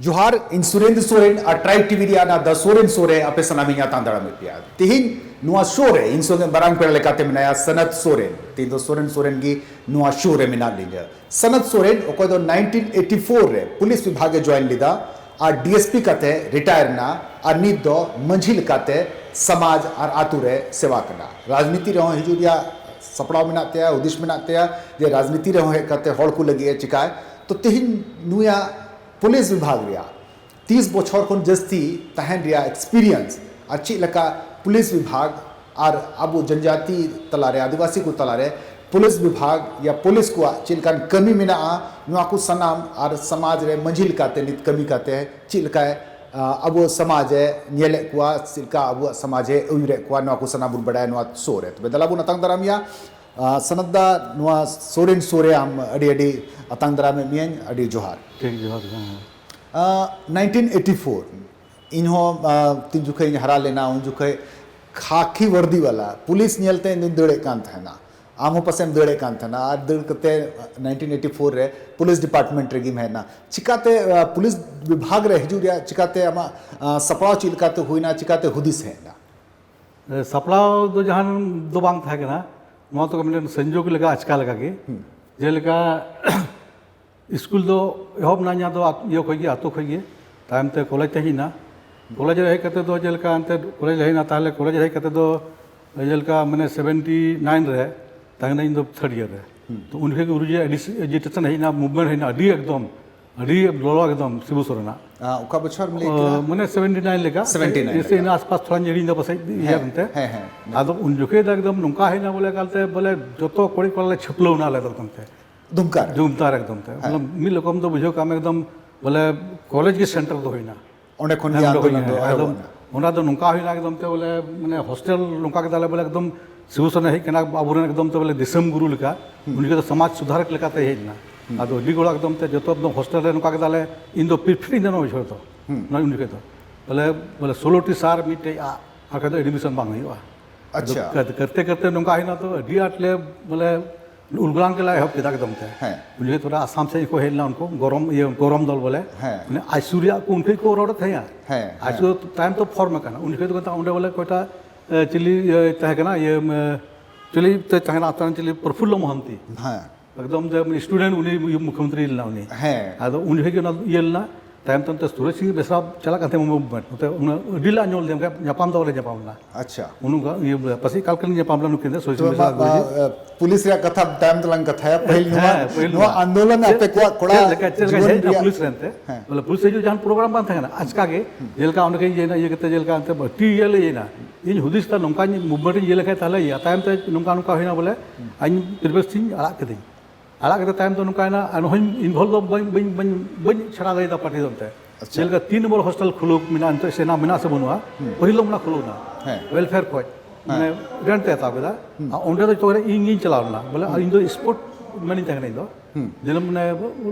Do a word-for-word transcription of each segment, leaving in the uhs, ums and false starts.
ᱡᱚᱦᱟᱨ, ᱤᱧ ᱥᱩᱨᱮᱱᱫᱨᱚ ᱥᱚᱨᱮᱱ ᱟᱨ tribe TV ᱨᱮᱭᱟᱜ ᱱᱟ ᱫᱟ ᱥᱚᱨᱮᱱ ᱥᱳ ᱨᱮ ᱟᱯᱮ ᱥᱟᱱᱟᱢ ᱤᱧ ᱟᱛᱟᱝ ᱫᱟᱨᱟᱢᱮᱫ ᱯᱮᱭᱟ᱾ ᱛᱤᱦᱤᱧ ᱱᱚᱣᱟ ᱥᱳ ᱨᱮ ᱤᱧ ᱥᱚᱸᱜᱮ ᱢᱟᱨᱟᱝ ᱯᱮᱲᱟ ᱞᱮᱠᱟᱛᱮ ᱢᱮᱱᱟᱭᱟ ᱥᱟᱱᱟᱛ ᱥᱚᱨᱮᱱ᱾ ᱛᱤᱦᱤᱧ ᱫᱚ ᱥᱚᱨᱮᱱ ᱥᱚᱨᱮᱱ ᱜᱮ ᱱᱚᱣᱟ ᱥᱳ ᱨᱮ ᱢᱮᱱᱟᱜ ᱞᱤᱧᱟ᱾ ᱥᱟᱱᱟᱛ ᱥᱚᱨᱮᱱ, ᱚᱠᱚᱭ ᱫᱚ ᱱᱟᱭᱤᱱᱴᱤᱱ ᱮᱭᱤᱴᱤ ᱯᱷᱳᱨ ᱨᱮ ᱯᱩᱞᱤᱥ ᱵᱤᱵᱷᱟᱜᱽ ᱮ ᱡᱚᱭᱮᱱ ᱞᱮᱫᱟ ᱟᱨ ᱰᱤ ᱮᱥ ᱯᱤ ᱠᱟᱛᱮ ᱨᱤᱴᱟᱭᱟᱨ ᱮᱱᱟ, ᱟᱨ ᱱᱤᱛ ᱫᱚ ᱢᱟᱹᱡᱷᱤ ᱞᱮᱠᱟᱛᱮ ᱥᱚᱢᱟᱡᱽ ᱟᱨ ᱟᱛᱳ ᱨᱮ ᱥᱮᱵᱟ ᱠᱟᱱᱟ᱾ ᱨᱟᱡᱽᱱᱤᱛᱤ ᱨᱮᱦᱚᱸ ᱦᱤᱡᱩᱜ ᱨᱮᱭᱟᱜ ᱥᱟᱯᱲᱟᱣ ᱢᱮᱱᱟᱜ ᱛᱟᱭᱟ, ᱦᱩᱫᱤᱥ ᱢᱮᱱᱟᱜ ᱛᱟᱭᱟ ᱡᱮ ᱨᱟᱡᱽᱱᱤᱛᱤ ᱨᱮᱦᱚᱸ ᱦᱮᱡ ᱠᱟᱛᱮ ᱦᱚᱲ ᱠᱚ ᱞᱟᱹᱜᱤᱫ ᱮ ᱪᱤᱠᱟᱭ᱾ ᱛᱚ ᱛᱮᱦᱮᱧ ᱱᱩᱭᱟᱜ ᱯᱩᱞᱤᱥ ᱵᱤᱵᱷᱟᱜᱽ ᱨᱮᱭᱟᱜ ᱛᱤᱥ ᱵᱚᱪᱷᱚᱨ ᱠᱷᱚᱱ ᱡᱟᱹᱥᱛᱤ ᱛᱟᱦᱮᱱ ᱨᱮᱭᱟᱜ ᱮᱠᱥᱯᱤᱨᱤᱭᱮᱱᱥ ᱟᱨ ᱪᱮᱫ ᱞᱮᱠᱟ ᱯᱩᱞᱤᱥ ᱵᱤᱵᱷᱟᱜᱽ ᱟᱨ ᱟᱵᱚ ᱡᱚᱱᱡᱟᱛᱤ ᱛᱟᱞᱟᱨᱮ, ᱟᱹᱫᱤᱵᱟᱹᱥᱤ ᱠᱚ ᱛᱟᱞᱟᱨᱮ ᱯᱩᱞᱤᱥ ᱵᱤᱵᱷᱟᱜᱽ ᱭᱟ ᱯᱩᱞᱤᱥ ᱠᱚᱣᱟᱜ ᱪᱮᱫ ᱞᱮᱠᱟᱱ ᱠᱟᱹᱢᱤ ᱢᱮᱱᱟᱜᱼᱟ, ᱱᱚᱣᱟ ᱠᱚ ᱥᱟᱱᱟᱢ, ᱟᱨ ᱥᱚᱢᱟᱡᱽ ᱨᱮ ᱢᱟᱹᱡᱷᱤ ᱞᱮᱠᱟᱛᱮ ᱱᱤᱛ ᱠᱟᱹᱢᱤ ᱠᱟᱛᱮ ᱪᱮᱫ ᱞᱮᱠᱟᱭ, ᱟ, ᱟᱵᱚ ᱥᱚᱢᱟᱡᱽ ᱮ ᱧᱮᱞᱮᱫ ᱠᱚᱣᱟ, ᱪᱮᱫ ᱞᱮᱠᱟ ᱟᱵᱚᱣᱟᱜ ᱥᱚᱢᱟᱡᱽ ᱮ ᱟᱹᱭᱩᱨᱮᱫ ᱠᱚᱣᱟ, ᱱᱚᱣᱟ ᱠᱚ ᱥᱟᱱᱟᱢ ᱵᱚᱱ ᱵᱟᱲᱟᱭᱟ ᱱᱚᱣᱟ ᱥᱳ ᱨᱮ᱾ ᱛᱚᱵᱮ ᱫᱮᱞᱟ ᱵᱚᱱ ᱟᱛᱟᱝ ᱫᱟᱨᱟᱢ ᱮᱭᱟ᱾ ᱟ, ᱥᱟᱱᱟᱛ ᱫᱟ, ᱱᱚᱣᱟ ᱥᱳ ᱨᱮᱱ ᱥᱳ ᱨᱮ ᱟᱢ ᱟᱹᱰᱤ ᱟᱹᱰᱤ ᱟᱛᱟᱝ ᱫᱟᱨᱟᱢᱮᱫ ᱢᱤᱭᱟᱹᱧ, ᱟᱹᱰᱤ ᱡᱚᱦᱟᱨ᱾ ᱴᱷᱤᱠ, ᱡᱚᱦᱟᱨ ᱜᱮ, ᱦᱮᱸ᱾ ᱟ, ᱱᱟᱭᱤᱱᱴᱤᱱ ᱮᱭᱤᱴᱤ ᱯᱷᱳᱨ, ᱤᱧ ᱦᱚᱸ, ᱟ, ᱛᱤᱱ ᱡᱚᱠᱷᱮᱡ ᱤᱧ ᱦᱟᱨᱟ ᱞᱮᱱᱟ, ᱩᱱ ᱡᱚᱠᱷᱮᱡ ᱠᱷᱟᱠᱤ ᱣᱟᱨᱫᱤ ᱣᱟᱞᱟ ᱯᱩᱞᱤᱥ ᱧᱮᱞᱛᱮ ᱤᱧ ᱫᱩᱧ ᱫᱟᱹᱲᱮᱫ ᱠᱟᱱ ᱛᱟᱦᱮᱱᱟ᱾ ᱟᱢ ᱦᱚᱸ ᱯᱟᱥᱮᱢ ᱫᱟᱹᱲᱮᱫ ᱠᱟᱱ ᱛᱟᱦᱮᱱᱟ, ᱟᱨ ᱫᱟᱹᱲ ᱠᱟᱛᱮ ᱱᱟᱭᱤᱱᱴᱤᱱ ᱮᱭᱤᱴᱤ ᱯᱷᱳᱨ ᱨᱮ ᱯᱩᱞᱤᱥ ᱰᱤᱯᱟᱨᱴᱢᱮᱱᱴ ᱨᱮᱜᱮᱢ ᱦᱮᱡ ᱮᱱᱟ᱾ ᱪᱤᱠᱟᱛᱮ, ᱟ, ᱯᱩᱞᱤᱥ ᱵᱤᱵᱷᱟᱜᱽ ᱨᱮ ᱦᱤᱡᱩᱜ ᱨᱮᱭᱟᱜ ᱪᱤᱠᱟᱛᱮ ᱟᱢᱟᱜ, ᱟ, ᱥᱟᱯᱲᱟᱣ ᱪᱮᱫ ᱞᱮᱠᱟᱛᱮ ᱦᱩᱭᱱᱟ, ᱪᱤᱠᱟᱛᱮ ᱦᱩᱫᱤᱥ ᱦᱮᱡ ᱮᱱᱟ? ᱮ, ᱥᱟᱯᱲᱟᱣ ᱫᱚ ᱡᱟᱦᱟᱱ ᱫᱚ ᱵᱟᱝ ᱛᱟᱦᱮᱸ ᱠᱟᱱᱟ, ᱱᱚᱣᱟ ᱫᱚ ᱢᱤᱫᱴᱮᱱ ᱥᱚᱝᱡᱳᱜᱽ ᱞᱮᱠᱟ ᱟᱪᱠᱟ ᱞᱮᱠᱟ ᱜᱮ᱾ ᱦᱩᱸ᱾ ᱡᱮᱞᱮᱠᱟ ᱥᱠᱩᱞ ᱫᱚ ᱮᱦᱚᱵ ᱮᱱᱟ ᱤᱧᱟᱹᱜ ᱫᱚ ᱟᱛ-, ᱤᱭᱟᱹ ᱠᱷᱚᱡ ᱜᱮ, ᱟᱛᱳ ᱠᱷᱚᱡ ᱜᱮ᱾ ᱛᱟᱭᱚᱢ ᱛᱮ ᱠᱚᱞᱮᱡᱽ ᱛᱮ ᱦᱮᱡ ᱮᱱᱟ᱾ ᱠᱚᱞᱮᱡᱽ ᱨᱮ ᱦᱮᱡ ᱠᱟᱛᱮ ᱫᱚ ᱡᱮᱞᱮᱠᱟ ᱮᱱᱛᱮ ᱠᱚᱞᱮᱡᱽ ᱨᱮ ᱦᱮᱡ ᱮᱱᱟ, ᱛᱟᱦᱞᱮ ᱠᱚᱞᱮᱡᱽ ᱨᱮ ᱦᱮᱡ ᱠᱟᱛᱮ ᱫᱚ ᱡᱮᱞᱮᱠᱟ ᱢᱟᱱᱮ ᱥᱮᱵᱷᱮᱱᱴᱤ ᱱᱟᱭᱤᱱ ᱨᱮ ᱛᱟᱦᱮᱸ ᱠᱟᱱᱟ ᱤᱧ ᱫᱚ ᱛᱷᱟᱨᱰ ᱤᱭᱟᱨ ᱨᱮ᱾ ᱦᱩᱸ᱾ ᱛᱚ ᱩᱱ ᱡᱚᱠᱷᱮᱡ ᱜᱮ ᱩᱨᱩ ᱡᱮ ᱟᱹᱰᱤ ᱥ-, ᱟᱡᱤᱴᱮᱥᱚᱱ ᱦᱮᱡ ᱮᱱᱟ, ᱢᱩᱵᱷᱢᱮᱱᱴ ᱦᱮᱡ ᱮᱱᱟ, ᱟᱹᱰᱤ ᱮᱠᱫᱚᱢ, ᱟᱹᱰᱤ ᱞᱚᱞᱚ ᱮᱠᱫᱚᱢ ᱥᱤᱵᱩ ᱥᱚᱨᱮᱱᱟᱜ᱾ ᱟ, ᱚᱠᱟ ᱵᱚᱪᱷᱚᱨ ᱮᱢ ᱞᱟᱹᱭ ᱚ, ᱠᱮᱫᱟ? ᱢᱟᱱᱮ ᱥᱮᱵᱷᱮᱱᱴᱤ ᱱᱟᱭᱤᱱ ᱞᱮᱠᱟ᱾ ᱥᱮᱵᱷᱮᱱᱴᱤ ᱱᱟᱭᱤᱱ ᱥᱮ ᱞᱮᱠᱟ᱾ ᱤᱱᱟᱹ ᱟᱥᱯᱟᱥ ᱛᱷᱚᱲᱟᱧ ᱦᱤᱲᱤᱧ ᱮᱫᱟ ᱯᱟᱥᱮᱡ ᱤᱭᱟᱹ ᱦᱮᱸ, ᱮᱱᱛᱮ᱾ ᱦᱮᱸ, ᱦᱮᱸ᱾ ᱟᱫᱚ ᱩᱱ ᱡᱚᱠᱷᱮᱡ ᱫᱚ ᱮᱠᱫᱚᱢ ᱱᱚᱝᱠᱟ ᱦᱮᱡ ᱮᱱᱟ ᱵᱚᱞᱮ ᱮᱠᱟᱞᱛᱮ ᱵᱚᱞᱮ ᱡᱚᱛᱚ ᱠᱩᱲᱤ ᱠᱚᱲᱟ ᱞᱮ ᱪᱷᱟᱹᱯᱞᱟᱹᱣ ᱮᱱᱟ ᱟᱞᱮ ᱫᱚ ᱮᱠᱫᱚᱢ ᱛᱮ᱾ ᱫᱩᱢᱠᱟ ᱨᱮ? ᱫᱩᱢᱠᱟ ᱨᱮ ᱮᱠᱫᱚᱢ ᱛᱮ᱾ ᱦᱮᱸ᱾ ᱵᱚᱞᱮ ᱢᱤᱫ ᱨᱚᱠᱚᱢ ᱫᱚ ᱵᱩᱡᱷᱟᱹᱣ ᱠᱟᱜ ᱢᱮ ᱮᱠᱫᱚᱢ ᱵᱚᱞᱮ ᱠᱚᱞᱮᱡᱽ ᱜᱮ ᱥᱮᱱᱴᱟᱨ ᱫᱚ ᱦᱩᱭᱱᱟ᱾ ᱚᱸᱰᱮ ᱠᱷᱚᱱ ᱜᱮ ᱦᱮᱸ, ᱚᱸᱰᱮ ᱠᱷᱚᱱ ᱟᱱᱫᱳᱞᱚᱱ ᱜᱮ, ᱫᱚ ᱦᱮᱸ, ᱮᱦᱚᱵᱚᱜ ᱮᱠᱫᱚᱢ᱾ ᱮᱱᱟ᱾ ᱚᱱᱟ ᱫᱚ ᱱᱚᱝᱠᱟ ᱦᱩᱭᱱᱟ ᱮᱠᱫᱚᱢ ᱛᱮ ᱵᱚᱞᱮ, ᱢᱟᱱᱮ, ᱦᱳᱥᱴᱮᱞ ᱱᱚᱝᱠᱟ ᱠᱮᱫᱟ ᱞᱮ ᱵᱚᱞᱮ ᱮᱠᱫᱚᱢ ᱥᱤᱵᱩ ᱥᱚᱨᱮᱱ ᱦᱮᱡ ᱠᱟᱱᱟ ᱟᱵᱚᱨᱮᱱ ᱮᱠᱫᱚᱢ ᱛᱮ ᱵᱚᱞᱮ ᱫᱤᱥᱚᱢ ᱜᱩᱨᱩ ᱞᱮᱠᱟ᱾ ᱦᱩᱸ᱾ ᱩᱱᱤ ᱫᱚ ᱥᱚᱢᱟᱡᱽ ᱥᱩᱫᱷᱟᱨ ᱞᱮᱠᱟᱛᱮ ᱦᱮᱡ ᱮᱱᱟ᱾ ᱦᱩᱸ᱾ ᱟᱫᱚ ᱟᱹᱰᱤ ᱜᱚᱲᱚ ᱮᱠᱫᱚᱢ ᱛᱮ ᱡᱚᱛᱚ ᱮᱠᱫᱚᱢ ᱦᱳᱥᱴᱮᱞ ᱨᱮ ᱱᱚᱝᱠᱟ ᱠᱮᱫᱟ ᱞᱮ, ᱤᱧ ᱫᱚ ᱯᱨᱤ-, ᱯᱷᱨᱤ ᱤᱧ ᱫᱚ ᱱᱚᱣᱟ ᱵᱚᱪᱷᱚᱨ ᱫᱚ᱾ ᱦᱩᱸ᱾ ᱱᱚᱣᱟ ᱩᱱ ᱡᱚᱠᱷᱮᱡ ᱫᱚ ᱵᱚᱞᱮ, ᱵᱚᱞᱮ ᱥᱳᱞᱳ ᱴᱤ ᱥᱟᱨ ᱢᱤᱫᱴᱮᱡ ᱟᱜ, ᱟᱨ ᱵᱟᱠᱷᱟᱡ ᱫᱚ ᱮᱰᱢᱤᱥᱚᱱ ᱵᱟᱝ ᱦᱩᱭᱩᱜᱼᱟ᱾ ᱟᱪᱪᱷᱟ᱾ ᱟᱫᱚ ᱠᱟᱨ-, ᱠᱟᱨᱛᱮ ᱠᱟᱨᱛᱮ ᱱᱚᱝᱠᱟ ᱦᱩᱭᱱᱟ ᱛᱚ ᱟᱹᱰᱤ ᱟᱸᱴ ᱞᱮ ᱵᱚᱞᱮ ᱩᱞᱜᱩᱞᱟᱱ ᱜᱮᱞᱮ ᱮᱦᱚᱵ ᱠᱮᱫᱟ ᱮᱠᱫᱚᱢ ᱛᱮ᱾ ᱦᱮᱸ᱾ ᱩᱱ ᱡᱚᱠᱷᱮᱡ ᱛᱷᱚᱲᱟ ᱟᱥᱟᱢ ᱥᱮᱫ ᱠᱚ ᱦᱮᱡ ᱞᱮᱱᱟ ᱩᱱᱠᱩ ᱜᱚᱨᱚᱢ, ᱤᱭᱟᱹ, ᱜᱚᱨᱚᱢ ᱫᱚᱞ ᱵᱚᱞᱮ᱾ ᱦᱮᱸ᱾ ᱢᱟᱱᱮ ᱟᱭᱥᱩ ᱨᱮᱭᱟᱜ ᱠᱚ ᱩᱱ ᱡᱚᱠᱷᱮᱡ ᱠᱚ ᱨᱚᱲᱮᱫ ᱛᱟᱦᱮᱸᱜᱼᱟ᱾ ᱦᱮᱸ, ᱟᱭᱥᱩ ᱫᱚ ᱛᱟᱭᱚᱢ ᱛᱮ ᱯᱷᱚᱨᱢ ᱟᱠᱟᱱᱟ᱾ ᱩᱱ ᱡᱚᱠᱷᱮᱡ ᱫᱚ ᱢᱮᱛᱟᱜ ᱚᱸᱰᱮ ᱵᱚᱞᱮ ᱚᱠᱚᱭᱴᱟᱜ, ᱮ, ᱪᱤᱞᱤ, ᱤᱭᱟᱹ, ᱛᱟᱦᱮᱸ ᱠᱟᱱᱟ, ᱤᱭᱟᱹ, ᱮ, ᱪᱤᱞᱤ ᱛᱮ ᱛᱟᱦᱮᱸ ᱠᱟᱱᱟ, ᱟᱛᱨᱟᱝ ᱪᱤᱞᱤ, ᱯᱨᱚᱯᱷᱩᱞᱞᱚ ᱢᱚᱦᱟᱱᱛᱤ᱾ ᱦᱮᱸ᱾ ᱮᱠᱫᱚᱢ ᱡᱮ ᱩᱱᱤ student, ᱩᱱᱤ ᱢᱩᱠᱷᱭᱚᱢᱚᱱᱛᱨᱤ ᱞᱮᱱᱟ ᱩᱱᱤ᱾ ᱦᱮᱸ᱾ ᱟᱫᱚ ᱩᱱ ᱡᱚᱠᱷᱮᱡ ᱜᱮ ᱚᱱᱟ ᱤᱭᱟᱹ ᱞᱮᱱᱟ᱾ ᱛᱟᱭᱚᱢ ᱛᱟᱭᱚᱢ ᱛᱮ ᱥᱩᱨᱮᱥ ᱥᱤᱝ ᱵᱮᱥᱨᱟ ᱪᱟᱞᱟᱜ ᱠᱟᱱ ᱛᱟᱦᱮᱸ movement᱾ ᱱᱚᱛᱮ ᱩᱱᱟᱹᱜ ᱟᱹᱰᱤ ᱞᱟ ᱧᱚᱜ ᱞᱮᱱ ᱜᱮ, ᱧᱟᱯᱟᱢ ᱫᱚ ᱵᱟᱞᱮ ᱧᱟᱯᱟᱢ ᱞᱮᱱᱟ᱾ ᱟᱪᱪᱷᱟ᱾ ᱩᱱ ᱚᱱᱠᱟ ᱤᱭᱟᱹ ᱯᱟᱥᱮᱡ ᱠᱟᱞ ᱠᱟᱞᱤᱱ ᱧᱟᱯᱟᱢ ᱞᱮᱱᱟ ᱱᱩᱠᱤᱱ ᱫᱚ, ᱥᱩᱨᱮᱥ ᱛᱚᱵᱮ ᱥᱤᱝ ᱢᱟ, ᱵᱮᱥᱨᱟ ᱢᱟ, ᱜᱩᱨᱩᱡᱤ᱾ ᱮ, ᱯᱩᱞᱤᱥ ᱨᱮᱭᱟᱜ ᱠᱟᱛᱷᱟ ᱛᱟᱭᱚᱢ ᱛᱮᱞᱟᱝ ᱠᱟᱛᱷᱟᱭᱟ᱾ ᱯᱟᱹᱦᱤᱞ ᱱᱚᱣᱟ, ᱦᱮᱸ, ᱯᱟᱹᱦᱤᱞ ᱱᱚᱣᱟ ᱱᱚᱣᱟ᱾ ᱟᱱᱫᱳᱞᱚᱱ ᱪᱮᱫ, ᱟᱯᱮ ᱠᱚᱣᱟᱜ ᱠᱚᱲᱟ ᱪᱮᱫ ᱞᱮᱠᱟ, ᱪᱮᱫ ᱞᱮᱠᱟ ᱡᱩᱣᱟᱹᱱ ᱦᱮᱡ ᱮᱱᱟ ᱨᱮᱭᱟᱜ ᱯᱩᱞᱤᱥ ᱨᱮᱱ ᱛᱮ? ᱦᱮᱸ᱾ ᱵᱚᱞᱮ ᱯᱩᱞᱤᱥ ᱦᱤᱡᱩᱜ ᱡᱟᱦᱟᱱ program ᱵᱟᱝ ᱛᱟᱦᱮᱸ ᱠᱟᱱᱟ, ᱟᱪᱠᱟ ᱜᱮ ᱡᱮᱞᱮᱠᱟ ᱚᱸᱰᱮ ᱜᱮ ᱤᱭᱟᱹᱭᱮᱱᱟ, ᱤᱭᱟᱹ ᱠᱟᱛᱮ ᱡᱮᱞᱮᱠᱟ ᱚᱱᱛᱮ ᱴᱤ ᱮᱞ ᱤᱭᱟᱹᱭᱮᱱᱟ, ᱤᱧ ᱦᱩᱫᱤᱥ ᱮᱫᱟ ᱱᱚᱝᱠᱟᱧ movement ᱤᱧ ᱤᱭᱟᱹ ᱞᱮᱠᱷᱟᱱ ᱛᱟᱦᱞᱮ ᱤᱭᱟᱹ᱾ ᱛᱟᱭᱚᱢ ᱛᱮ ᱱᱚᱝᱠᱟ ᱱᱚᱝᱠᱟ ᱦᱩᱭᱱᱟ ᱵᱚᱞᱮ, ᱤᱧ ᱯᱨᱤᱵᱮᱥ ᱤᱧ ᱟᱲᱟᱜ ᱠᱤᱫᱟᱹᱧ᱾ ᱟᱲᱟᱜ ᱠᱟᱛᱮ ᱛᱟᱭᱚᱢ ᱛᱮ ᱱᱚᱝᱠᱟᱭᱮᱱᱟ, ᱟᱨ ᱱᱚᱜᱼᱚᱭ involve ᱫᱚ ᱵᱟᱹᱧ, ᱵᱟᱹᱧ, ᱵᱟᱹᱧ, ᱵᱟᱹᱧ ᱪᱷᱟᱲᱟ ᱫᱟᱲᱮᱭᱟᱫᱟ ᱯᱟᱨᱴᱤ ᱫᱚ ᱚᱱᱛᱮ᱾ ᱟᱪᱪᱷᱟ᱾ ᱡᱮᱞᱮᱠᱟ ᱛᱤᱱ ᱱᱚᱢᱵᱚᱨ ᱦᱳᱥᱴᱮᱞ ᱠᱷᱩᱞᱟᱹᱣ ᱢᱮᱱᱟᱜᱼᱟ ᱱᱤᱛᱚᱜ, ᱥᱮ ᱱᱟ-, ᱢᱮᱱᱟᱜᱼᱟ ᱥᱮ ᱵᱟᱹᱱᱩᱜᱼᱟ? ᱯᱟᱹᱦᱤᱞ ᱫᱚ ᱚᱱᱟ ᱠᱷᱩᱞᱟᱹᱣ ᱮᱱᱟ᱾ ᱦᱮᱸ᱾ Welfare ᱠᱷᱚᱡ᱾ ᱦᱮᱸ᱾ ᱢᱟᱱᱮ rent ᱮ ᱦᱟᱛᱟᱣ ᱠᱮᱫᱟ᱾ ᱟᱨ ᱚᱸᱰᱮ ᱫᱚ ᱡᱚᱛᱚ ᱠᱷᱚᱱ ᱤᱧ ᱜᱤᱧ ᱪᱟᱞᱟᱣ ᱞᱮᱱᱟ᱾ ᱵᱚᱞᱮ ᱟᱨ ᱤᱧ ᱫᱚ sports man ᱤᱧ ᱛᱟᱦᱮᱸ ᱠᱟᱱᱟ ᱤᱧ ᱫᱚ᱾ ᱫᱤᱱᱟᱹᱢ ᱢᱟᱱᱮ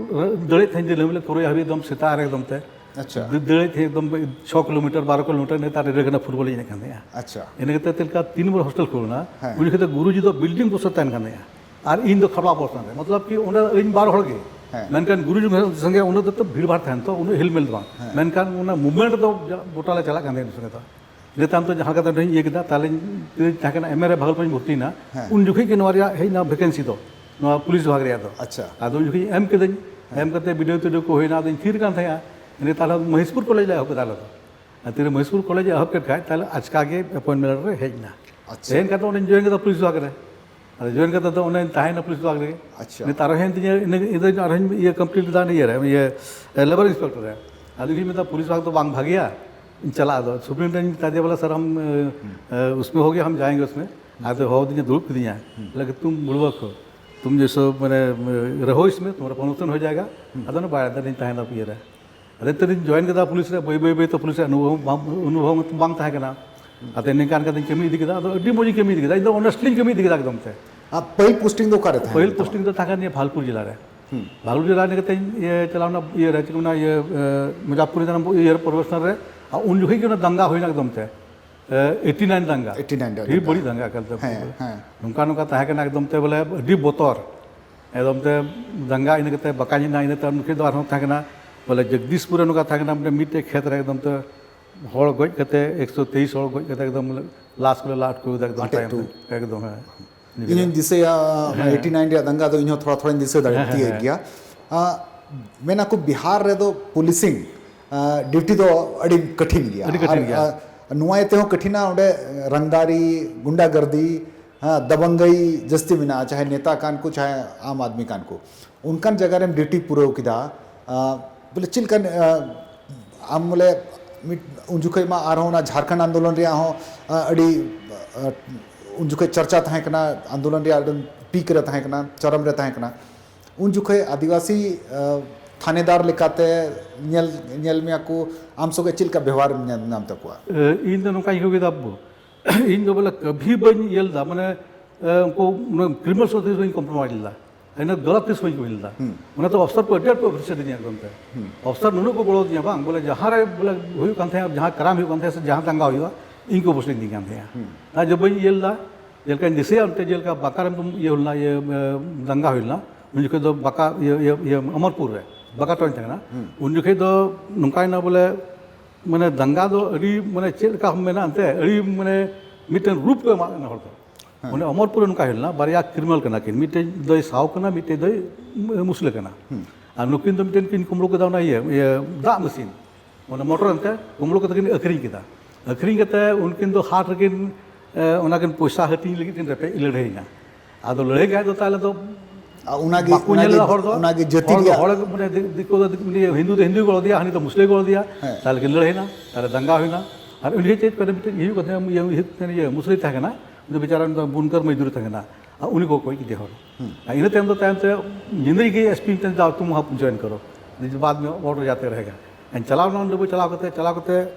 ᱫᱟᱹᱲᱮᱫ ᱛᱟᱦᱮᱸᱧ ᱫᱤᱱᱟᱹᱢ ᱦᱤᱞᱳᱜ ᱛᱩᱨᱩᱭ ᱦᱟᱹᱵᱤᱡ ᱮᱠᱫᱚᱢ ᱥᱮᱛᱟᱜ ᱨᱮ ᱮᱠᱫᱚᱢ ᱛᱮ᱾ ᱟᱪᱪᱷᱟ᱾ ᱫᱟᱹᱲᱮᱫ ᱛᱟᱦᱮᱸᱧ ᱮᱠᱫᱚᱢ ᱪᱷᱚ ᱠᱤᱞᱳᱢᱤᱴᱟᱨ, ᱵᱟᱨᱚ ᱠᱤᱞᱳᱢᱤᱴᱟᱨ, ᱱᱮᱛᱟᱨ ᱨᱮ ᱰᱟᱹᱲ ᱠᱟᱱᱟ ᱯᱷᱩᱴᱵᱚᱞ ᱤᱧ ᱮᱱᱮᱡ ᱠᱟᱱ ᱛᱟᱦᱮᱸᱜᱼᱟ᱾ ᱟᱪᱪᱷᱟ᱾ ᱤᱱᱟᱹ ᱠᱟᱛᱮ ᱪᱮᱫ ᱞᱮᱠᱟ ᱛᱤᱱ ᱱᱚᱢᱵᱚᱨ ᱦᱳᱥᱴᱮᱞ ᱠᱷᱩᱞᱟᱹᱣ ᱮᱱᱟ, ᱦᱮᱸ᱾ ᱩᱱ ᱡᱚᱠᱷᱚᱱ ᱫᱚ ᱜᱩᱨᱩᱡᱤ ᱫᱚ building ᱵᱚᱥᱚᱨ ᱛᱟᱦᱮᱱ ᱠᱟᱱ ᱛᱟᱦᱮᱸᱜᱼᱟ᱾ ᱟᱨ ᱤᱧ ᱫᱚ ᱠᱷᱟᱯᱲᱟ ᱵᱚᱥ ᱛᱟᱦᱮᱱ ᱛᱟᱦᱮᱸᱜᱼᱟ᱾ ᱢᱚᱛᱞᱚᱵ ᱠᱤ ᱚᱸᱰᱮ ᱤᱧ ᱵᱟᱨ ᱦᱚᱲ ᱜᱮ᱾ ᱦᱮᱸ᱾ ᱢᱮᱱᱠᱷᱟᱱ ᱜᱩᱨᱩᱡᱤ ᱥᱚᱸᱜᱮ ᱚᱸᱰᱮ ᱫᱚ ᱵᱷᱤᱲ ᱵᱷᱟᱲ ᱛᱟᱦᱮᱱ ᱛᱚ, ᱩᱱᱟᱹᱜ ᱦᱤᱞᱢᱮᱞ ᱫᱚ ᱵᱟᱝ᱾ ᱦᱮᱸ᱾ ᱢᱮᱱᱠᱷᱟᱱ ᱚᱱᱟ movement ᱫᱚ ᱜᱚᱴᱟ ᱞᱮ ᱪᱟᱞᱟᱜ ᱠᱟᱱ ᱛᱟᱦᱮᱸᱫ ᱩᱱ ᱥᱚᱸᱜᱮ ᱫᱚ᱾ ᱤᱱᱟᱹ ᱛᱟᱭᱚᱢ ᱛᱮ ᱡᱟᱦᱟᱸ ᱞᱮᱠᱟᱛᱮ ᱚᱸᱰᱮᱧ ᱤᱭᱟᱹ ᱠᱮᱫᱟ, ᱛᱟᱦᱞᱮᱧ ᱛᱟᱦᱮᱸ ᱠᱟᱱᱟ ᱮᱢ ᱮ ᱨᱮ ᱵᱷᱟᱜᱚᱞᱯᱩᱨᱤᱧ ᱵᱷᱚᱨᱛᱤᱭᱮᱱᱟ᱾ ᱦᱮᱸ᱾ ᱩᱱ ᱡᱚᱠᱷᱚᱡ ᱜᱮ ᱱᱚᱣᱟ ᱨᱮᱭᱟᱜ ᱦᱮᱡ ᱮᱱᱟ vacancy ᱫᱚ, ᱱᱚᱣᱟ ᱯᱩᱞᱤᱥ ᱵᱤᱵᱷᱟᱜᱽ ᱨᱮᱭᱟᱜ ᱫᱚ᱾ ᱟᱪᱪᱷᱟ᱾ ᱟᱫᱚ ᱩᱱ ᱡᱚᱠᱷᱚᱡ ᱮᱢ ᱠᱤᱫᱟᱹᱧ᱾ ᱮᱢ ᱠᱟᱛᱮ ᱵᱤᱰᱟᱹᱣ ᱛᱤᱰᱟᱹᱣ ᱠᱚ ᱦᱩᱭᱱᱟ, ᱟᱫᱚᱧ ᱛᱷᱤᱨ ᱠᱟᱱ ᱛᱟᱦᱮᱸᱜᱼᱟ᱾ ᱤᱱᱟᱹ ᱛᱟᱦᱞᱮ ᱢᱚᱦᱮᱥᱯᱩᱨ ᱠᱚᱞᱮᱡᱽ ᱞᱮ ᱮᱦᱚᱵ ᱠᱮᱫᱟ ᱟᱞᱮ ᱫᱚ᱾ ᱟᱨ ᱛᱤᱨᱮ ᱢᱚᱦᱮᱥᱯᱩᱨ ᱠᱚᱞᱮᱡᱽ ᱮᱦᱚᱵ ᱠᱮᱫ ᱠᱷᱟᱡ, ᱛᱟᱦᱞᱮ ᱟᱪᱠᱟ ᱜᱮ appointment letter ᱨᱮ ᱦᱮᱡ ᱮᱱᱟ᱾ ᱟᱪᱪᱷᱟ᱾ ᱦᱮᱡ ᱮᱱ ᱠᱷᱟᱱ ᱫᱚ ᱚᱸᱰᱮᱧ join ᱠᱮᱫᱟ ᱯᱩᱞᱤᱥ ᱵᱤᱵᱷᱟᱜᱽ ᱨᱮ᱾ ᱟᱫᱚ join ᱠᱟᱛᱮ ᱫᱚ ᱚᱸᱰᱮᱧ ᱛᱟᱦᱮᱸᱭᱮᱱᱟ ᱯᱩᱞᱤᱥ ᱵᱤᱵᱷᱟᱜᱽ ᱨᱮᱜᱮ᱾ ᱟᱪᱪᱷᱟ᱾ ᱱᱤᱛ ᱟᱨᱦᱚᱸ ᱦᱮᱡ ᱮᱱ ᱛᱤᱧᱟᱹ, ᱤᱱᱟᱹ, ᱤᱱᱟᱹ ᱟᱨᱦᱚᱸᱧ ᱤᱭᱟᱹ complete ᱞᱮᱫᱟ ᱤᱭᱟᱹ ᱨᱮ, ᱤᱭᱟᱹ, labour inspector ᱨᱮ᱾ ᱟᱫᱚ ᱤᱧ ᱢᱮᱱᱫᱟ ᱯᱩᱞᱤᱥ ᱵᱤᱵᱷᱟᱜᱽ ᱫᱚ ᱵᱟᱝ ᱵᱷᱟᱜᱮᱭᱟ, ᱤᱧ ᱪᱟᱞᱟᱜᱼᱟ᱾ ᱟᱫᱚ superintendent ᱤᱧ ᱢᱮᱛᱟ ᱫᱮᱭᱟ ᱵᱚᱞᱮ, "ᱥᱟᱨ, ᱦᱟᱢ, ᱮ, ᱮ, ᱩᱥᱢᱮ ᱦᱳ ᱜᱮ, ᱦᱟᱢ ᱡᱟᱭᱮᱸᱜᱮ ᱩᱥᱢᱮ᱾" ᱟᱫᱚ ᱦᱚᱦᱚ ᱫᱤᱧᱟ, ᱫᱩᱲᱩᱵ ᱠᱤᱫᱤᱧᱟ᱾ ᱵᱚᱞᱮ ᱠᱤ, "ᱛᱩᱢ ᱵᱩᱲᱵᱚᱠ ᱦᱳ, ᱛᱩᱢ ᱡᱮᱥᱚ, ᱢᱟᱱᱮ, ᱨᱮᱦᱳ ᱤᱥᱢᱮ, ᱛᱩᱢᱦᱟᱨᱟ promotion ᱦᱳ ᱡᱟᱭᱮᱜᱟ᱾" ᱟᱫᱚ ᱚᱱᱟ ᱵᱟᱭ ᱟᱫᱚᱧ ᱛᱟᱦᱮᱸᱱᱟ ᱤᱭᱟᱹ ᱨᱮ᱾ ᱟᱫᱚ ᱮᱱᱛᱮ ᱫᱚᱧ join ᱠᱮᱫᱟ ᱯᱩᱞᱤᱥ ᱨᱮ, ᱵᱟᱹᱭ ᱵᱟᱹᱭ ᱵᱟᱹᱭ ᱛᱮ ᱯᱩᱞᱤᱥ ᱨᱮ ᱚᱱᱩᱵᱷᱚᱵ ᱵᱟᱝ, ᱚᱱᱩᱵᱷᱚᱵ ᱵᱟᱝ ᱛᱟᱦᱮᱸ ᱠᱟᱱᱟ᱾ ᱟᱫᱚ ᱱᱤᱝᱠᱟ ᱱᱤᱝᱠᱟ ᱛᱤᱧ ᱠᱟᱹᱢᱤ ᱤᱫᱤ ᱠᱮᱫᱟ, ᱟᱫᱚ ᱟᱹᱰᱤ ᱢᱚᱡᱽ ᱤᱧ ᱠᱟᱹᱢᱤ ᱤᱫᱤ ᱠᱮᱫᱟ, ᱤᱧ ᱫᱚ honestly ᱤᱧ ᱠᱟᱹᱢᱤ ᱤᱫᱤ ᱠᱮᱫᱟ ᱮᱠᱫᱚᱢ ᱛᱮ᱾ ᱟᱨ ᱯᱟᱹᱦᱤᱞ posting ᱫᱚ ᱚᱠᱟᱨᱮ ᱛᱟᱦᱮᱸ ᱯᱟᱹᱦᱤᱞ ᱠᱟᱱ ᱛᱟᱢᱟ? Posting ᱫᱚ ᱛᱟᱦᱮᱸ ᱠᱟᱱ ᱜᱮᱭᱟ ᱵᱷᱟᱞᱯᱩᱨ ᱡᱮᱞᱟ ᱨᱮ᱾ ᱦᱩᱸ᱾ ᱵᱷᱟᱞᱯᱩᱨ ᱡᱮᱞᱟ ᱨᱮ ᱠᱟᱛᱮᱧ, ᱤᱭᱟᱹ, ᱪᱟᱞᱟᱣ ᱮᱱᱟ, ᱤᱭᱟᱹ ᱨᱮ, ᱪᱮᱫ ᱠᱚ ᱢᱮᱱᱟ, ᱤᱭᱟᱹ, ᱮ, ᱢᱩᱡᱟᱯᱯᱩᱨ ᱤᱭᱟᱹ ᱨᱮ, ᱯᱨᱚᱵᱮᱥᱱᱟᱞ ᱨᱮ᱾ ᱟᱨ ᱩᱱ ᱡᱚᱠᱷᱚᱡ ᱜᱮ ᱚᱱᱟ ᱫᱟᱝᱜᱟ ᱦᱩᱭᱱᱟ ᱮᱠᱫᱚᱢ ᱛᱮ᱾ ᱮᱴᱤ ᱱᱟᱭᱤᱱ ᱫᱟᱝᱜᱟ᱾ ᱮᱴᱤ ᱱᱟᱭᱤᱱ ᱨᱮᱭᱟᱜ ᱟᱹᱰᱤ ᱫᱟᱝᱜᱟ᱾ ᱵᱟᱹᱲᱤᱡ ᱫᱟᱝᱜᱟ ᱮᱠᱟᱞ ᱛᱮ᱾ ᱦᱮᱸ, ᱦᱮᱸ᱾ ᱱᱚᱝᱠᱟ ᱱᱚᱝᱠᱟ ᱛᱟᱦᱮᱸ ᱠᱟᱱᱟ ᱮᱠᱫᱚᱢ ᱛᱮ ᱵᱚᱞᱮ ᱟᱹᱰᱤ ᱵᱚᱛᱚᱨ᱾ ᱮᱠᱫᱚᱢ ᱛᱮ ᱫᱟᱝᱜᱟ ᱤᱱᱟᱹ ᱠᱟᱛᱮ ᱵᱟᱠᱟ ᱧᱤᱫᱟ ᱤᱱᱟᱹ ᱛᱟᱭᱚᱢ ᱱᱩᱠᱤᱱ ᱫᱚ ᱟᱨᱦᱚᱸ ᱛᱟᱦᱮᱸ ᱠᱟᱱᱟ ᱵᱚᱞᱮ ᱡᱚᱜᱫᱤᱥᱯᱩᱨ ᱨᱮ ᱱᱚᱝᱠᱟ ᱛᱟᱦᱮᱸ ᱠᱟᱱᱟ ᱢᱤᱫᱴᱮᱡ ᱠᱷᱮᱛ ᱨᱮ ᱮᱠᱫᱚᱢ ᱛᱮ ᱦᱚᱲ ᱜᱚᱡ ᱠᱟᱛᱮ ᱮᱠᱥᱚ ᱛᱮᱭᱤᱥ ᱦᱚᱲ ᱜᱚᱡ ᱠᱟᱛᱮ ᱮᱠᱫᱚᱢ ᱞᱟᱥ ᱠᱚᱞᱮ ᱞᱟ ᱟᱴᱠᱟᱣ ᱮᱫᱟ ᱮᱠᱫᱚᱢ ᱟᱴᱮᱫ ᱛᱟᱭᱚᱢ ᱦᱚᱴᱚ᱾ ᱛᱮ᱾ ᱮᱠᱫᱚᱢ, ᱦᱮᱸ᱾ ᱤᱧᱤᱧ ᱫᱤᱥᱟᱹᱭᱟ, ᱦᱮᱸ᱾ ᱮᱴᱤ ᱱᱟᱭᱤᱱ ᱨᱮᱭᱟᱜ ᱫᱟᱝᱜᱟ ᱫᱚ ᱤᱧᱦᱚᱸ ᱛᱷᱚᱲᱟ ᱛᱷᱚᱲᱟᱧ ᱫᱤᱥᱟᱹ ᱫᱟᱲᱮ ᱦᱮᱸ, ᱦᱮᱸ, ᱛᱤᱭᱳᱜ ᱦᱮᱸ᱾ ᱜᱮᱭᱟ᱾ ᱟ, ᱢᱮᱱᱟᱠᱚ ᱵᱤᱦᱟᱨ ᱨᱮᱫᱚ ᱯᱩᱞᱤᱥᱤᱝ, ᱟ, ᱰᱤᱭᱩᱴᱤ ᱫᱚ ᱟᱹᱰᱤ ᱠᱚᱴᱷᱤᱱ ᱜᱮᱭᱟ᱾ ᱟᱹᱰᱤ ᱠᱚᱴᱷᱤᱱ ᱟᱨ, ᱜᱮᱭᱟ᱾ ᱟ, ᱱᱚᱣᱟ ᱤᱭᱟᱹ ᱛᱮᱦᱚᱸ ᱠᱚᱴᱷᱤᱱᱟ, ᱚᱸᱰᱮ ᱨᱟᱝᱫᱟᱨᱤ, ᱜᱩᱱᱰᱟᱜᱟᱨᱫᱤ, ᱦᱮᱸ, ᱫᱟᱵᱚᱝᱜᱟᱹᱭᱤ ᱡᱟᱹᱥᱛᱤ ᱢᱮᱱᱟᱜᱼᱟ, ᱪᱟᱦᱮ ᱱᱮᱛᱟ ᱠᱟᱱ ᱠᱚ, ᱪᱟᱦᱮ ᱟᱢ ᱟᱫᱢᱤ ᱠᱟᱱ ᱠᱚ᱾ ᱚᱱᱠᱟᱱ ᱡᱟᱭᱜᱟ ᱨᱮᱢ ᱰᱤᱭᱩᱴᱤ ᱯᱩᱨᱟᱹᱣ ᱠᱮᱫᱟ, ᱟ, ᱵᱚᱞᱮ ᱪᱮᱫ ᱞᱮᱠᱟᱱ, ᱟ, ᱟᱢ ᱵᱚᱞᱮ ᱢᱤᱫ, ᱩᱱ ᱡᱚᱠᱷᱚᱡ ᱢᱟ ᱟᱨᱦᱚᱸ ᱚᱱᱟ ᱡᱷᱟᱲᱠᱷᱚᱸᱰ ᱟᱱᱫᱳᱞᱚᱱ ᱨᱮᱭᱟᱜ ᱦᱚᱸ, ᱟ, ᱟᱹᱰᱤ, ᱟ, ᱩᱱ ᱡᱚᱠᱷᱚᱡ ᱪᱟᱨᱪᱟ ᱛᱟᱦᱮᱸ ᱠᱟᱱᱟ, ᱟᱱᱫᱳᱞᱚᱱ ᱨᱮᱭᱟᱜ ᱟᱹᱰᱤ ᱯᱤᱠ ᱨᱮ ᱛᱟᱦᱮᱸ ᱠᱟᱱᱟ, ᱪᱚᱨᱚᱢ ᱨᱮ ᱛᱟᱦᱮᱸ ᱠᱟᱱᱟ᱾ ᱩᱱ ᱡᱚᱠᱷᱚᱡ ᱟᱹᱫᱤᱵᱟᱹᱥᱤ, ᱟ, ᱛᱷᱟᱱᱮᱫᱟᱨ ᱞᱮᱠᱟᱛᱮ ᱧᱮᱞ, ᱧᱮᱞ ᱢᱮᱭᱟ ᱠᱚ, ᱟᱢ ᱥᱚᱸᱜᱮ ᱪᱮᱫ ᱞᱮᱠᱟ ᱵᱮᱣᱦᱟᱨ ᱮᱢ ᱧᱟᱢ, ᱧᱟᱢ ᱛᱟᱠᱚᱣᱟ? ᱮ, ᱤᱧ ᱫᱚ ᱱᱚᱝᱠᱟᱧ ᱟᱹᱭᱠᱟᱹᱣ ᱠᱮᱫᱟ, ᱵᱟᱹᱵᱩ, ᱤᱧ ᱫᱚ ᱵᱚᱞᱮ ᱠᱟᱹᱵᱷᱤ ᱵᱟᱹᱧ ᱤᱭᱟᱹ ᱞᱮᱫᱟ, ᱢᱟᱱᱮ, ᱮ, ᱩᱱᱠᱩ, ᱢᱟᱱᱮ, ᱠᱨᱤᱢᱤᱱᱟᱞ ᱥᱟᱛᱮ ᱵᱟᱹᱧ ᱠᱚᱢᱯᱨᱳᱢᱟᱭᱤᱡᱽ ᱞᱮᱫᱟ᱾ ᱤᱱᱟᱹ ᱜᱟᱞᱟᱛ ᱛᱤᱥ ᱵᱟᱹᱧ ᱠᱟᱹᱢᱤ ᱞᱮᱫᱟ᱾ ᱦᱩᱸ᱾ ᱚᱱᱟᱛᱮ ᱚᱯᱥᱚᱨ ᱠᱚ ᱟᱹᱰᱤ ᱟᱸᱴ ᱠᱚ ᱮᱯᱨᱤᱥᱤᱭᱮᱴ ᱤᱧᱟ ᱮᱠᱫᱚᱢ ᱛᱮ᱾ ᱦᱩᱸ᱾ ᱚᱯᱥᱚᱨ ᱱᱩᱱᱟᱹᱜ ᱠᱚ ᱜᱚᱲᱚ ᱟᱹᱫᱤᱧᱟ, ᱵᱟᱝ, ᱵᱚᱞᱮ, ᱡᱟᱦᱟᱸ ᱨᱮ, ᱵᱚᱞᱮ, ᱦᱩᱭᱩᱜ ᱠᱟᱱ ᱛᱟᱦᱮᱸᱫ, ᱡᱟᱦᱟᱸ ᱠᱨᱟᱭᱤᱢ ᱦᱩᱭᱩᱜ ᱠᱟᱱ ᱛᱟᱦᱮᱸᱫ, ᱥᱮ ᱡᱟᱦᱟᱸ ᱫᱟᱝᱜᱟ ᱦᱩᱭᱩᱜᱼᱟ, ᱤᱧ ᱠᱚ ᱩᱯᱚᱥᱛᱷᱤᱛ ᱤᱧ ᱠᱟᱱ ᱛᱟᱦᱮᱸᱫ᱾ ᱦᱩᱸ᱾ ᱟᱨ ᱡᱮ ᱵᱟᱹᱧ ᱤᱭᱟᱹ ᱞᱮᱫᱟ, ᱡᱮᱞᱮᱠᱟᱧ ᱫᱤᱥᱟᱹᱭᱟ, ᱚᱱᱛᱮ ᱡᱮᱞᱮᱠᱟ ᱵᱟᱸᱠᱟ ᱨᱮ ᱤᱭᱟᱹ ᱦᱩᱭ ᱞᱮᱱᱟ, ᱤᱭᱟᱹ, ᱮ, ᱫᱟᱝᱜᱟ ᱦᱩᱭ ᱞᱮᱱᱟ, ᱩᱱ ᱡᱚᱠᱷᱚᱡ ᱫᱚ ᱵᱟᱸᱠᱟ, ᱤᱭᱟᱹ, ᱤᱭᱟᱹ, ᱤᱭᱟᱹ, ᱚᱢᱚᱨᱯᱩᱨ ᱨᱮ, ᱵᱟᱸᱠᱟ ᱴᱚᱧᱪ ᱛᱟᱦᱮᱸ ᱠᱟᱱᱟ᱾ ᱦᱩᱸ᱾ ᱩᱱ ᱡᱚᱠᱷᱚᱡ ᱫᱚ ᱱᱚᱝᱠᱟᱭᱮᱱᱟ ᱵᱚᱞᱮ, ᱢᱟᱱᱮ, ᱫᱟᱝᱜᱟ ᱫᱚ ᱟᱹᱰᱤ, ᱢᱟᱱᱮ, ᱪᱮᱫ ᱞᱮᱠᱟ ᱢᱮᱱᱟ ᱮᱱᱛᱮ, ᱟᱹᱰᱤ, ᱢᱟᱱᱮ, ᱢᱤᱫᱴᱮᱱ ᱨᱩᱯ ᱠᱚ ᱮᱢᱟᱜ ᱠᱟᱱᱟ ᱦᱚᱲ ᱫᱚ᱾ ᱦᱮᱸ᱾ ᱚᱱᱮ ᱚᱢᱚᱨᱯᱩᱨ ᱨᱮ ᱱᱚᱝᱠᱟ ᱦᱩᱭ ᱞᱮᱱᱟ, ᱵᱟᱨᱭᱟ ᱠᱨᱤᱢᱤᱱᱟᱞ ᱠᱟᱱᱟ ᱠᱤᱱ, ᱢᱤᱫᱴᱮᱡ ᱫᱚᱭ ᱥᱟᱶ ᱠᱟᱱᱟ, ᱢᱤᱫᱴᱮᱡ ᱫᱚᱭ ᱢᱩᱥᱞᱟᱹ ᱠᱟᱱᱟ᱾ ᱦᱩᱸ᱾ ᱟᱨ ᱱᱩᱠᱤᱱ ᱫᱚ ᱢᱤᱫᱴᱮᱱ ᱠᱤᱱ ᱠᱩᱢᱵᱽᱲᱩ ᱠᱮᱫᱟ ᱚᱱᱟ ᱤᱭᱟᱹ, ᱤᱭᱟᱹ, ᱫᱟᱜ ᱢᱮᱥᱤᱱ, ᱚᱱᱟ ᱢᱚᱴᱚᱨ ᱮᱱᱛᱮ ᱠᱩᱢᱵᱽᱲᱩ ᱠᱟᱛᱮ ᱠᱤᱱ ᱟᱹᱠᱷᱨᱤᱧ ᱠᱮᱫᱟ᱾ ᱟᱹᱠᱷᱨᱤᱧ ᱠᱟᱛᱮ ᱩᱱᱠᱤᱱ ᱫᱚ ᱦᱟᱴ ᱨᱮᱠᱤᱱ, ᱮ, ᱚᱱᱟ ᱠᱤᱱ ᱯᱚᱭᱥᱟ ᱦᱟᱹᱴᱤᱧ ᱞᱟᱹᱜᱤᱫ ᱠᱤᱱ ᱨᱮᱯᱮᱡ ᱞᱟᱹᱲᱦᱟᱹᱭᱮᱱᱟ᱾ ᱟᱫᱚ ᱞᱟᱹᱲᱦᱟᱹᱭ ᱠᱷᱟᱡ ᱫᱚ ᱛᱟᱦᱚᱞᱮ ᱫᱚ ᱟᱨ ᱚᱱᱟᱜᱮ, ᱵᱟᱠᱚ ᱧᱮᱞ ᱚᱱᱟᱜᱮ, ᱞᱮᱫᱟ ᱦᱚᱲ ᱫᱚ᱾ ᱚᱱᱟᱜᱮ ᱡᱟᱹᱛᱤ ᱦᱚᱲ ᱫᱚ, ᱨᱮᱭᱟᱜ ᱦᱚᱲ ᱢᱟᱱᱮ ᱫᱤ-, ᱫᱤᱠᱩ ᱫᱚ ᱫᱤᱠᱩ, ᱩᱱᱤ ᱦᱤᱱᱫᱩ ᱫᱚ ᱦᱤᱱᱫᱩᱭ ᱜᱚᱲᱚ ᱫᱮᱭᱟ, ᱦᱟᱹᱱᱤ ᱫᱚ ᱢᱩᱥᱞᱟᱹᱭ ᱜᱚᱲᱚ ᱫᱮᱭᱟ᱾ ᱦᱮᱸ᱾ ᱛᱟᱦᱚᱞᱮ ᱠᱤᱱ ᱞᱟᱹᱲᱦᱟᱹᱭᱮᱱᱟ, ᱛᱟᱦᱚᱞᱮ ᱫᱟᱝᱜᱟ ᱦᱩᱭᱱᱟ᱾ ᱟᱨ ᱩᱱᱤ ᱪᱮᱫ ᱠᱚᱨᱮ ᱢᱤᱫᱴᱮᱱ ᱤᱭᱟᱹ ᱠᱟᱱ ᱛᱟᱦᱮᱸᱱᱟ, ᱤᱭᱟᱹ, ᱤᱭᱟᱹ, ᱤᱭᱟᱹ, ᱢᱩᱥᱞᱟᱹᱭ ᱛᱟᱦᱮᱸ ᱠᱟᱱᱟ, ᱩᱱᱤ ᱫᱚ ᱵᱮᱪᱟᱨᱟ ᱩᱱᱤ ᱫᱚ ᱵᱩᱱᱠᱟᱨ ᱢᱚᱡᱫᱩᱨ ᱛᱟᱦᱮᱸ ᱠᱟᱱᱟ᱾ ᱟᱨ ᱩᱱᱤ ᱠᱚ ᱜᱚᱡ ᱠᱮᱫᱮᱭᱟ ᱦᱚᱲ᱾ ᱦᱩᱸ᱾ ᱟᱨ ᱤᱱᱟᱹ ᱛᱟᱭᱚᱢ ᱫᱚ, ᱛᱟᱭᱚᱢ ᱛᱮ ᱧᱤᱫᱟᱹ ᱜᱮ ᱮᱥ ᱯᱤ ᱢᱤᱫᱴᱮᱱ ᱫᱟᱣ ᱛᱩᱢ ᱦᱟᱯ ᱡᱚᱭᱮᱱ ᱠᱚᱨᱚ᱾ ᱱᱤᱡᱮ ᱵᱟᱫᱽ ᱢᱮ ᱚᱴᱳ ᱡᱟᱛᱮ ᱨᱮᱦᱮᱜᱟ᱾ ᱮᱱ ᱪᱟᱞᱟᱣ ᱱᱟ ᱚᱸᱰᱮ ᱵᱚ ᱪᱟᱞᱟᱣ ᱠᱟᱛᱮ, ᱪᱟᱞᱟᱣ ᱠᱟᱛᱮ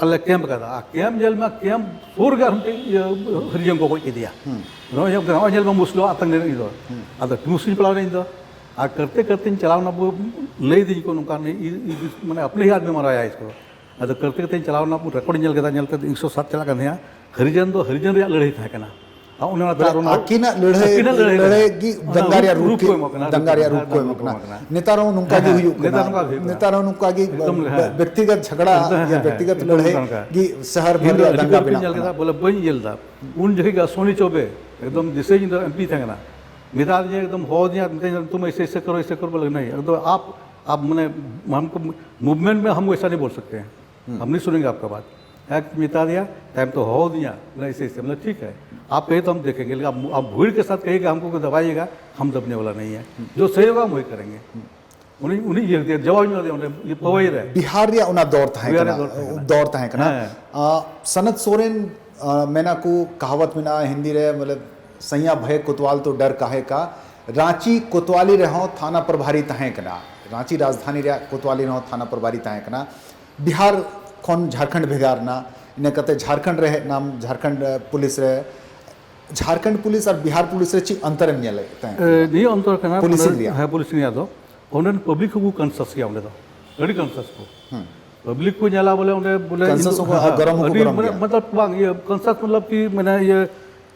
ᱟᱞᱮ ᱠᱮᱢᱯ ᱠᱟᱫᱟ᱾ ᱟᱨ ᱠᱮᱢᱯ ᱧᱮᱞ ᱢᱟ, ᱠᱮᱢᱯ ᱥᱩᱨ ᱨᱮᱜᱮ ᱟᱨ ᱢᱤᱫᱴᱮᱡ ᱤᱭᱟᱹ ᱦᱚᱨᱤᱡᱚᱱ ᱠᱚ ᱜᱚᱡ ᱠᱮᱫᱮᱭᱟ᱾ ᱦᱩᱸ᱾ ᱱᱚᱜᱼᱚᱭ ᱧᱮᱞ, ᱱᱚᱜᱼᱚᱭ ᱧᱮᱞ ᱢᱟ ᱢᱩᱥᱞᱟᱹ ᱟᱛᱟᱝ ᱨᱮ ᱤᱧ ᱫᱚ᱾ ᱦᱩᱸ᱾ ᱟᱫᱚ ᱢᱩᱥᱞᱟᱹᱧ ᱯᱟᱲᱟᱣ ᱮᱱᱟ ᱤᱧ ᱫᱚ᱾ ᱟᱨ ᱠᱟᱨᱛᱮ ᱠᱟᱨᱛᱮᱧ ᱪᱟᱞᱟᱣ ᱱᱟ, ᱵᱚ ᱞᱟᱹᱭ ᱫᱤᱧ ᱠᱚ ᱱᱚᱝᱠᱟ, ᱱᱩᱭ ᱤ-, ᱤ-, ᱢᱟᱱᱮ ᱟᱯᱱᱮ ᱦᱤ ᱟᱫᱢᱤ ᱢᱟᱨᱟ ᱦᱟᱭ ᱤᱥᱠᱳ᱾ ᱟᱫᱚ ᱠᱟᱹᱨᱛᱮ ᱠᱟᱛᱮᱧ ᱪᱟᱞᱟᱣ ᱮᱱᱟ, ᱨᱮᱠᱚᱨᱰ ᱤᱧ ᱧᱮᱞ ᱠᱮᱫᱟ, ᱧᱮᱞ ᱠᱟᱛᱮ ᱤᱧ ᱥᱚ ᱥᱟᱛ ᱪᱟᱞᱟᱜ ᱠᱟᱱ ᱛᱟᱦᱮᱸᱜᱼᱟ᱾ ᱦᱚᱨᱤᱡᱚᱱ ᱫᱚ ᱦᱚᱨᱤᱡᱚᱱ ᱨᱮᱭᱟᱜ ᱞᱟᱹᱲᱦᱟᱹᱭ ᱛᱟᱦᱮᱸ ᱠᱟᱱᱟ᱾ ᱟᱨ ᱚᱱᱮ ᱚᱱᱟ ᱵᱚᱞᱮ ᱛᱟᱨ ᱚᱱᱟ ᱟᱹᱠᱤᱱᱟᱜ ᱞᱟᱹᱲᱦᱟᱹᱭ, ᱟᱹᱠᱤᱱᱟᱜ ᱞᱟᱹᱲᱦᱟᱹᱭ ᱞᱟᱹᱲᱦᱟᱹᱭ ᱜᱮ ᱚᱱᱟ ᱫᱟᱝᱜᱟ ᱨᱮᱭᱟᱜ ᱨᱩᱯ ᱨᱩᱯ ᱠᱚ ᱠᱤᱱ, ᱮᱢᱚᱜ ᱠᱟᱱᱟ, ᱫᱟᱝᱜᱟ ᱨᱮᱭᱟᱜ ᱨᱩᱯ ᱠᱚ ᱮᱢᱚᱜ ᱠᱟᱱᱟ᱾ ᱱᱮᱛᱟᱨ ᱦᱚᱸ ᱱᱚᱝᱠᱟ ᱜᱮ ᱦᱮᱸ, ᱦᱩᱭᱩᱜ ᱱᱮᱛᱟᱨ ᱠᱟᱱᱟ᱾ ᱱᱚᱝᱠᱟ ᱜᱮ ᱦᱩᱭᱩᱜ ᱠᱟᱱᱟ᱾ ᱱᱮᱛᱟᱨ ᱦᱚᱸ ᱱᱚᱝᱠᱟ ᱜᱮ ᱮᱠᱫᱚᱢ, ᱦᱮᱸ᱾ ᱵᱮᱠᱛᱤᱜᱚᱛ ᱡᱷᱟᱜᱽᱲᱟ ᱮᱠᱫᱚᱢ, ᱦᱮᱸ, ᱭᱟ ᱦᱮᱸ, ᱵᱮᱠᱛᱤᱜᱚᱛ ᱮᱠᱫᱚᱢ ᱞᱟᱹᱲᱦᱟᱹᱭ ᱱᱚᱝᱠᱟ᱾ ᱜᱮ ᱥᱟᱦᱟᱨ ᱤᱧ ᱵᱷᱟᱨ ᱫᱚ ᱨᱮᱭᱟᱜ ᱠᱷᱟᱹᱞᱤ ᱫᱟᱝᱜᱟ ᱠᱟᱹᱴᱤᱡ ᱵᱮᱱᱟᱜ ᱧᱮᱞ ᱠᱟᱱᱟ᱾ ᱠᱮᱫᱟ, ᱵᱚᱞᱮ ᱵᱟᱹᱧ ᱧᱮᱞ ᱮᱫᱟ᱾ ᱩᱱ ᱡᱚᱠᱷᱮᱡ ᱜᱮ ᱥᱳᱱᱤ ᱪᱚᱣᱵᱮ ᱮᱠᱫᱚᱢ ᱫᱤᱥᱟᱹᱧ ᱫᱚ ᱮᱢᱯᱤ ᱛᱟᱦᱮᱸ ᱠᱟᱱᱟ, ᱢᱮᱛᱟ ᱫᱤᱧᱟ ᱮᱠᱫᱚᱢ ᱦᱚᱦᱚ ᱫᱤᱧᱟ, ᱢᱮᱛᱟᱧ ᱠᱟᱱᱟ, "ᱛᱩᱢ ᱮᱥᱮ ᱮᱥᱮ ᱠᱟᱨᱳ, ᱮᱥᱮ ᱠᱟᱨᱳ," ᱵᱚᱞᱮ, "ᱱᱟᱦᱤᱸ, ᱮᱠᱫᱚᱢ ᱟᱯ, ᱟᱯ ᱢᱟᱱᱮ ᱦᱟᱢᱠᱳ ᱢᱩᱵᱷᱢᱮᱱᱴ ᱢᱮ ᱦᱟᱢ ᱮᱥᱟ ᱱᱟᱦᱤᱸ ᱵᱳᱞ ᱥᱟᱠᱛᱮ ᱦᱮᱸ, ᱦᱩᱸ᱾ हम नहीं सुनेंगे आपका बात।" ᱮᱠ ᱢᱮᱛᱟ ᱫᱤᱧᱟ, ᱛᱟᱭᱚᱢ ᱛᱮ ᱦᱚᱦᱚ ᱫᱤᱧᱟ, ᱵᱚᱞᱮ, "ᱮᱥᱮ ᱮᱥᱮ," ᱵᱚᱞᱮ, "ᱴᱷᱤᱠ ᱦᱮ, ᱟᱯ ᱠᱟᱦᱤᱭᱮ ᱛᱚ ᱦᱟᱢ ᱫᱮᱠᱷᱮᱸᱜᱮ, ᱞᱮᱠᱤᱱ ᱟᱯ, ᱟᱯ ᱵᱷᱤᱲ ᱠᱮ ᱥᱟᱛᱷ ᱠᱟᱦᱤᱭᱮᱜᱟ ᱦᱟᱢᱠᱳ ᱠᱳᱭ ᱫᱟᱵᱟᱭᱮᱜᱟ, ᱦᱟᱢ ᱫᱟᱵᱱᱮ ᱣᱟᱞᱟ ᱱᱟᱦᱤᱸ ᱦᱮ, ᱦᱩᱸ। जो सही होगा हम वही करेंगे।" ᱦᱩᱸ᱾ ᱩᱱᱤ, ᱩᱱᱤ ᱤᱭᱟᱹ ᱠᱮᱫᱮᱭᱟ, ᱡᱟᱵᱟᱵ ᱧᱚᱜ ᱠᱮᱫᱮᱭᱟ ᱚᱸᱰᱮ, ᱤᱭᱟᱹ ᱯᱟᱹᱣᱟᱹᱭ ᱨᱮ᱾ ᱵᱤᱦᱟᱨ ᱨᱮᱭᱟᱜ ᱚᱱᱟ ᱫᱚᱨ ᱛᱟᱦᱮᱸ ᱵᱤᱦᱟᱨ ᱠᱟᱱᱟ, ᱨᱮᱭᱟᱜ ᱫᱚᱨ ᱛᱟᱦᱮᱸ ᱠᱟᱱᱟ᱾ ᱫᱚᱨ ᱛᱟᱦᱮᱸ ᱠᱟᱱᱟ᱾ ᱦᱮᱸ᱾ ᱟ, ᱥᱚᱱᱚᱛ ᱥᱚᱨᱮᱱ, ᱟ, ᱢᱮᱱᱟ ᱠᱚ, ᱠᱟᱦᱟᱣᱟᱛ ᱢᱮᱱᱟᱜᱼᱟ ᱦᱤᱱᱫᱤ ᱨᱮ, ᱢᱚᱛᱞᱚᱵ, "ᱥᱟᱭᱟ ᱵᱷᱟᱭ ᱠᱳᱛᱣᱟᱞ ᱛᱚ ᱰᱟᱨ ᱠᱟᱦᱮ ᱠᱟ।" ᱨᱟᱸᱪᱤ ᱠᱳᱛᱣᱟᱞᱤ ᱨᱮᱦᱚᱸ ᱛᱷᱟᱱᱟ ᱯᱨᱚᱵᱷᱟᱨᱤ ᱛᱟᱦᱮᱸ ᱠᱟᱱᱟ, ᱨᱟᱸᱪᱤ ᱨᱟᱡᱽᱫᱷᱟᱱᱤ ᱨᱮᱭᱟᱜ ᱠᱳᱛᱣᱟᱞᱤ ᱨᱮᱦᱚᱸ ᱛᱷᱟᱱᱟ ᱯᱨᱚᱵᱷᱟᱨᱤ ᱛᱟᱦᱮᱸ ᱠᱟᱱᱟ᱾ ᱵᱤᱦᱟᱨ ᱠᱷᱚᱱ ᱡᱷᱟᱲᱠᱷᱚᱸᱰ ᱵᱷᱮᱜᱟᱨ ᱮᱱᱟ, ᱤᱱᱟᱹ ᱠᱟᱛᱮ ᱡᱷᱟᱲᱠᱷᱚᱸᱰ ᱨᱮ ᱦᱮᱡ ᱮᱱᱟᱢ, ᱡᱷᱟᱲᱠᱷᱚᱸᱰ, ᱟ, ᱯᱩᱞᱤᱥ ᱨᱮ, ᱡᱷᱟᱨᱠᱷᱚᱸᱰ ᱯᱩᱞᱤᱥ ᱟᱨ ᱵᱤᱦᱟᱨ ᱯᱩᱞᱤᱥ ᱨᱮ ᱪᱮᱫ ᱚᱱᱛᱚᱨ ᱮᱢ ᱧᱮᱞᱮᱫ ᱛᱟᱦᱮᱸᱫ? ᱮ, ᱱᱤᱭᱟᱹ ᱚᱱᱛᱚᱨ ᱠᱟᱱᱟ, ᱯᱩᱞᱤᱥᱤᱝ ᱢᱟᱱᱮ, ᱨᱮᱭᱟᱜ? ᱦᱮᱸ, ᱯᱩᱞᱤᱥᱤᱝ ᱨᱮᱭᱟᱜ ᱫᱚ᱾ ᱚᱸᱰᱮᱱ ᱯᱟᱵᱽᱞᱤᱠ ᱦᱚᱸᱠᱚ ᱠᱚᱱᱥᱟᱥ ᱜᱮᱭᱟ ᱚᱸᱰᱮ ᱫᱚ, ᱟᱹᱰᱤ ᱠᱚᱱᱥᱟᱥ ᱠᱚ᱾ ᱦᱩᱸ᱾ ᱯᱟᱵᱽᱞᱤᱠ ᱠᱚ ᱧᱮᱞᱟ ᱵᱚᱞᱮ ᱚᱸᱰᱮ ᱵᱚᱞᱮ ᱠᱚᱱᱥᱟᱥ ᱦᱚᱸᱠᱚ, ᱦᱮᱸ, ᱜᱚᱨᱚᱢ ᱦᱚᱸᱠᱚ ᱟᱹᱰᱤ ᱜᱚᱨᱚᱢ ᱢᱟᱱᱮ, ᱜᱮᱭᱟ᱾ ᱢᱚᱛᱞᱚᱵ ᱵᱟᱝ, ᱤᱭᱟᱹ, ᱠᱚᱱᱥᱟᱥ ᱢᱚᱛᱞᱚᱵ ᱠᱤ ᱢᱟᱱᱮ ᱤᱭᱟᱹ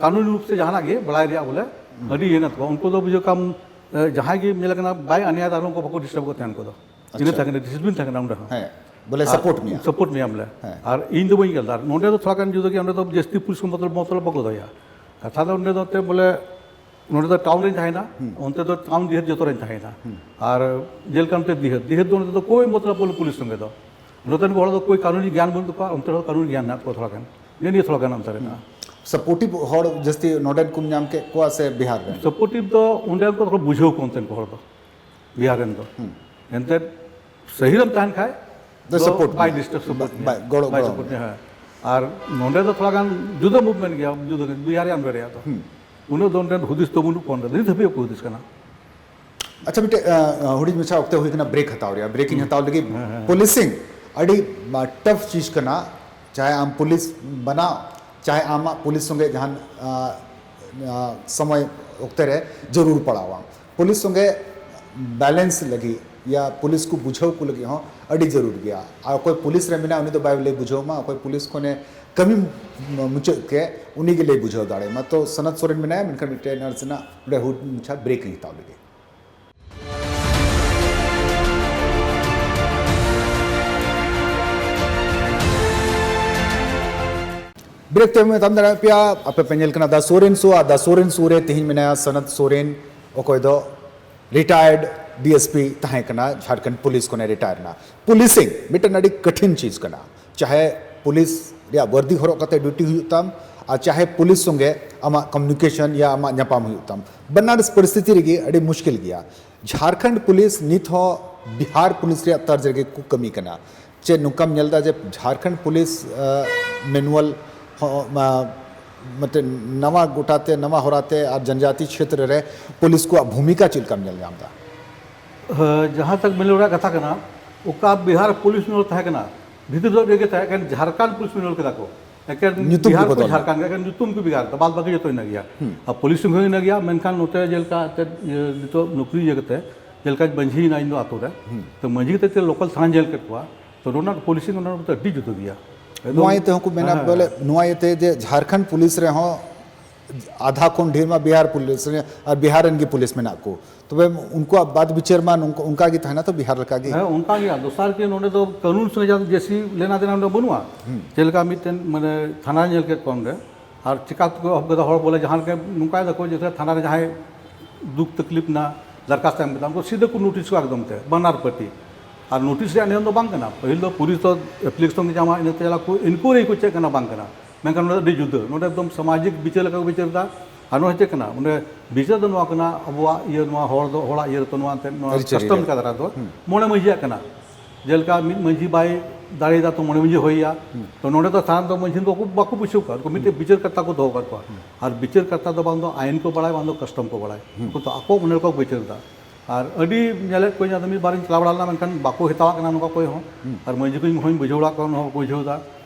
ᱠᱟᱹᱱᱩᱱᱤ ᱨᱩᱯ ᱥᱮ ᱡᱟᱦᱟᱱᱟᱜ ᱜᱮ ᱵᱟᱲᱟᱭ ᱨᱮᱭᱟᱜ ᱵᱚᱞᱮ ᱦᱩᱸ᱾ ᱟᱹᱰᱤ ᱤᱭᱟᱹ ᱦᱮᱱᱟᱜ ᱛᱟᱠᱚᱣᱟ᱾ ᱩᱱᱠᱩ ᱫᱚ ᱵᱩᱡᱷᱟᱹᱣ ᱠᱟᱢ, ᱮ, ᱡᱟᱦᱟᱸᱭ ᱜᱮ ᱧᱮᱞ ᱠᱟᱱᱟ ᱵᱟᱭ ᱟᱱᱭᱟᱭ ᱫᱟ, ᱩᱱᱠᱩ ᱵᱟᱠᱚ ᱰᱤᱥᱴᱟᱨᱵ ᱠᱚ ᱛᱟᱦᱮᱱ ᱩᱱᱠᱩ ᱫᱚ᱾ ᱤᱱᱟᱹ ᱟᱪᱪᱷᱟ᱾ ᱛᱟᱦᱮᱸ ᱠᱟᱱᱟ, ᱰᱤᱥᱤᱯᱞᱤᱱ ᱛᱟᱦᱮᱸ ᱠᱟᱱᱟ ᱚᱸᱰᱮ ᱦᱚᱸ᱾ ᱦᱮᱸ, ᱵᱚᱞᱮ ᱟᱨ ᱥᱟᱯᱳᱨᱴ ᱢᱮᱭᱟ᱾ ᱥᱟᱯᱳᱨᱴ ᱢᱮᱭᱟ ᱵᱚᱞᱮ᱾ ᱦᱮᱸ᱾ ᱟᱨ ᱤᱧ ᱫᱚ ᱵᱟᱹᱧ ᱧᱮᱞ ᱮᱫᱟ᱾ ᱱᱚᱸᱰᱮ ᱫᱚ ᱛᱷᱚᱲᱟ ᱜᱟᱱ ᱡᱩᱫᱟᱹ ᱜᱮᱭᱟ, ᱱᱚᱸᱰᱮ ᱫᱚ ᱡᱟᱹᱥᱛᱤ ᱯᱩᱞᱤᱥ ᱠᱚ ᱢᱚᱛᱞᱚᱵ, ᱢᱚᱛᱞᱚᱵ ᱵᱟᱠᱚ ᱫᱚᱦᱚᱭᱟ᱾ ᱠᱟᱛᱷᱟ ᱫᱚ ᱚᱸᱰᱮ ᱫᱚ ᱮᱱᱛᱮᱫ ᱵᱚᱞᱮ, ᱱᱚᱸᱰᱮ ᱫᱚ ᱴᱟᱣᱩᱱ ᱨᱮᱧ ᱛᱟᱦᱮᱱᱟ, ᱦᱩᱸ᱾ ᱚᱱᱛᱮ ᱫᱚ ᱴᱟᱣᱩᱱ ᱰᱤᱦᱟᱹᱛ ᱡᱚᱛᱚ ᱨᱮᱧ ᱛᱟᱦᱮᱱᱟ᱾ ᱦᱩᱸ᱾ ᱟᱨ ᱡᱮᱞᱮᱠᱟ ᱚᱱᱛᱮ ᱰᱤᱦᱟᱹᱛ, ᱰᱤᱦᱟᱹᱛ ᱫᱚ ᱚᱸᱰᱮ ᱫᱚ ᱠᱳᱭ ᱢᱚᱛᱞᱚᱵ ᱵᱟᱹᱱᱩᱜ ᱯᱩᱞᱤᱥ ᱥᱚᱸᱜᱮ ᱫᱚ᱾ ᱱᱚᱛᱮᱱ ᱠᱚ ᱦᱚᱲ ᱫᱚ ᱠᱳᱭ ᱠᱟᱹᱱᱩᱱᱤ ᱜᱮᱭᱟᱱ ᱵᱟᱹᱱᱩᱜ ᱛᱟᱠᱚᱣᱟ, ᱚᱱᱛᱮ ᱨᱮᱦᱚᱸ ᱠᱟᱹᱱᱩᱱᱤ ᱜᱮᱭᱟᱱ ᱢᱮᱱᱟᱜ ᱛᱟᱠᱚᱣᱟ ᱛᱷᱚᱲᱟ ᱜᱟᱱ᱾ ᱱᱤᱭᱟᱹ, ᱱᱤᱭᱟᱹ ᱛᱷᱚᱲᱟ ᱜᱟᱱ ᱚᱱᱛᱚᱨ ᱦᱩᱸ᱾ ᱢᱮᱱᱟᱜᱼᱟ᱾ ᱥᱟᱯᱳᱨᱴᱤᱵᱷ ᱦᱚᱲ ᱡᱟᱹᱥᱛᱤ ᱱᱚᱰᱮᱱ ᱠᱚᱢ ᱧᱟᱢ ᱠᱮᱫ ᱠᱚᱣᱟ ᱥᱮ ᱵᱤᱦᱟᱨ ᱨᱮᱱ? ᱥᱟᱯᱳᱨᱴᱤᱵᱷ ᱫᱚ ᱚᱸᱰᱮᱱ ᱠᱚ ᱵᱩᱡᱷᱟᱹᱣ ᱠᱚ ᱚᱱᱛᱮᱱ ᱠᱚ ᱦᱚᱲ ᱫᱚ᱾ ᱵᱤᱦᱟᱨ ᱨᱮᱱ ᱫᱚ᱾ ᱦᱩᱸ᱾ ᱮᱱᱛᱮᱫ ᱥᱟᱹᱦᱤ ᱨᱮᱢ ᱛᱟᱦᱮᱱ ᱠᱷᱟᱡ ᱫᱚ ᱫᱚ ᱥᱟᱯᱳᱨᱴ ᱵᱟᱭ ᱢᱮᱭᱟ᱾ ᱰᱤᱥᱴᱟᱨᱵ ᱥᱟᱯᱳᱨᱴ ᱵᱟᱭ, ᱢᱮᱭᱟ᱾ ᱜᱚᱲᱚ, ᱵᱟᱭ ᱜᱚᱲᱚ ᱥᱟᱯᱳᱨᱴ ᱢᱮᱭᱟ᱾ ᱢᱮᱭᱟ, ᱦᱮᱸ᱾ ᱟᱨ ᱱᱚᱸᱰᱮ ᱫᱚ ᱛᱷᱚᱲᱟ ᱜᱟᱱ ᱡᱩᱫᱟᱹ ᱢᱩᱵᱷᱢᱮᱱᱴ ᱜᱮᱭᱟ, ᱡᱩᱫᱟᱹ ᱜᱮ, ᱵᱤᱦᱟᱨ ᱨᱮᱭᱟᱜ ᱚᱸᱰᱮ ᱨᱮᱭᱟᱜ ᱫᱚ᱾ ᱦᱩᱸ᱾ ᱩᱱᱟᱹᱜ ᱫᱚ ᱚᱸᱰᱮ ᱦᱩᱫᱤᱥ ᱫᱚ ᱵᱟᱹᱱᱩᱜ ᱠᱚᱣᱟ, ᱚᱸᱰᱮ ᱫᱚ ᱱᱤᱛ ᱦᱟᱹᱵᱤᱡ ᱦᱚᱸᱠᱚ ᱦᱩᱫᱤᱥ ᱠᱟᱱᱟ᱾ ᱟᱪᱪᱷᱟ, ᱢᱤᱫᱴᱮᱡ, ᱟ, ᱟ, ᱦᱩᱰᱤᱧ ᱢᱟᱪᱷᱟ ᱚᱠᱛᱮ ᱦᱩᱭ ᱠᱟᱱᱟ, ᱵᱨᱮᱠ ᱦᱟᱛᱟᱣ ᱨᱮᱭᱟᱜ᱾ ᱵᱨᱮᱠ ᱤᱧ ᱦᱩᱸ᱾ ᱦᱟᱛᱟᱣ ᱞᱟᱹᱜᱤᱫ᱾ ᱦᱮᱸ, ᱦᱮᱸ, ᱦᱮᱸ᱾ ᱯᱩᱞᱤᱥᱤᱝ ᱟᱹᱰᱤ, ᱟ, ᱴᱟᱯᱷ ᱪᱤᱡᱽ ᱠᱟᱱᱟ, ᱪᱟᱦᱮ ᱟᱢ ᱯᱩᱞᱤᱥ ᱵᱮᱱᱟᱣ, ᱪᱟᱦᱮ ᱟᱢᱟᱜ ᱯᱩᱞᱤᱥ ᱥᱚᱸᱜᱮ ᱡᱟᱦᱟᱱ, ᱟ, ᱟ, ᱥᱚᱢᱚᱭ ᱚᱠᱛᱮ ᱨᱮ ᱡᱟᱹᱨᱩᱲ ᱯᱟᱲᱟᱣᱟ᱾ ᱯᱩᱞᱤᱥ ᱥᱚᱸᱜᱮ ᱵᱮᱞᱮᱱᱥ ᱞᱟᱹᱜᱤᱫ ᱭᱟ ᱯᱩᱞᱤᱥ ᱠᱚ ᱵᱩᱡᱷᱟᱹᱣ ᱠᱚ ᱞᱟᱹᱜᱤᱫ ᱦᱚᱸ ᱟᱹᱰᱤ ᱡᱟᱹᱨᱩᱲ ᱜᱮᱭᱟ᱾ ᱟᱨ ᱚᱠᱚᱭ ᱯᱩᱞᱤᱥ ᱨᱮ ᱢᱮᱱᱟᱭᱟ, ᱩᱱᱤ ᱫᱚ ᱵᱟᱭ ᱞᱟᱹᱭ ᱵᱩᱡᱷᱟᱹᱣ ᱢᱟ, ᱚᱠᱚᱭ ᱯᱩᱞᱤᱥ ᱠᱷᱚᱱᱮ ᱠᱟᱹᱢᱤ ᱢᱩᱪᱟᱹᱫ ᱠᱮᱫ, ᱩᱱᱤ ᱜᱮ ᱞᱟᱹᱭ ᱵᱩᱡᱷᱟᱹᱣ ᱫᱟᱲᱮᱭᱟᱢᱟ᱾ ᱛᱚ ᱥᱚᱱᱚᱛ ᱥᱚᱨᱮᱱ ᱢᱮᱱᱟᱭᱟ, ᱢᱮᱱᱠᱷᱟᱱ ᱢᱤᱫᱴᱮᱱ ᱱᱟᱨᱥ ᱨᱮᱱᱟᱜ ᱚᱸᱰᱮ ᱦᱩᱰᱤᱧ ᱢᱟᱪᱷᱟ ᱵᱨᱮᱠ ᱤᱧ ᱦᱟᱛᱟᱣ ᱞᱮᱜᱮ᱾ ᱵᱨᱮᱠ ᱛᱟᱭᱚᱢ ᱢᱮᱛᱟᱢ ᱫᱟᱲᱮᱭᱟᱜ ᱯᱮᱭᱟ, ᱟᱯᱮ ᱯᱮ ᱧᱮᱞ ᱠᱟᱱᱟ ᱫᱟ ᱥᱚᱨᱮᱱ ᱥᱳ, ᱟᱨ ᱫᱟ ᱥᱚᱨᱮᱱ ᱥᱳ ᱨᱮ ᱛᱮᱦᱮᱧ ᱢᱮᱱᱟᱭᱟ ᱥᱚᱱᱚᱛ ᱥᱚᱨᱮᱱ, ᱚᱠᱚᱭ ᱫᱚ ᱨᱤᱴᱟᱭᱟᱨᱰ ᱰᱤ ᱮᱥ ᱯᱤ ᱛᱟᱦᱮᱸ ᱠᱟᱱᱟ, ᱡᱷᱟᱲᱠᱷᱚᱸᱰ ᱯᱩᱞᱤᱥ ᱠᱷᱚᱱᱮ ᱨᱤᱴᱟᱭᱟᱨ ᱮᱱᱟ᱾ ᱯᱩᱞᱤᱥᱤᱝ ᱢᱤᱫᱴᱮᱱ ᱟᱹᱰᱤ ᱠᱚᱴᱷᱤᱱ ᱪᱤᱡᱽ ᱠᱟᱱᱟ, ᱪᱟᱦᱮ ᱯᱩᱞᱤᱥ ᱨᱮᱭᱟᱜ ᱵᱟᱹᱨᱫᱤ ᱦᱚᱨᱚᱜ ᱠᱟᱛᱮ ᱰᱤᱭᱩᱴᱤ ᱦᱩᱭᱩᱜ ᱛᱟᱢ, ᱟᱨ ᱪᱟᱦᱮ ᱯᱩᱞᱤᱥ ᱥᱚᱸᱜᱮ ᱟᱢᱟᱜ ᱠᱚᱢᱤᱭᱩᱱᱤᱠᱮᱥᱚᱱ ᱭᱟ ᱟᱢᱟᱜ ᱧᱟᱯᱟᱢ ᱦᱩᱭᱩᱜ ᱛᱟᱢ᱾ ᱵᱟᱱᱟᱨ ᱯᱚᱨᱤᱥᱛᱷᱤᱛᱤ ᱨᱮᱜᱮ ᱟᱹᱰᱤ ᱢᱩᱥᱠᱤᱞ ᱜᱮᱭᱟ᱾ ᱡᱷᱟᱲᱠᱷᱚᱸᱰ ᱯᱩᱞᱤᱥ ᱱᱤᱛ ᱦᱚᱸ ᱵᱤᱦᱟᱨ ᱯᱩᱞᱤᱥ ᱨᱮᱭᱟᱜ ᱛᱚᱨᱡ ᱨᱮᱜᱮ ᱠᱚ ᱠᱟᱹᱢᱤ ᱠᱟᱱᱟ᱾ ᱪᱮᱫ ᱱᱚᱝᱠᱟᱢ ᱧᱮᱞ ᱮᱫᱟ ᱡᱮ ᱡᱷᱟᱲᱠᱷᱚᱸᱰ ᱯᱩᱞᱤᱥ ᱢᱮᱱᱩᱣᱟᱞ ᱦᱚᱸ, ᱢᱟ, ᱢᱤᱫᱴᱮᱱ ᱱᱟᱣᱟ ᱜᱚᱴᱟᱛᱮ, ᱱᱟᱣᱟ ᱦᱚᱨᱟᱛᱮ ᱟᱨ ᱡᱚᱱᱡᱟᱛᱤ ᱪᱷᱮᱛᱨᱚ ᱨᱮ ᱯᱩᱞᱤᱥ ᱠᱚᱣᱟᱜ ᱵᱷᱩᱢᱤᱠᱟ ᱪᱮᱫ ᱞᱮᱠᱟᱢ ᱧᱮᱞ ᱧᱟᱢ ᱮᱫᱟ? ᱦᱮᱸ, ᱡᱟᱦᱟᱸ ᱛᱟᱠ ᱢᱮᱱ ᱨᱮᱭᱟᱜ ᱠᱟᱛᱷᱟ ᱠᱟᱱᱟ, ᱚᱠᱟ ᱵᱤᱦᱟᱨ ᱯᱩᱞᱤᱥ ᱢᱮᱱᱩᱣᱟᱞ ᱛᱟᱦᱮᱸ ᱠᱟᱱᱟ, ᱵᱷᱤᱛᱤᱨ ᱨᱮ ᱜᱮ ᱛᱟᱦᱮᱸ ᱠᱟᱱ ᱡᱷᱟᱲᱠᱷᱚᱸᱰ ᱯᱩᱞᱤᱥ ᱢᱮᱱᱩᱣᱟᱞ ᱠᱮᱫᱟ ᱠᱚ᱾ ᱮᱠᱮᱱ ᱧᱩᱛᱩᱢ ᱵᱤᱦᱟᱨ ᱠᱚ ᱠᱚ ᱵᱚᱫᱚᱞ ᱡᱷᱟᱲᱠᱷᱚᱸᱰ ᱜᱮ, ᱮᱠᱮᱱ ᱧᱩᱛᱩᱢ ᱠᱚ ᱵᱷᱮᱜᱟᱨ ᱮᱫᱟ, ᱵᱟᱫ ᱵᱟᱹᱠᱤ ᱡᱚᱛᱚ ᱤᱱᱟᱹ ᱜᱮᱭᱟ᱾ ᱦᱩᱸ᱾ ᱟᱨ ᱯᱩᱞᱤᱥ ᱥᱤᱝ ᱦᱚᱸ ᱤᱱᱟᱹ ᱜᱮᱭᱟ, ᱢᱮᱱᱠᱷᱟᱱ ᱱᱚᱛᱮ ᱡᱮᱞᱮᱠᱟ ᱮᱱᱛᱮᱫ, ᱤᱭᱟᱹ, ᱱᱤᱛᱚᱜ ᱱᱚᱠᱨᱤ ᱤᱭᱟᱹ ᱠᱟᱛᱮ, ᱡᱮᱞᱮᱠᱟ ᱢᱟᱹᱡᱷᱤ ᱦᱮᱱᱟᱜ ᱤᱧ ᱫᱚ ᱟᱛᱳ ᱨᱮ, ᱦᱩᱸ᱾ ᱛᱚ ᱢᱟᱹᱡᱷᱤ ᱠᱟᱛᱮ ᱛᱮ ᱞᱳᱠᱟᱞ ᱛᱷᱟᱱᱟᱧ ᱧᱮᱞ ᱠᱮᱫ ᱠᱚᱣᱟ, ᱛᱚ ᱱᱚᱰᱮᱱᱟᱜ ᱯᱩᱞᱤᱥᱤᱝ ᱚᱱᱟ ᱠᱚᱫᱚ ᱟᱹᱰᱤ ᱡᱩᱫᱟᱹ ᱜᱮᱭᱟ᱾ ᱱᱚᱣᱟ ᱤᱭᱟᱹ ᱛᱮᱦᱚᱸ ᱠᱚ ᱢᱮᱱᱟ ᱦᱮᱸ, ᱵᱚᱞᱮ, ᱦᱮᱸ᱾ ᱱᱚᱣᱟ ᱤᱭᱟᱹ ᱛᱮ ᱡᱮ ᱡᱷᱟᱲᱠᱷᱚᱸᱰ ᱯᱩᱞᱤᱥ ᱨᱮᱦᱚᱸ ᱟᱫᱷᱟ ᱠᱷᱚᱱ ᱰᱷᱮᱨ ᱢᱟ ᱵᱤᱦᱟᱨ ᱯᱩᱞᱤᱥ ᱨᱮ, ᱟᱨ ᱵᱤᱦᱟᱨ ᱨᱮᱱ ᱜᱮ ᱯᱩᱞᱤᱥ ᱢᱮᱱᱟᱜ ᱠᱚ, ᱛᱚᱵᱮ ᱩᱱᱠᱩᱣᱟᱜ ᱵᱟᱫ ᱵᱤᱪᱟᱹᱨ ᱢᱟ ᱱᱚᱝᱠᱟ, ᱚᱱᱠᱟ ᱜᱮ ᱛᱟᱦᱮᱱᱟ ᱛᱚ, ᱵᱤᱦᱟᱨ ᱞᱮᱠᱟ ᱜᱮ᱾ ᱦᱮᱸ, ᱚᱱᱠᱟ ᱜᱮ᱾ ᱟᱨ ᱫᱚᱥᱟᱨ ᱜᱮ, ᱱᱚᱰᱮ ᱫᱚ ᱠᱟᱹᱱᱩᱱ ᱥᱚᱸᱜᱮ ᱡᱟᱦᱟᱸ ᱡᱮᱥᱤ ᱞᱮᱱᱟ ᱫᱮᱱᱟ ᱱᱚᱰᱮ ᱵᱟᱹᱱᱩᱜᱼᱟ᱾ ᱦᱩᱸ᱾ ᱪᱮᱫ ᱞᱮᱠᱟ ᱢᱤᱫᱴᱮᱱ, ᱢᱟᱱᱮ, ᱛᱷᱟᱱᱟ ᱧᱮᱞ ᱠᱮᱫ ᱠᱚᱣᱟ ᱚᱸᱰᱮ, ᱟᱨ ᱪᱮᱠᱟ ᱛᱮᱠᱚ ᱮᱦᱚᱵ ᱠᱮᱫᱟ ᱦᱚᱲ ᱵᱚᱞᱮ ᱡᱟᱦᱟᱸ ᱨᱮᱜᱮ ᱱᱚᱝᱠᱟᱭ ᱫᱟᱠᱚ, ᱡᱮᱥᱮ ᱛᱷᱟᱱᱟ ᱨᱮ ᱡᱟᱦᱟᱸᱭ ᱫᱩᱠ ᱛᱟᱠᱞᱤᱯ ᱱᱟ, ᱫᱟᱨᱠᱟᱥᱛ ᱮᱢ ᱠᱮᱫᱟ, ᱩᱱᱠᱩ ᱥᱤᱫᱷᱟᱹ ᱠᱚ ᱱᱳᱴᱤᱥ ᱠᱚᱣᱟ ᱮᱠᱫᱚᱢ ᱛᱮ, ᱵᱟᱱᱟᱨ ᱯᱟᱨᱴᱤ᱾ ᱟᱨ ᱱᱳᱴᱤᱥ ᱨᱮᱭᱟᱜ ᱱᱤᱭᱚᱢ ᱫᱚ ᱵᱟᱝ ᱠᱟᱱᱟ᱾ ᱯᱟᱹᱦᱤᱞ ᱫᱚ ᱯᱩᱞᱤᱥ ᱫᱚ ᱮᱯᱞᱤᱠᱮᱥᱚᱱ ᱠᱚ ᱧᱟᱢᱟ, ᱤᱱᱟᱹ ᱛᱮ ᱪᱟᱞᱟᱜ ᱠᱚ ᱤᱱᱠᱩᱭᱟᱨᱤ ᱠᱚ ᱪᱮᱫ ᱠᱟᱱᱟ ᱵᱟᱝ ᱠᱟᱱᱟ᱾ ᱢᱮᱱᱠᱷᱟᱱ ᱱᱚᱰᱮ ᱫᱚ ᱟᱹᱰᱤ ᱡᱩᱫᱟᱹ, ᱱᱚᱰᱮ ᱮᱠᱫᱚᱢ ᱥᱟᱢᱟᱡᱤᱠ ᱵᱤᱪᱟᱹᱨ ᱞᱮᱠᱟ ᱠᱚ ᱵᱤᱪᱟᱹᱨ ᱮᱫᱟ᱾ ᱟᱨ ᱱᱚᱰᱮ ᱪᱮᱫ ᱠᱟᱱᱟ, ᱚᱸᱰᱮ ᱵᱤᱪᱟᱹᱨ ᱫᱚ ᱱᱚᱣᱟ ᱠᱟᱱᱟ, ᱟᱵᱚᱣᱟᱜ ᱤᱭᱟᱹ, ᱱᱚᱣᱟ ᱦᱚᱲ ᱫᱚ, ᱦᱚᱲᱟᱜ ᱤᱭᱟᱹ ᱨᱮᱛᱚ ᱱᱚᱣᱟ ᱮᱱᱛᱮᱫ, ᱱᱚᱣᱟ ᱟᱹᱨᱤᱪᱟᱹᱞᱤ ᱠᱟᱥᱴᱚᱢ ᱨᱮ᱾ ᱞᱮᱠᱟ ᱫᱷᱟᱨᱟ ᱫᱚ ᱦᱩᱸ᱾ ᱢᱚᱬᱮ ᱢᱟᱹᱡᱷᱤᱭᱟᱜ ᱠᱟᱱᱟ᱾ ᱡᱮᱞᱮᱠᱟ ᱢᱤᱫ ᱢᱟᱹᱡᱷᱤ ᱵᱟᱭ ᱫᱟᱲᱮᱭᱟᱫᱟ, ᱛᱚ ᱢᱚᱬᱮ ᱢᱟᱹᱡᱷᱤ ᱦᱩᱭᱮᱭᱟ᱾ ᱦᱩᱸ᱾ ᱛᱚ ᱱᱚᱰᱮ ᱫᱚ ᱥᱟᱫᱷᱟᱨᱚᱱᱛᱚ ᱢᱟᱹᱡᱷᱤ ᱫᱚ ᱵᱟᱠᱚ, ᱵᱟᱠᱚ ᱵᱩᱡᱷᱟᱹᱣ ᱠᱚᱣᱟ, ᱩᱱᱠᱩ ᱢᱤᱫᱴᱮᱡ ᱦᱩᱸ᱾ ᱵᱤᱪᱟᱹᱨ ᱠᱟᱨᱛᱟ ᱠᱚ ᱫᱚᱦᱚ ᱠᱟᱜ ᱠᱚᱣᱟ᱾ ᱦᱩᱸ᱾ ᱟᱨ ᱵᱤᱪᱟᱹᱨ ᱠᱟᱨᱛᱟ ᱫᱚ ᱵᱟᱝ ᱫᱚ ᱟᱭᱤᱱ ᱠᱚ ᱵᱟᱲᱟᱭ, ᱵᱟᱝ ᱫᱚ ᱠᱟᱥᱴᱚᱢ ᱠᱚ ᱵᱟᱲᱟᱭ᱾ ᱦᱩᱸ᱾ ᱩᱱᱠᱩ ᱫᱚ ᱟᱠᱚ ᱢᱚᱱᱮ ᱨᱮᱠᱚ ᱵᱤᱪᱟᱹᱨ ᱮᱫᱟ᱾ ᱟᱨ ᱟᱹᱰᱤ ᱧᱮᱞᱮᱫ ᱠᱚᱣᱟᱧ, ᱟᱫᱚ ᱢᱤᱫ ᱵᱟᱨᱤᱧ ᱪᱟᱞᱟᱣ ᱵᱟᱲᱟ ᱞᱮᱱᱟ, ᱢᱮᱱᱠᱷᱟᱱ ᱵᱟᱠᱚ ᱦᱟᱛᱟᱣᱟᱜ ᱠᱟᱱᱟ ᱱᱚᱝᱠᱟ ᱚᱠᱚᱭ ᱦᱚᱸ᱾ ᱦᱩᱸ᱾ ᱟᱨ ᱢᱟᱹᱡᱷᱤ ᱠᱚᱧ ᱦᱚᱸᱧ ᱵᱩᱡᱷᱟᱹᱣ ᱵᱟᱲᱟ ᱠᱚᱣᱟ, ᱩᱱᱠᱩ ᱦᱚᱸ ᱵᱟᱠᱚ ᱵᱩᱡᱷᱟᱹᱣ ᱮᱫᱟ᱾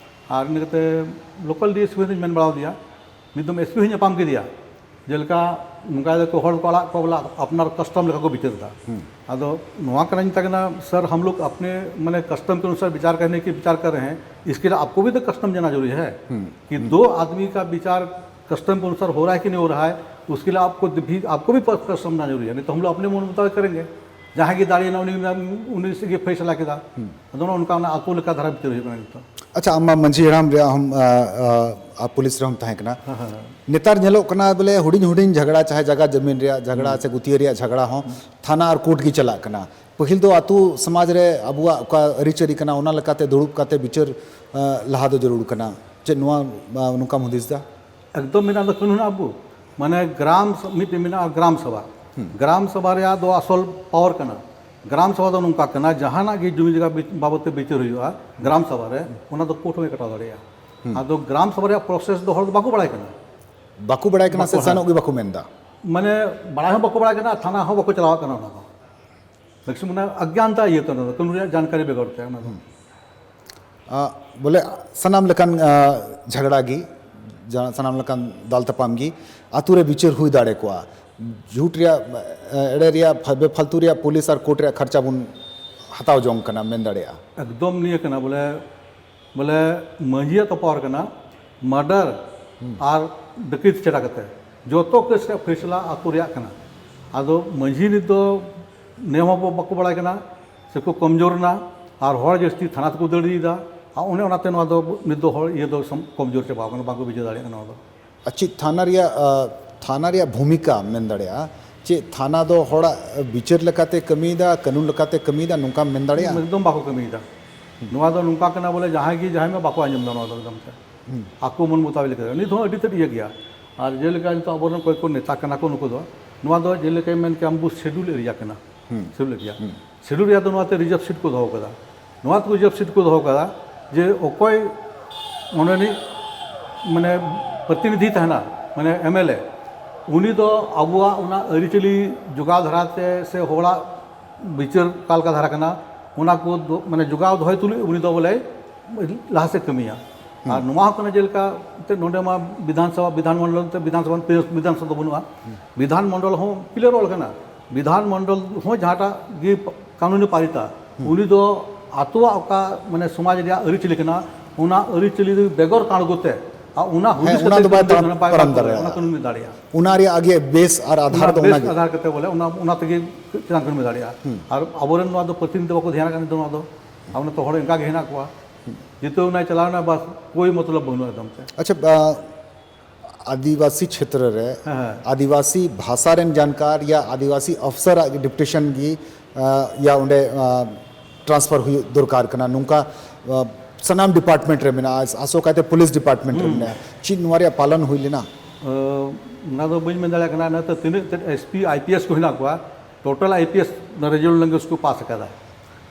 ᱟᱨ ᱤᱱᱟᱹ ᱠᱟᱛᱮ ᱞᱳᱠᱟᱞ ᱰᱤ ᱮᱥ ᱯᱤ ᱦᱚᱸᱧ ᱢᱮᱱ ᱵᱟᱲᱟ ᱟᱫᱮᱭᱟ, ᱢᱤᱫ ᱫᱚᱢ ᱮᱥ ᱯᱤ ᱦᱚᱸᱧ ᱧᱟᱯᱟᱢ ᱠᱮᱫᱮᱭᱟ᱾ ᱡᱮᱞᱮᱠᱟ ᱱᱚᱝᱠᱟ ᱫᱚᱠᱚ ᱦᱚᱲ ᱠᱚ ᱟᱲᱟᱜ ᱠᱚᱣᱟ ᱵᱚᱞᱮ ᱟᱯᱱᱟᱨ ᱠᱟᱥᱴᱚᱢ ᱞᱮᱠᱟ ᱠᱚ ᱵᱤᱪᱟᱹᱨ ᱮᱫᱟ᱾ ᱦᱩᱸ᱾ ᱟᱫᱚ ᱱᱚᱣᱟ ᱠᱟᱱᱟ ᱢᱮᱛᱟ ᱠᱟᱱᱟ, सर, हम लोग अपने, माने, कस्टम के अनुसार विचार करने की विचार कर रहे हैं, इसके लिए आपको भी तो कस्टम जाना जरूरी है कि दो आदमी का विचार कस्टम के अनुसार हो रहा है कि नहीं हो रहा है, उसके लिए आपको भी, आपको भी कस्टम जाना जरूरी है, नहीं तो हम लोग अपने मन मुताबिक करेंगे। ᱡᱟᱦᱟᱸᱭ ᱜᱮ ᱫᱟᱲᱮᱭᱮᱱᱟ, ᱩᱱᱤ, ᱩᱱᱤ ᱥᱮᱫ ᱜᱮ ᱯᱷᱮᱭᱥᱟᱞᱟ ᱠᱮᱫᱟ᱾ ᱟᱫᱚ ᱱᱚᱜᱼᱚ ᱱᱚᱝᱠᱟ ᱚᱱᱟ ᱟᱹᱛᱩ ᱞᱮᱠᱟ ᱫᱷᱟᱨᱟ ᱵᱤᱪᱟᱹᱨ ᱦᱩᱭᱩᱜ ᱠᱟᱱᱟ ᱱᱤᱛᱚᱜ᱾ ᱟᱪᱪᱷᱟ, ᱟᱢ ᱢᱟ ᱢᱟᱹᱡᱷᱤ ᱦᱟᱲᱟᱢ ᱨᱮᱭᱟᱜ ᱦᱚᱸ, ᱟ, ᱟ, ᱟ, ᱯᱩᱞᱤᱥ ᱨᱮᱦᱚᱸᱢ ᱛᱟᱦᱮᱸ ᱠᱟᱱᱟ᱾ ᱦᱮᱸ, ᱦᱮᱸ, ᱦᱮᱸ᱾ ᱱᱮᱛᱟᱨ ᱧᱮᱞᱚᱜ ᱠᱟᱱᱟ ᱵᱚᱞᱮ ᱦᱩᱰᱤᱧ ᱦᱩᱰᱤᱧ ᱡᱷᱟᱜᱽᱲᱟ, ᱪᱟᱦᱮ ᱡᱟᱭᱜᱟ ᱡᱟᱢᱤᱱ ᱨᱮᱭᱟᱜ ᱡᱷᱟᱜᱽᱲᱟ ᱥᱮ ᱜᱩᱛᱤᱭᱟᱹ ᱨᱮᱭᱟᱜ ᱡᱷᱟᱜᱽᱲᱟ ᱦᱚᱸ ᱛᱷᱟᱱᱟ ᱟᱨ ᱠᱳᱨᱴ ᱜᱮ ᱪᱟᱞᱟᱜ ᱠᱟᱱᱟ᱾ ᱯᱟᱹᱦᱤᱞ ᱫᱚ ᱟᱹᱛᱩ ᱥᱚᱢᱟᱡᱽ ᱨᱮ ᱟᱵᱚᱣᱟᱜ ᱚᱠᱟ ᱟᱹᱨᱤᱪᱟᱹᱞᱤ ᱠᱟᱱᱟ, ᱚᱱᱟ ᱞᱮᱠᱟᱛᱮ ᱫᱩᱲᱩᱵ ᱠᱟᱛᱮ ᱵᱤᱪᱟᱹᱨ, ᱟ, ᱞᱟᱦᱟ ᱫᱚ ᱡᱟᱹᱨᱩᱲ ᱠᱟᱱᱟ᱾ ᱪᱮᱫ ᱱᱚᱣᱟ, ᱟ, ᱱᱚᱝᱠᱟᱢ ᱦᱩᱫᱤᱥ ᱫᱟ? ᱮᱠᱫᱚᱢ ᱢᱮᱱᱟᱜ ᱫᱚ ᱠᱟᱹᱱᱩᱱ ᱟᱵᱚ, ᱢᱟᱱᱮ ᱜᱨᱟᱢ ᱥᱚ-, ᱢᱤᱫᱴᱮᱱ ᱢᱮᱱᱟᱜᱼᱟ ᱜᱨᱟᱢ ᱥᱚᱵᱷᱟ᱾ ᱜᱨᱟᱢ ᱥᱚᱵᱷᱟ ᱨᱮᱭᱟᱜ ᱫᱚ ᱟᱥᱚᱞ ᱯᱟᱣᱟᱨ ᱠᱟᱱᱟ᱾ ᱜᱨᱟᱢ ᱥᱚᱵᱷᱟ ᱫᱚ ᱱᱚᱝᱠᱟ ᱠᱟᱱᱟ, ᱡᱟᱦᱟᱱᱟᱜ ᱜᱮ ᱡᱩᱢᱤ ᱡᱟᱭᱜᱟ ᱵᱤ-, ᱵᱟᱵᱚᱫ ᱛᱮ ᱵᱤᱪᱟᱹᱨ ᱦᱩᱭᱩᱜᱼᱟ ᱜᱨᱟᱢ ᱥᱚᱵᱷᱟ ᱨᱮ, ᱚᱱᱟ ᱫᱚ ᱠᱳᱨᱴ ᱦᱚᱸᱭ ᱠᱟᱴᱟᱣ ᱫᱟᱲᱮᱭᱟᱜᱼᱟ᱾ ᱟᱫᱚ ᱜᱨᱟᱢ ᱥᱚᱵᱷᱟ ᱨᱮᱭᱟᱜ ᱯᱨᱚᱥᱮᱥ ᱫᱚ ᱦᱚᱲ ᱫᱚ ᱵᱟᱠᱚ ᱵᱟᱲᱟᱭ ᱠᱟᱱᱟ᱾ ᱵᱟᱠᱚ ᱵᱟᱲᱟᱭ ᱠᱟᱱᱟ ᱥᱮ ᱵᱟᱠᱚ, ᱦᱮᱸ᱾ ᱥᱮᱱᱚᱜ ᱜᱮ ᱵᱟᱠᱚ ᱢᱮᱱᱫᱟ? ᱢᱟᱱᱮ ᱵᱟᱲᱟᱭ ᱦᱚᱸ ᱵᱟᱠᱚ ᱵᱟᱲᱟᱭ ᱠᱟᱱᱟ, ᱛᱷᱟᱱᱟ ᱦᱚᱸ ᱵᱟᱠᱚ ᱪᱟᱞᱟᱣ ᱠᱟᱱᱟ ᱚᱱᱟ ᱫᱚ᱾ ᱢᱮᱠᱥᱤᱢᱟᱢ ᱚᱱᱟ ᱚᱜᱽᱜᱟᱱᱛᱟ ᱤᱭᱟᱹᱛᱮ, ᱚᱱᱟ ᱫᱚ ᱠᱟᱹᱱᱩᱱ ᱨᱮᱭᱟᱜ ᱡᱟᱱᱠᱟᱨᱤ ᱵᱮᱜᱚᱨ ᱛᱮ ᱚᱱᱟ ᱫᱚ᱾ ᱟ, ᱵᱚᱞᱮ ᱥᱟᱱᱟᱢ ᱞᱮᱠᱟᱱ, ᱟ, ᱡᱷᱟᱜᱽᱲᱟ ᱜᱮ, ᱡᱟ-, ᱥᱟᱱᱟᱢ ᱞᱮᱠᱟᱱ ᱫᱟᱞ ᱛᱟᱯᱟᱢ ᱜᱮ ᱟᱛᱳ ᱨᱮ ᱵᱤᱪᱟᱹᱨ ᱦᱩᱭ ᱫᱟᱲᱮ ᱠᱚᱜᱼᱟ᱾ ᱡᱷᱩᱴ ᱨᱮᱭᱟᱜ, ᱮᱲᱮ ᱨᱮᱭᱟᱜ, ᱯᱷᱟ-, ᱵᱮᱯᱷᱟᱞᱛᱩ ᱨᱮᱭᱟᱜ ᱯᱩᱞᱤᱥ ᱟᱨ ᱠᱳᱨᱴ ᱨᱮᱭᱟᱜ ᱠᱷᱚᱨᱪᱟ ᱵᱚᱱ ᱦᱟᱛᱟᱣ ᱡᱚᱝ ᱠᱟᱱᱟ, ᱢᱮᱱ ᱫᱟᱲᱮᱭᱟᱜᱼᱟ᱾ ᱮᱠᱫᱚᱢ ᱱᱤᱭᱟᱹ ᱠᱟᱱᱟ ᱵᱚᱞᱮ, ᱵᱚᱞᱮ ᱢᱟᱹᱡᱷᱤᱭᱟᱜ ᱛᱚᱯᱟᱣᱟᱨ ᱠᱟᱱᱟ, ᱢᱟᱨᱰᱟᱨ ᱟᱨ ᱰᱟᱹᱠᱟᱹᱛ ᱪᱷᱟᱰᱟ ᱠᱟᱛᱮ ᱡᱚᱛᱚ ᱠᱮᱥ ᱨᱮᱭᱟᱜ ᱯᱷᱮᱥᱞᱟ ᱟᱛᱳ ᱨᱮᱭᱟᱜ ᱠᱟᱱᱟ᱾ ᱟᱫᱚ ᱢᱟᱹᱡᱷᱤ ᱱᱤᱛ ᱫᱚ ᱱᱤᱭᱚᱢ ᱦᱚᱸ ᱵᱟᱠᱚ ᱵᱟᱲᱟᱭ ᱠᱟᱱᱟ, ᱥᱮᱠᱚ ᱠᱚᱢᱡᱳᱨ ᱮᱱᱟ, ᱟᱨ ᱦᱚᱲ ᱡᱟᱹᱥᱛᱤ ᱛᱷᱟᱱᱟ ᱛᱮᱠᱚ ᱫᱟᱹᱲ ᱤᱫᱤᱭᱮᱫᱟ᱾ ᱟᱨ ᱚᱱᱮ ᱚᱱᱟᱛᱮ ᱱᱚᱣᱟ ᱫᱚ ᱱᱤᱛ ᱫᱚ ᱦᱚᱲ ᱤᱭᱟᱹ ᱫᱚ ᱥᱚᱢ-, ᱠᱚᱢᱡᱳᱨ ᱪᱟᱵᱟᱣ ᱠᱟᱱᱟ, ᱵᱟᱝᱠᱚ ᱵᱤᱪᱟᱹᱨ ᱫᱟᱲᱮᱭᱟᱜ ᱠᱟᱱᱟ ᱱᱚᱣᱟ ᱫᱚ᱾ ᱟᱨ ᱪᱮᱫ ᱛᱷᱟᱱᱟ ᱨᱮᱭᱟᱜ, ᱟ, ᱛᱷᱟᱱᱟ ᱨᱮᱭᱟᱜ ᱵᱷᱩᱢᱤᱠᱟ ᱢᱮᱱ ᱫᱟᱲᱮᱭᱟᱜᱼᱟ, ᱪᱮᱫ ᱛᱷᱟᱱᱟ ᱫᱚ ᱦᱚᱲᱟᱜ ᱵᱤᱪᱟᱹᱨ ᱞᱮᱠᱟᱛᱮ ᱠᱟᱹᱢᱤᱭᱮᱫᱟ, ᱠᱟᱹᱱᱩᱱ ᱞᱮᱠᱟᱛᱮ ᱠᱟᱹᱢᱤᱭᱮᱫᱟ, ᱱᱚᱝᱠᱟᱢ ᱢᱮᱱ ᱫᱟᱲᱮᱭᱟᱜᱼᱟ? ᱮᱠᱫᱚᱢ ᱵᱟᱠᱚ ᱠᱟᱹᱢᱤᱭᱮᱫᱟ᱾ ᱱᱚᱣᱟ ᱫᱚ ᱱᱚᱝᱠᱟ ᱠᱟᱱᱟ ᱵᱚᱞᱮ, ᱡᱟᱦᱟᱸᱭ ᱜᱮ ᱡᱟᱦᱟᱸᱭ ᱢᱟ ᱵᱟᱠᱚ ᱟᱸᱡᱚᱢ ᱮᱫᱟ ᱱᱚᱣᱟ ᱫᱚ ᱮᱠᱫᱚᱢ ᱛᱮ᱾ ᱟᱠᱚ ᱢᱚᱱ ᱢᱚᱛᱟᱵᱤᱠ ᱞᱮᱠᱟ᱾ ᱱᱤᱛ ᱦᱚᱸ ᱟᱹᱰᱤ ᱛᱮᱫ ᱤᱭᱟᱹ ᱜᱮᱭᱟ᱾ ᱟᱨ ᱡᱮᱞᱮᱠᱟ ᱱᱤᱛᱚᱜ ᱟᱵᱚᱨᱮᱱ ᱚᱠᱚᱭ ᱠᱚ ᱱᱮᱛᱟ ᱠᱟᱱᱟ ᱠᱚ, ᱱᱩᱠᱩ ᱫᱚ, ᱱᱚᱣᱟ ᱫᱚ ᱡᱮᱞᱮᱠᱟᱧ ᱢᱮᱱ ᱠᱮᱭᱟ, ᱟᱵᱚ ᱥᱮᱰᱩᱞ ᱮᱨᱤᱭᱟ ᱠᱟᱱᱟ᱾ Schedule area. ᱥᱮᱰᱩᱞ ᱮᱨᱤᱭᱟ ᱫᱚ ᱱᱚᱣᱟᱛᱮ ᱨᱤᱡᱟᱨᱵᱷ ᱥᱤᱴ ᱠᱚ ᱫᱚᱦᱚ ᱠᱟᱫᱟ᱾ ᱱᱚᱣᱟ ᱛᱮᱠᱚ ᱨᱤᱡᱟᱨᱵᱷ ᱥᱤᱴ ᱠᱚ ᱫᱚᱦᱚ ᱠᱟᱫᱟ ᱡᱮ ᱚᱠᱚᱭ ᱚᱸᱰᱮᱱᱤᱡ, ᱢᱟᱱᱮ, ᱯᱨᱚᱛᱤᱱᱤᱫᱷᱤ ᱛᱟᱦᱮᱱᱟ, ᱢᱟᱱᱮ, ᱮᱢ ᱮᱞ ᱮ, ᱩᱱᱤ ᱫᱚ ᱟᱵᱚᱣᱟᱜ ᱚᱱᱟ ᱟᱹᱨᱤᱪᱟᱹᱞᱤ ᱡᱚᱜᱟᱣ ᱫᱷᱟᱨᱟ ᱛᱮ ᱥᱮ ᱦᱚᱲᱟᱜ ᱵᱤᱪᱟᱹᱨ ᱚᱠᱟ ᱞᱮᱠᱟ ᱫᱷᱟᱨᱟ ᱠᱟᱱᱟ, ᱚᱱᱟ ᱠᱚ ᱫᱚ, ᱢᱟᱱᱮ, ᱡᱚᱜᱟᱣ ᱫᱚᱦᱚᱭ ᱛᱩᱞᱩᱡ ᱩᱱᱤ ᱫᱚ ᱵᱚᱞᱮ ᱞᱟᱦᱟ ᱥᱮᱫ ᱠᱟᱹᱢᱤᱭᱟ᱾ ᱟᱨ ᱱᱚᱣᱟ ᱦᱚᱸ ᱠᱟᱱᱟ ᱡᱮᱞᱮᱠᱟ ᱮᱱᱛᱮᱫ ᱱᱚᱰᱮ ᱢᱟ ᱵᱤᱫᱷᱟᱱ ᱥᱚᱵᱷᱟ, ᱵᱤᱫᱷᱟᱱ ᱢᱚᱱᱰᱚᱞ ᱛᱮ ᱵᱤᱫᱷᱟᱱ ᱥᱚᱵᱷᱟ, ᱵᱤᱫᱷᱟᱱ ᱥᱚᱵᱷᱟ ᱫᱚ ᱵᱟᱹᱱᱩᱜᱼᱟ᱾ ᱵᱤᱫᱷᱟᱱ ᱢᱚᱱᱰᱚᱞ ᱦᱚᱸ ᱯᱤᱞᱟᱨ ᱚᱞ ᱠᱟᱱᱟ, ᱵᱤᱫᱷᱟᱱ ᱢᱚᱱᱰᱚᱞ ᱦᱚᱸ ᱡᱟᱦᱟᱸᱴᱟᱜ ᱜᱮ ᱠᱟᱹᱱᱩᱱᱮ ᱯᱟᱨᱤᱛᱟ, ᱩᱱᱤ ᱫᱚ ᱟᱛᱳᱣᱟᱜ ᱚᱠᱟ ᱢᱟᱱᱮ ᱥᱚᱢᱟᱡᱽ ᱨᱮᱭᱟᱜ ᱟᱹᱨᱤᱪᱟᱹᱞᱤ ᱠᱟᱱᱟ, ᱚᱱᱟ ᱟᱹᱨᱤᱪᱟᱹᱞᱤ ᱵᱮᱜᱚᱨ ᱠᱟᱬᱜᱚ ᱛᱮ ᱟᱨ ᱚᱱᱟ ᱦᱩᱫᱤᱥ ᱦᱮᱸ, ᱚᱱᱟ ᱠᱟᱛᱮ ᱫᱚ ᱵᱟᱭ ᱡᱩᱫᱤ ᱛᱟᱲᱟᱢ ᱠᱟᱹᱱᱩᱱ ᱯᱟᱨᱚᱢ ᱵᱟᱭ ᱯᱟᱨᱚᱢ ᱫᱟᱲᱮᱭᱟᱜᱼᱟ᱾ ᱚᱱᱟ ᱠᱟᱹᱱᱩᱱ ᱩᱱᱤ ᱫᱟᱲᱮᱭᱟᱜᱼᱟ᱾ ᱚᱱᱟ ᱨᱮᱭᱟᱜ ᱟᱜᱮ ᱵᱮᱥ ᱟᱨ ᱟᱫᱷᱟᱨ ᱚᱱᱟ ᱫᱚ ᱵᱮᱥ ᱚᱱᱟᱜᱮ᱾ ᱟᱫᱷᱟᱨ ᱠᱟᱛᱮ ᱵᱚᱞᱮ ᱚᱱᱟ, ᱚᱱᱟ ᱛᱮᱜᱮ ᱪᱮᱛᱟᱱ ᱠᱟᱹᱱᱩᱱ ᱫᱟᱲᱮᱭᱟᱜᱼᱟ᱾ ᱦᱩᱸ᱾ ᱟᱨ ᱟᱵᱚᱨᱮᱱ ᱱᱚᱣᱟ ᱫᱚ ᱯᱨᱚᱛᱤᱱᱤᱫᱷᱤ ᱵᱟᱠᱚ ᱫᱷᱮᱭᱟᱱ ᱠᱟᱱ ᱫᱚ ᱱᱚᱣᱟ ᱫᱚ, ᱟᱵᱚ ᱱᱤᱛᱚᱜ ᱦᱚᱲ ᱮᱱᱠᱟ ᱜᱮ ᱦᱮᱱᱟᱜ ᱠᱚᱣᱟ᱾ ᱡᱮᱛᱩ ᱚᱱᱟ ᱪᱟᱞᱟᱣ ᱮᱱᱟ, ᱵᱟᱥ, ᱠᱳᱭ ᱢᱚᱛᱞᱚᱵ ᱵᱟᱹᱱᱩᱜᱼᱟ ᱮᱠᱫᱚᱢ ᱛᱮ᱾ ᱟᱪᱪᱷᱟ, ᱟ, ᱟᱹᱫᱤᱵᱟᱹᱥᱤ ᱪᱷᱮᱛᱨᱚ ᱨᱮ ᱦᱮᱸ, ᱦᱮᱸ᱾ ᱟᱹᱫᱤᱵᱟᱹᱥᱤ ᱵᱷᱟᱥᱟ ᱨᱮᱱ ᱡᱟᱱᱠᱟᱨ ᱭᱟ ᱟᱹᱫᱤᱵᱟᱹᱥᱤ ᱚᱯᱷᱥᱚᱨ ᱟᱜ ᱰᱮᱯᱩᱴᱮᱥᱚᱱ ᱜᱮ, ᱟ, ᱭᱟ ᱚᱸᱰᱮ, ᱟ, ᱴᱨᱟᱱᱥᱯᱷᱟᱨ ᱦᱩᱭᱩᱜ ᱫᱚᱨᱠᱟᱨ ᱠᱟᱱᱟ, ᱱᱚᱝᱠᱟ, ᱟ, ᱥᱟᱱᱟᱢ ᱰᱤᱯᱟᱨᱴᱢᱮᱱᱴ ᱨᱮ ᱢᱮᱱᱟᱜᱼᱟ, ᱟᱥᱚᱠᱟᱭᱛᱮ ᱯᱩᱞᱤᱥ ᱰᱤᱯᱟᱨᱴᱢᱮᱱᱴ ᱨᱮ ᱦᱩᱸ᱾ ᱢᱮᱱᱟᱜᱼᱟ᱾ ᱪᱮᱫ ᱱᱚᱣᱟ ᱨᱮᱭᱟᱜ ᱯᱟᱞᱚᱱ ᱦᱩᱭ ᱞᱮᱱᱟ? ᱚ, ᱚᱱᱟ ᱫᱚ ᱵᱟᱹᱧ ᱢᱮᱱ ᱫᱟᱲᱮᱭᱟᱜ ᱠᱟᱱᱟ᱾ ᱚᱱᱟᱛᱮ ᱛᱤᱱᱟᱹᱜ ᱛᱮᱫ S P, I P S ᱠᱚ ᱦᱮᱱᱟᱜ ᱠᱚᱣᱟ, total I P S regional language ᱠᱚ ᱯᱟᱥ ᱟᱠᱟᱫᱟ᱾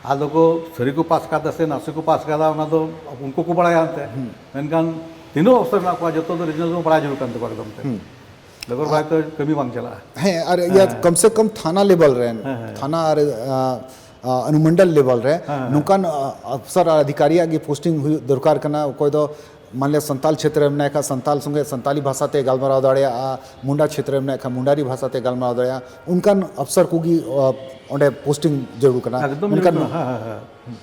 ᱟᱫᱚ ᱠᱚ ᱥᱟᱹᱨᱤ ᱠᱚ ᱯᱟᱥ ᱟᱠᱟᱫᱟ ᱥᱮ ᱱᱟᱥᱮ ᱠᱚ ᱯᱟᱥ ᱟᱠᱟᱫᱟ, ᱚᱱᱟ ᱫᱚ ᱩᱱᱠᱩ ᱠᱚ ᱵᱟᱲᱟᱭᱟ ᱮᱱᱛᱮ᱾ ᱦᱩᱸ᱾ ᱢᱮᱱᱠᱷᱟᱱ ᱛᱤᱱᱟᱹᱜ ᱚᱯᱷᱥᱚᱨ ᱢᱮᱱᱟᱜ ᱠᱚᱣᱟ, ᱡᱚᱛᱚ ᱫᱚ ᱨᱮᱡᱤᱭᱚᱱᱟᱞ ᱫᱚ ᱵᱟᱲᱟᱭ ᱡᱟᱹᱨᱩᱲ ᱠᱟᱱ ᱛᱟᱠᱚᱣᱟ ᱮᱠᱫᱚᱢ ᱛᱮ᱾ ᱦᱩᱸ᱾ ᱵᱮᱜᱚᱨ ᱵᱟᱲᱟᱭ ᱛᱮ ᱠᱟᱹᱢᱤ ᱵᱟᱝ ᱪᱟᱞᱟᱜᱼᱟ᱾ ᱦᱮᱸ, ᱟᱨ ᱤᱭᱟᱹ ᱦᱮᱸ᱾ ᱠᱚᱢ ᱥᱮ ᱠᱚᱢ ᱛᱷᱟᱱᱟ ᱞᱮᱵᱮᱞ ᱨᱮᱱ, ᱦᱮᱸ, ᱦᱮᱸ᱾ ᱛᱷᱟᱱᱟ ᱟᱨ, ᱟ, ᱟ, ᱚᱱᱩᱢᱚᱱᱰᱚᱞ ᱞᱮᱵᱮᱞ ᱨᱮ ᱦᱮᱸ, ᱦᱮᱸ᱾ ᱱᱚᱝᱠᱟᱱ, ᱟ, ᱚᱯᱷᱥᱚᱨ ᱟᱨ ᱚᱫᱷᱤᱠᱟᱨᱤᱭᱟᱜ ᱜᱮ ᱯᱳᱥᱴᱤᱝ ᱦᱩᱭᱩᱜ ᱫᱚᱨᱠᱟᱨ ᱠᱟᱱᱟ᱾ ᱚᱠᱚᱭ ᱫᱚ ᱢᱟᱱᱞᱤᱭᱟ ᱥᱟᱱᱛᱟᱞ ᱪᱷᱮᱛᱨᱚ ᱨᱮ ᱢᱮᱱᱟᱭ ᱠᱷᱟᱱ ᱥᱟᱱᱛᱟᱞ ᱥᱚᱸᱜᱮ ᱥᱟᱱᱛᱟᱞᱤ ᱵᱷᱟᱥᱟ ᱛᱮ ᱜᱟᱞᱢᱟᱨᱟᱣ ᱫᱟᱲᱮᱭᱟᱜᱼᱟ, ᱢᱩᱱᱰᱟ ᱪᱷᱮᱛᱨᱚ ᱨᱮ ᱢᱮᱱᱟᱭ ᱠᱷᱟᱱ ᱢᱩᱱᱰᱟᱨᱤ ᱵᱷᱟᱥᱟ ᱛᱮ ᱜᱟᱞᱢᱟᱨᱟᱣ ᱫᱟᱲᱮᱭᱟᱜᱼᱟ, ᱚᱱᱠᱟᱱ ᱚᱯᱷᱥᱚᱨ ᱠᱚᱜᱮ, ᱟ, ᱚᱸᱰᱮ ᱯᱳᱥᱴᱤᱝ ᱡᱟᱹᱨᱩᱲ ᱠᱟᱱᱟ᱾ ᱮᱠᱫᱚᱢ ᱢᱮᱱᱠᱷᱟᱱ ᱡᱟᱹᱨᱩᱲ ᱠᱟᱱᱟ, ᱦᱮᱸ, ᱦᱮᱸ, ᱦᱮᱸ᱾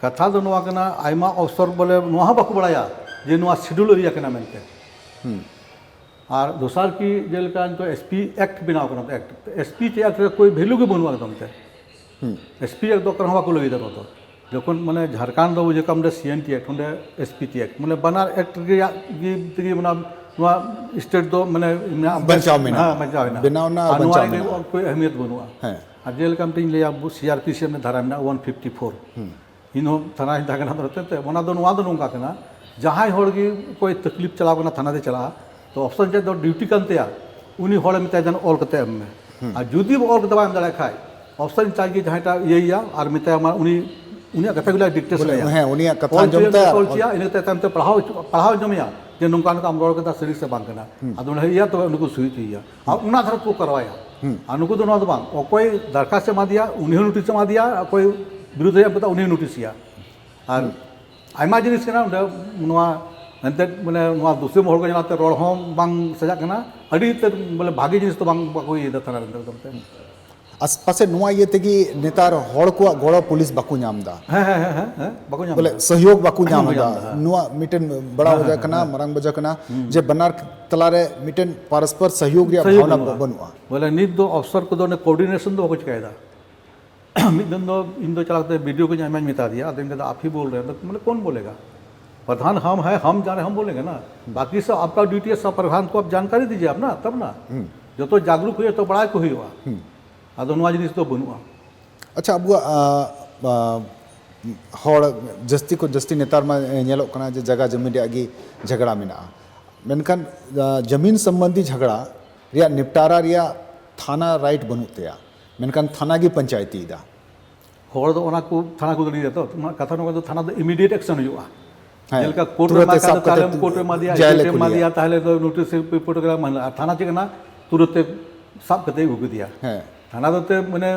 ᱠᱟᱛᱷᱟ ᱫᱚ ᱱᱚᱣᱟ ᱠᱟᱱᱟ, ᱟᱭᱢᱟ ᱚᱯᱷᱥᱚᱨ ᱵᱚᱞᱮ ᱱᱚᱣᱟ ᱦᱚᱸ ᱵᱟᱠᱚ ᱵᱟᱲᱟᱭᱟ ᱡᱮ ᱱᱚᱣᱟ ᱥᱤᱰᱩᱞ ᱮᱨᱤᱭᱟ ᱠᱟᱱᱟ ᱢᱮᱱᱛᱮ᱾ ᱦᱩᱸ᱾ ᱟᱨ ᱫᱚᱥᱟᱨ ᱠᱤ ᱡᱮᱞᱮᱠᱟ ᱱᱤᱛᱚᱜ ᱮᱥ ᱯᱤ ᱮᱠᱴ ᱵᱮᱱᱟᱣ ᱠᱟᱱᱟ, ᱮᱠᱴ, ᱮᱥ ᱯᱤ ᱪᱮ ᱮᱠᱴ ᱨᱮ ᱠᱳᱭ ᱵᱷᱮᱞᱩ ᱜᱮ ᱵᱟᱹᱱᱩᱜᱼᱟ ᱮᱠᱫᱚᱢ ᱛᱮ᱾ ᱦᱩᱸ᱾ ᱮᱥ ᱯᱤ ᱮᱠᱴ ᱫᱚ ᱚᱠᱟ ᱨᱮᱦᱚᱸ ᱵᱟᱠᱚ ᱞᱟᱹᱭ ᱮᱫᱟ ᱱᱚᱣᱟ ᱫᱚ᱾ ᱡᱚᱠᱷᱚᱱ ᱢᱟᱱᱮ ᱡᱷᱟᱲᱠᱷᱚᱸᱰ ᱫᱚ ᱵᱩᱡᱷᱟᱹᱣ ᱠᱟᱜ ᱢᱮ ᱥᱤ ᱮᱱ ᱴᱤ ᱮᱠᱴ, ᱚᱸᱰᱮ ᱮᱥ ᱯᱤ ᱴᱤ ᱮᱠᱴ, ᱢᱟᱱᱮ ᱵᱟᱱᱟᱨ ᱮᱠᱴ ᱨᱮᱭᱟᱜ ᱜᱮ ᱛᱮᱜᱮ ᱢᱟᱱᱮ ᱱᱚᱣᱟ ᱥᱴᱮᱴ ᱫᱚ ᱢᱟᱱᱮ ᱢᱮᱱᱟᱜᱼᱟ, ᱵᱟᱧᱪᱟᱣ ᱢᱮᱱᱟᱜᱼᱟ᱾ ᱦᱮᱸ, ᱵᱟᱧᱪᱟᱣ ᱦᱮᱱᱟᱜᱼᱟ᱾ ᱵᱮᱱᱟᱣ ᱨᱮᱱᱟᱜ ᱟᱨ ᱱᱚᱣᱟ ᱵᱟᱧᱪᱟᱣ ᱨᱮ ᱢᱮᱱᱟᱜᱼᱟ᱾ ᱠᱳᱭ ᱟᱦᱢᱤᱭᱚᱛ ᱵᱟᱹᱱᱩᱜᱼᱟ᱾ ᱦᱮᱸ᱾ ᱟᱨ ᱡᱮᱞᱮᱠᱟ ᱢᱤᱫᱴᱮᱱ ᱞᱟᱹᱭᱟ, ᱟᱵᱚ ᱥᱤ ᱟᱨ ᱯᱤ ᱥᱤ ᱨᱮᱱᱟᱜ ᱫᱷᱟᱨᱟ ᱢᱮᱱᱟᱜᱼᱟ ᱚᱣᱟᱱ ᱯᱷᱤᱯᱴᱤ ᱯᱷᱳᱨ᱾ ᱦᱩᱸ᱾ ᱤᱧ ᱦᱚᱸ ᱛᱷᱟᱱᱟ ᱨᱤᱧ ᱛᱟᱦᱮᱸ ᱠᱟᱱᱟ ᱛᱚ, ᱮᱱᱛᱮᱫ ᱚᱱᱟ ᱫᱚ, ᱱᱚᱣᱟ ᱫᱚ ᱱᱚᱝᱠᱟ ᱠᱟᱱᱟ, ᱡᱟᱦᱟᱸᱭ ᱦᱚᱲ ᱜᱮ ᱚᱠᱚᱭ ᱛᱟᱠᱞᱤᱯ ᱪᱟᱞᱟᱣ ᱠᱟᱱᱟ, ᱛᱷᱟᱱᱟ ᱨᱮ ᱪᱟᱞᱟᱜᱼᱟ, ᱛᱚ ᱚᱯᱷᱥᱚᱨ ᱤᱱᱪᱟᱨᱡᱽ ᱫᱚ ᱰᱤᱭᱩᱴᱤ ᱠᱟᱱ ᱛᱟᱭᱟ, ᱩᱱᱤ ᱦᱚᱲᱮ ᱢᱮᱛᱟᱭᱟ ᱡᱮᱱᱚ ᱚᱞ ᱠᱟᱛᱮ ᱮᱢ ᱢᱮ᱾ ᱦᱩᱸ᱾ ᱟᱨ ᱡᱩᱫᱤ ᱚᱞ ᱠᱟᱛᱮ ᱵᱟᱭ ᱮᱢ ᱫᱟᱲᱮᱭᱟᱜ ᱠᱷᱟᱡ, ᱚᱯᱷᱥᱚᱨ ᱤᱱᱪᱟᱨᱡᱽ ᱜᱮ ᱡᱟᱦᱟᱸᱭᱴᱟᱜ ᱤᱭᱟᱹᱭᱟ ᱟᱨ ᱢᱮᱛᱟᱭᱟ, ᱢᱟ ᱩᱱᱤ, ᱩᱱᱤᱭᱟᱜ ᱠᱟᱛᱷᱟ ᱜᱮ ᱰᱤᱠᱴᱮᱴ ᱵᱚᱞᱮ, ᱥᱟᱱᱟᱭᱟ᱾ ᱦᱮᱸ, ᱩᱱᱤᱭᱟᱜ ᱠᱟᱛᱷᱟ ᱚᱞ ᱟᱸᱡᱚᱢ ᱦᱚᱪᱚᱭᱟ, ᱛᱟᱭ ᱚᱞ ᱟᱨ ᱦᱚᱪᱚᱭᱟ, ᱤᱱᱟᱹ ᱛᱟᱭᱚᱢ ᱛᱮ ᱯᱟᱲᱦᱟᱣ ᱦᱚᱪᱚ-, ᱯᱟᱲᱦᱟᱣ ᱟᱸᱡᱚᱢᱮᱭᱟ ᱡᱮ ᱱᱚᱝᱠᱟ ᱱᱚᱝᱠᱟ ᱟᱢ ᱨᱚᱲ ᱠᱮᱫᱟ, ᱥᱟᱹᱨᱤ ᱥᱮ ᱵᱟᱝ ᱠᱟᱱᱟ᱾ ᱦᱩᱸ᱾ ᱟᱫᱚ ᱚᱱᱟ ᱤᱭᱟᱹ ᱛᱚᱵᱮ ᱩᱱᱠᱩ ᱥᱩᱭ ᱦᱚᱪᱚᱭᱮᱭᱟ᱾ ᱟᱨ ᱦᱩᱸ᱾ ᱚᱱᱟ ᱫᱷᱟᱨᱟ ᱠᱚ ᱠᱟᱨᱣᱟᱭᱟ᱾ ᱦᱩᱸ᱾ ᱟᱨ ᱱᱩᱠᱩ ᱫᱚ ᱱᱚᱣᱟ ᱫᱚ ᱵᱟᱝ, ᱚᱠᱚᱭ ᱫᱟᱨᱠᱷᱟᱥᱛ ᱮᱢᱟ ᱫᱮᱭᱟ, ᱩᱱᱤ ᱦᱚᱸ ᱱᱳᱴᱤᱥ ᱮᱢᱟ ᱫᱮᱭᱟ, ᱚᱠᱚᱭ ᱵᱤᱨᱩᱫᱷ ᱨᱮ ᱮᱢ ᱠᱟᱫᱟ, ᱩᱱᱤ ᱦᱚᱸ ᱱᱳᱴᱤᱥ ᱮᱭᱟ᱾ ᱟᱨ ᱦᱩᱸ᱾ ᱟᱭᱢᱟ ᱡᱤᱱᱤᱥ ᱠᱟᱱᱟ ᱚᱸᱰᱮ, ᱱᱚᱣᱟ ᱮᱱᱛᱮᱫ ᱢᱟᱱᱮ ᱱᱚᱣᱟ ᱫᱩᱥᱨᱟᱹ ᱢᱚᱦᱚᱞ ᱠᱚ ᱧᱮᱞᱛᱮ ᱨᱚᱲ ᱦᱚᱸ ᱵᱟᱝ ᱥᱟᱡᱟᱜ ᱠᱟᱱᱟ᱾ ᱟᱹᱰᱤ ᱩᱛᱟᱹᱨ ᱵᱚᱞᱮ ᱵᱷᱟᱜᱮ ᱡᱤᱱᱤᱥ ᱫᱚ ᱵᱟᱝ, ᱵᱟᱠᱚ ᱤᱭᱟᱹᱭᱮᱫᱟ ᱛᱷᱟᱱᱟ ᱨᱮ ᱮᱠᱫᱚᱢ ᱛᱮ᱾ ᱟᱥ-, ᱯᱟᱥᱮᱡ ᱱᱚᱣᱟ ᱤᱭᱟᱹ ᱛᱮᱜᱮ ᱱᱮᱛᱟᱨ ᱦᱚᱲ ᱠᱚᱣᱟᱜ ᱜᱚᱲᱚ ᱯᱩᱞᱤᱥ ᱵᱟᱠᱚ ᱧᱟᱢ ᱮᱫᱟ᱾ ᱦᱮᱸ ᱦᱮᱸ ᱦᱮᱸ ᱦᱮᱸ ᱦᱮᱸ, ᱵᱟᱠᱚ ᱧᱟᱢ ᱵᱚᱞᱮ ᱮᱫᱟ᱾ ᱥᱚᱦᱭᱳᱜᱽ ᱵᱟᱠᱚ ᱧᱟᱢ ᱵᱟᱠᱚ ᱮᱫᱟ᱾ ᱧᱟᱢ ᱮᱫᱟ᱾ ᱱᱚᱣᱟ ᱢᱤᱫᱴᱮᱱ ᱵᱟᱲᱟ ᱵᱩᱡᱷᱟᱹᱜ ᱠᱟᱱᱟ, ᱢᱟᱨᱟᱝ ᱵᱩᱡᱷᱟᱹᱜ ᱠᱟᱱᱟ ᱡᱮ ᱵᱟᱱᱟᱨ ᱛᱟᱞᱟᱨᱮ ᱢᱤᱫᱴᱮᱱ ᱯᱟᱨᱚᱥᱯᱚᱨ ᱥᱚᱦᱭᱳᱜᱽ ᱨᱮᱭᱟᱜ ᱥᱚᱦᱭᱳᱜᱽ ᱵᱷᱟᱵᱽᱱᱟ ᱵᱟᱹᱱᱩᱜᱼᱟ᱾ ᱵᱟᱹᱱᱩᱜᱼᱟ᱾ ᱵᱚᱞᱮ ᱱᱤᱛ ᱫᱚ ᱚᱯᱥᱚᱨ ᱠᱚᱫᱚ ᱚᱱᱮ ᱠᱳᱚᱨᱰᱤᱱᱮᱥᱚᱱ ᱫᱚ ᱵᱟᱠᱚ ᱪᱤᱠᱟᱭᱮᱫᱟ᱾ ᱢᱤᱫ ᱫᱤᱱ ᱫᱚ ᱤᱧ ᱫᱚ ᱪᱟᱞᱟᱣ ᱠᱟᱛᱮ ᱵᱤᱰᱤᱳ ᱠᱚᱧ ᱟᱭᱢᱟᱧ ᱢᱮᱛᱟ ᱫᱮᱭᱟ, ᱟᱫᱚᱧ ᱢᱮᱱᱫᱟ ᱟᱯ ᱦᱤ ᱵᱳᱞ ᱨᱮ ᱦᱮᱸ, ᱢᱟᱱᱮ ᱠᱳᱱ ᱵᱳᱞᱮᱜᱟ? ᱯᱨᱚᱫᱷᱟᱱ ᱦᱟᱢ ᱦᱟᱭ, ᱦᱟᱢ ᱡᱟᱱᱮ ᱦᱟᱢ ᱵᱳᱞᱮᱜᱟ ᱱᱟ, ᱵᱟᱠᱤ ᱥᱟᱵ ᱟᱯᱠᱟ ᱰᱤᱭᱩᱴᱤ ᱦᱟᱭ, ᱥᱟᱵ ᱯᱨᱚᱫᱷᱟᱱ ᱠᱚ ᱟᱯ ᱡᱟᱱᱠᱟᱨᱤ ᱫᱤᱡᱤᱭᱮ ᱟᱯᱱᱟ, ᱛᱟᱵ ᱱᱟ ᱡᱚᱛᱚ ᱡᱟᱜᱽᱨᱩᱠ ᱦᱩᱭᱩᱜᱼᱟ, ᱛᱚ ᱵᱟᱲᱟᱭ ᱠᱚ ᱦᱩᱭᱩᱜᱼᱟ᱾ ᱟᱫᱚ ᱱᱚᱣᱟ ᱡᱤᱱᱤᱥ ᱫᱚ ᱵᱟᱹᱱᱩᱜᱼᱟ᱾ ᱟᱪᱪᱷᱟ, ᱟᱵᱚᱣᱟᱜ ᱟ, ᱟ, ᱦᱚᱲ ᱡᱟᱹᱥᱛᱤ ᱠᱷᱚᱱ ᱡᱟᱹᱥᱛᱤ ᱱᱮᱛᱟᱨ ᱢᱟ ᱧᱮᱞᱚᱜ ᱠᱟᱱᱟ ᱡᱮ ᱡᱟᱭᱜᱟ ᱡᱚᱢᱤ ᱨᱮᱭᱟᱜ ᱜᱮ ᱡᱷᱟᱜᱽᱲᱟ ᱢᱮᱱᱟᱜᱼᱟ, ᱢᱮᱱᱠᱷᱟᱱ ᱟ, ᱡᱟᱢᱤᱱ ᱥᱚᱢᱵᱚᱱᱫᱷᱤ ᱡᱷᱟᱜᱽᱲᱟ ᱨᱮᱭᱟᱜ ᱱᱤᱯᱴᱟᱨᱟ ᱨᱮᱭᱟᱜ ᱛᱷᱟᱱᱟ ᱨᱟᱭᱤᱴ ᱵᱟᱹᱱᱩᱜ ᱛᱟᱭᱟ, ᱢᱮᱱᱠᱷᱟᱱ ᱛᱷᱟᱱᱟ ᱜᱮ ᱯᱚᱧᱪᱟᱭᱮᱛᱤᱭᱮᱫᱟ᱾ ᱦᱚᱲ ᱫᱚ ᱚᱱᱟ ᱠᱚ ᱛᱷᱟᱱᱟ ᱠᱚ ᱫᱟᱹᱲᱤᱭᱟ ᱛᱚ, ᱚᱱᱟ ᱠᱟᱛᱷᱟ ᱱᱚᱣᱟ ᱫᱚ ᱛᱷᱟᱱᱟ ᱫᱚ ᱤᱢᱤᱰᱤᱭᱮᱴ ᱮᱠᱥᱚᱱ ᱦᱩᱭᱩᱜᱼᱟ᱾ ᱦᱮᱸ, ᱡᱮᱞᱮᱠᱟ ᱠᱳᱨᱴ ᱛᱩᱨᱟᱹᱛ ᱨᱮ ᱮ ᱥᱟᱵ ᱛᱟᱦᱚᱞᱮ ᱠᱟᱛᱮ ᱠᱳᱨᱴ ᱨᱮ ᱮᱢᱟᱫᱮᱭᱟ, ᱡᱮᱞ ᱮ ᱡᱮᱞ ᱮ ᱠᱩᱞᱮᱭᱟ᱾ ᱮᱢᱟᱫᱮᱭᱟ, ᱛᱟᱦᱚᱞᱮ ᱫᱚ ᱱᱳᱴᱤᱥ ᱨᱤᱯᱳᱨᱴ ᱨᱮ ᱮᱢᱟᱫᱮᱭᱟ᱾ ᱟᱨ ᱛᱷᱟᱱᱟ ᱪᱮᱫ ᱠᱟᱱᱟ? ᱛᱩᱨᱟᱹᱛ ᱮ ᱥᱟᱵ ᱠᱟᱛᱮ ᱟᱹᱜᱩ ᱠᱮᱫᱮᱭᱟ᱾ ᱦᱮᱸ᱾ ᱛᱷᱟᱱᱟ ᱫᱚ ᱛᱮ ᱢᱟᱱᱮ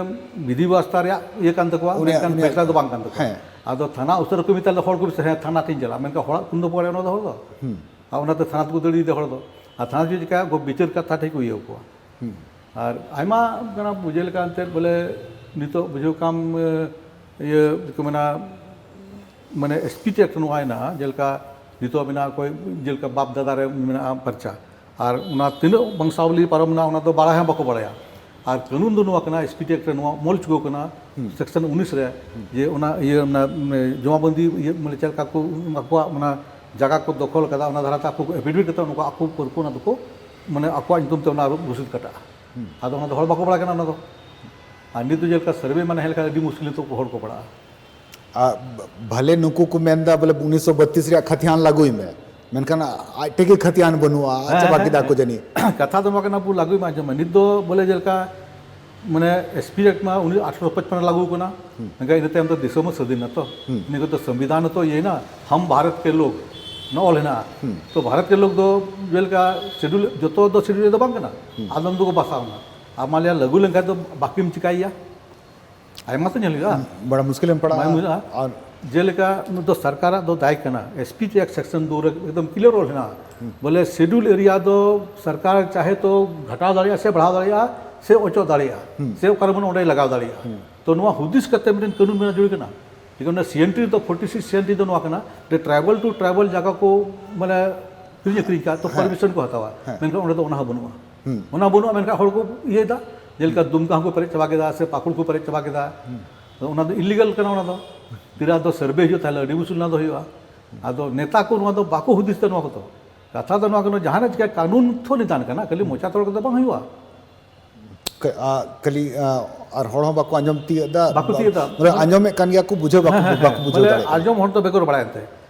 ᱵᱤᱫᱷᱤ ᱵᱮᱵᱚᱥᱛᱷᱟ ᱨᱮᱭᱟᱜ ᱤᱭᱟᱹ ᱠᱟᱱ ᱛᱟᱠᱚᱣᱟ, ᱩᱱᱤᱭᱟᱜ- ᱢᱮᱱᱠᱷᱟᱱ ᱩᱱᱤᱭᱟᱜ- ᱯᱷᱮᱥᱞᱟ ᱫᱚ ᱵᱟᱝ ᱠᱟᱱ ᱛᱟᱠᱚᱣᱟ᱾ ᱦᱮᱸ᱾ ᱟᱫᱚ ᱛᱷᱟᱱᱟ ᱩᱥᱟᱹᱨᱟ ᱠᱚ ᱢᱮᱛᱟ ᱞᱮ ᱦᱚᱲ ᱠᱚ, ᱦᱮᱸ, ᱛᱷᱟᱱᱟ ᱴᱷᱮᱱ ᱪᱟᱞᱟᱜᱼᱟ, ᱢᱮᱱᱠᱷᱟᱱ ᱦᱚᱲᱟᱜ ᱠᱩᱱ ᱫᱚ ᱯᱚᱲᱮ ᱚᱱᱟ ᱫᱚ ᱦᱚᱲ ᱫᱚ᱾ ᱟᱨ ᱚᱱᱟᱛᱮ ᱛᱷᱟᱱᱟ ᱛᱮᱠᱚ ᱫᱟᱹᱲ ᱤᱫᱤᱭᱟ ᱦᱚᱲ ᱫᱚ᱾ ᱟᱨ ᱛᱷᱟᱱᱟ ᱪᱮᱫ ᱪᱤᱠᱟᱹᱭᱟ, ᱩᱱᱠᱩ ᱵᱤᱪᱟᱹᱨ ᱠᱟᱛᱷᱟ ᱴᱷᱮᱱ ᱠᱚ ᱤᱭᱟᱹ ᱠᱚᱣᱟ᱾ ᱟᱨ ᱟᱭᱢᱟ ᱠᱟᱱᱟ ᱵᱩᱡᱷᱟᱹᱣ ᱞᱮᱠᱟ ᱮᱱᱛᱮᱫ ᱵᱚᱞᱮ ᱱᱤᱛᱚᱜ ᱵᱩᱡᱷᱟᱹᱣ ᱠᱟᱢ, ᱤᱭᱟᱹ ᱪᱮᱫ ᱠᱚ ᱢᱮᱱᱟ, ᱢᱟᱱᱮ ᱮᱥᱯᱤᱴᱤ ᱮᱠᱴ ᱱᱚᱣᱟ ᱦᱮᱱᱟᱜᱼᱟ, ᱡᱮᱞᱮᱠᱟ ᱱᱤᱛᱚᱜ ᱢᱮᱱᱟᱜᱼᱟ ᱚᱠᱚᱭ, ᱡᱮᱞᱮᱠᱟ ᱵᱟᱯ ᱫᱟᱫᱟ ᱨᱮ ᱢᱮᱱᱟᱜᱼᱟ ᱯᱟᱨᱪᱟ, ᱟᱨ ᱚᱱᱟ ᱛᱤᱱᱟᱹᱜ ᱵᱚᱝᱥᱟᱵᱚᱞᱤ ᱯᱟᱨᱚᱢ ᱮᱱᱟ ᱚᱱᱟ ᱫᱚ ᱵᱟᱲᱟᱭ ᱦᱚᱸ ᱵᱟᱠᱚ ᱵᱟᱲᱟᱭᱟ᱾ ᱟᱨ ᱠᱟᱹᱱᱩᱱ ᱫᱚ ᱱᱚᱣᱟ ᱠᱟᱱᱟ, ᱮᱥᱯᱤᱴᱤ ᱮᱠᱴ ᱨᱮ ᱱᱚᱣᱟ ᱢᱚᱞ ᱪᱩᱠᱟᱹᱣ ᱠᱟᱱᱟ, ᱥᱮᱠᱥᱚᱱ ᱩᱱᱤᱥ ᱨᱮ, ᱡᱮ ᱚᱱᱟ ᱤᱭᱟᱹ ᱚᱱᱟ, ᱢᱟᱱᱮ, ᱡᱚᱢᱟᱵᱚᱱᱫᱤ ᱤᱭᱟᱹ, ᱢᱟᱱᱮ, ᱪᱮᱫ ᱞᱮᱠᱟ ᱠᱚ ᱟᱠᱚᱣᱟᱜ ᱚᱱᱟ ᱡᱟᱭᱜᱟ ᱠᱚ ᱫᱚᱠᱷᱚᱞ ᱠᱟᱫᱟ, ᱚᱱᱟ ᱫᱷᱟᱨᱟᱛᱮ ᱟᱠᱚ ᱠᱚ ᱮᱯᱷᱤᱰᱮᱵᱷᱤᱴ ᱠᱟᱛᱮ ᱩᱱᱠᱩ ᱟᱠᱚ ᱯᱟᱹᱨᱠᱟᱹᱣ ᱚᱱᱟ ᱫᱚᱠᱚ, ᱢᱟᱱᱮ, ᱟᱠᱚᱣᱟᱜ ᱧᱩᱛᱩᱢ ᱛᱮ ᱚᱱᱟ ᱨᱚᱥᱤᱫ ᱠᱟᱴᱟᱜᱼᱟ᱾ ᱟᱫᱚ ᱚᱱᱟ ᱫᱚ ᱦᱚᱲ ᱵᱟᱠᱚ ᱵᱟᱲᱟᱭ ᱠᱟᱱᱟ ᱚᱱᱟ ᱫᱚ᱾ ᱟᱨ ᱱᱤᱛ ᱫᱚ ᱡᱮᱞᱮᱠᱟ ᱥᱟᱨᱵᱷᱮ ᱢᱟᱱᱮ ᱦᱮᱡ ᱞᱮᱠᱷᱟᱱ ᱟᱹᱰᱤ ᱢᱩᱥᱠᱤᱞ ᱱᱤᱛᱚᱜ ᱦᱚᱲ ᱠᱚ ᱯᱟᱲᱟᱜᱼᱟ᱾ ᱟᱨ ᱵᱷᱟᱞᱮ ᱱᱩᱠᱩ ᱠᱚ ᱢᱮᱱᱫᱟ ᱵᱚᱞᱮ ᱩᱱᱤᱥᱥᱚ ᱵᱟᱛᱛᱨᱤᱥ ᱨᱮᱭᱟᱜ ᱠᱷᱟᱛᱤᱭᱟᱱ ᱞᱟᱹᱜᱩᱭ ᱢᱮ, ᱢᱮᱱᱠᱷᱟᱱ ᱟᱡ ᱴᱷᱮᱡ ᱜᱮ ᱠᱷᱟᱛᱤᱭᱟᱱ ᱵᱟᱹᱱᱩᱜᱼᱟ, ᱦᱮᱸ, ᱪᱟᱵᱟ ᱦᱮᱸ, ᱠᱮᱫᱟ ᱠᱚ ᱦᱮᱸ᱾ ᱡᱟᱹᱱᱤᱡ᱾ ᱠᱟᱛᱷᱟ ᱫᱚ ᱱᱚᱣᱟ ᱠᱟᱱᱟ, ᱵᱚ ᱞᱟᱹᱜᱩᱭ ᱢᱟ ᱟᱸᱡᱚᱢ ᱢᱮ᱾ ᱱᱤᱛ ᱫᱚ ᱵᱚᱞᱮ ᱡᱮᱞᱮᱠᱟ ᱢᱟᱱᱮ ᱮᱥᱯᱤ ᱮᱠᱴ ᱢᱟ ᱩᱱᱤ ᱟᱴᱷᱨᱚᱥᱚ ᱯᱟᱸᱪᱯᱟᱱ ᱨᱮ ᱞᱟᱹᱜᱩ ᱠᱟᱱᱟ, ᱢᱮᱱᱠᱷᱟᱱ ᱤᱱᱟᱹ ᱛᱟᱭᱚᱢ ᱫᱚ ᱫᱤᱥᱚᱢ ᱦᱚᱸ ᱥᱟᱹᱫᱷᱤᱱ ᱱᱟ ᱛᱚ᱾ ᱱᱤᱭᱟᱹ ᱠᱚᱫᱚ ᱥᱚᱝᱵᱤᱫᱷᱟᱱ ᱦᱚᱸᱛᱚ ᱤᱭᱟᱹᱭᱮᱱᱟ, ᱦᱟᱢ ᱵᱷᱟᱨᱚᱛ ᱠᱮ ᱞᱳᱜ, ᱱᱚᱣᱟ ᱚᱞ ᱦᱮᱱᱟᱜᱼᱟ᱾ ᱛᱚ ᱵᱷᱟᱨᱚᱛ ᱠᱮ ᱞᱳᱜ ᱫᱚ ᱡᱮᱞᱮᱠᱟ ᱥᱤᱰᱩᱞ, ᱡᱚᱛᱚ ᱫᱚ ᱥᱤᱰᱩᱞ ᱨᱮᱫᱚ ᱵᱟᱝ ᱠᱟᱱᱟ, ᱟᱫᱚᱢ ᱫᱚᱠᱚ ᱵᱟᱥᱟᱣ ᱮᱱᱟ᱾ ᱟᱨ ᱢᱟᱱ ᱞᱤᱭᱟ ᱞᱟᱹᱜᱩ ᱞᱮᱱᱠᱷᱟᱱ ᱫᱚ ᱵᱟᱹᱠᱤᱢ ᱪᱤᱠᱟᱹᱭᱮᱭᱟ? ᱟᱭᱢᱟ ᱛᱚ ᱧᱮᱞ ᱦᱩᱭᱩᱜᱼᱟ᱾ ᱵᱟᱲᱟ ᱢᱩᱥᱠᱤᱞᱮᱢ ᱯᱟᱲᱟᱜᱼᱟ᱾ ᱵᱟᱭ ᱵᱩᱡᱷᱟᱹᱜᱼᱟ᱾ ᱟᱨ ᱡᱮᱞᱮᱠᱟ ᱱᱤᱛ ᱫᱚ ᱥᱚᱨᱠᱟᱨᱟᱜ ᱫᱚ ᱫᱟᱭ ᱠᱟᱱᱟ, ᱮᱥᱯᱤ ᱮᱠᱴ ᱥᱮᱠᱥᱚᱱ ᱫᱩ ᱨᱮ ᱮᱠᱫᱚᱢ ᱠᱞᱤᱭᱟᱨ ᱚᱞ ᱦᱮᱱᱟᱜᱼᱟ, ᱵᱚᱞᱮ ᱥᱤᱰᱩᱞ ᱮᱨᱤᱭᱟ ᱫᱚ ᱥᱚᱨᱠᱟᱨ ᱪᱟᱦᱮ ᱛᱚ ᱜᱷᱟᱴᱟᱣ ᱫᱟᱲᱮᱭᱟᱜᱼᱟ ᱥᱮ ᱵᱟᱲᱦᱟᱣ ᱫᱟᱲᱮᱭᱟᱜᱼᱟ, ᱥᱮ ᱚᱪᱚᱜ ᱫᱟᱲᱮᱭᱟᱜᱼᱟ, ᱥᱮ ᱚᱠᱟᱨᱮ ᱢᱟᱱᱮ ᱚᱸᱰᱮ ᱞᱟᱜᱟᱣ ᱫᱟᱲᱮᱭᱟᱜᱼᱟ᱾ ᱛᱚ ᱱᱚᱣᱟ ᱦᱩᱫᱤᱥ ᱠᱟᱛᱮ ᱢᱤᱫᱴᱮᱱ ᱠᱟᱹᱱᱩᱱ ᱵᱮᱱᱟᱣ ᱡᱟᱹᱨᱩᱲ ᱠᱟᱱᱟ᱾ ᱪᱤᱠᱟᱹ ᱚᱱᱟ ᱥᱤ ᱮᱱ ᱴᱤ ᱫᱚ, ᱯᱷᱳᱨᱴᱤ ᱥᱤᱠᱥ ᱥᱤ ᱮᱱ ᱴᱤ ᱫᱚ ᱱᱚᱣᱟ ᱠᱟᱱᱟ ᱡᱮ ᱴᱨᱟᱭᱵᱟᱞ ᱴᱩ ᱴᱨᱟᱭᱵᱟᱞ ᱡᱟᱭᱜᱟ ᱠᱚ ᱢᱟᱱᱮ ᱠᱤᱨᱤᱧ ᱟᱹᱠᱷᱨᱤᱧ ᱠᱟᱜ, ᱛᱚ ᱯᱟᱨᱢᱤᱥᱚᱱ ᱠᱚ ᱦᱟᱛᱟᱣᱟ᱾ ᱢᱮᱱᱠᱷᱟᱱ ᱚᱸᱰᱮ ᱫᱚ ᱚᱱᱟ ᱦᱚᱸ ᱵᱟᱹᱱᱩᱜᱼᱟ᱾ ᱚᱱᱟ ᱵᱟᱹᱱᱩᱜᱼᱟ, ᱢᱮᱱᱠᱷᱟᱱ ᱦᱚᱲ ᱠᱚ ᱤᱭᱟᱹᱭᱮᱫᱟ, ᱡᱮᱞᱮᱠᱟ ᱫᱩᱢᱠᱟ ᱦᱚᱸᱠᱚ ᱯᱮᱨᱮᱡ ᱪᱟᱵᱟ ᱠᱮᱫᱟ ᱥᱮ ᱯᱟᱹᱠᱩᱲ ᱠᱚ ᱯᱮᱨᱮᱡ ᱪᱟᱵᱟ ᱠᱮᱫᱟ᱾ ᱟᱫᱚ ᱚᱱᱟ ᱫᱚ ᱤᱞᱤᱜᱟᱞ ᱠᱟᱱᱟ, ᱚᱱᱟ ᱫᱚ ᱛᱤᱱᱟᱹᱜ ᱫᱚ ᱥᱟᱨᱵᱷᱮ ᱦᱩᱭᱩᱜ, ᱛᱟᱦᱚᱞᱮ ᱟᱹᱰᱤ ᱢᱩᱥᱠᱤᱞ ᱚᱱᱟ ᱫᱚ ᱦᱩᱭᱩᱜᱼᱟ᱾ ᱟᱫᱚ ᱱᱮᱛᱟ ᱠᱚ ᱱᱚᱣᱟ ᱫᱚ ᱵᱟᱠᱚ ᱦᱩᱫᱤᱥ ᱫᱟ ᱱᱚᱣᱟ ᱠᱚᱫᱚ᱾ ᱠᱟᱛᱷᱟ ᱫᱚ ᱱᱚᱣᱟ ᱠᱟᱱᱟ, ᱡᱟᱦᱟᱱᱟᱜ ᱪᱤᱠᱟᱹ ᱠᱟᱹᱱᱩᱱ ᱛᱷᱚ ᱱᱤᱫᱷᱟᱱ ᱠᱟᱱᱟ, ᱠᱷᱟᱹᱞᱤ ᱢᱚᱪᱟ ᱛᱚᱨᱠᱚ ᱫᱚ ᱵᱟᱝ ᱦᱩᱭᱩᱜᱼᱟ᱾ ᱠᱷᱟᱹᱞᱤ ᱟᱨ ᱦᱚᱲ ᱦᱚᱸ ᱵᱟᱠᱚ ᱟᱸᱡᱚᱢ ᱛᱤᱭᱳᱜ ᱫᱟ᱾ ᱵᱟᱠᱚ ᱛᱤᱭᱳᱜ ᱫᱟ᱾ ᱟᱸᱡᱚᱢᱮᱫ ᱠᱟᱱ ᱜᱮᱭᱟ ᱠᱚ, ᱵᱩᱡᱷᱟᱹᱣ ᱵᱟᱠᱚ ᱵᱟᱠᱚ ᱵᱩᱡᱷᱟᱹᱣ ᱫᱟᱲᱮᱭᱟᱜ ᱠᱟᱱᱟ᱾ ᱟᱸᱡᱚᱢ ᱦᱚᱲ ᱫᱚ ᱵᱮᱜᱚᱨ ᱵᱟᱲᱟᱭ ᱮᱱᱛᱮ᱾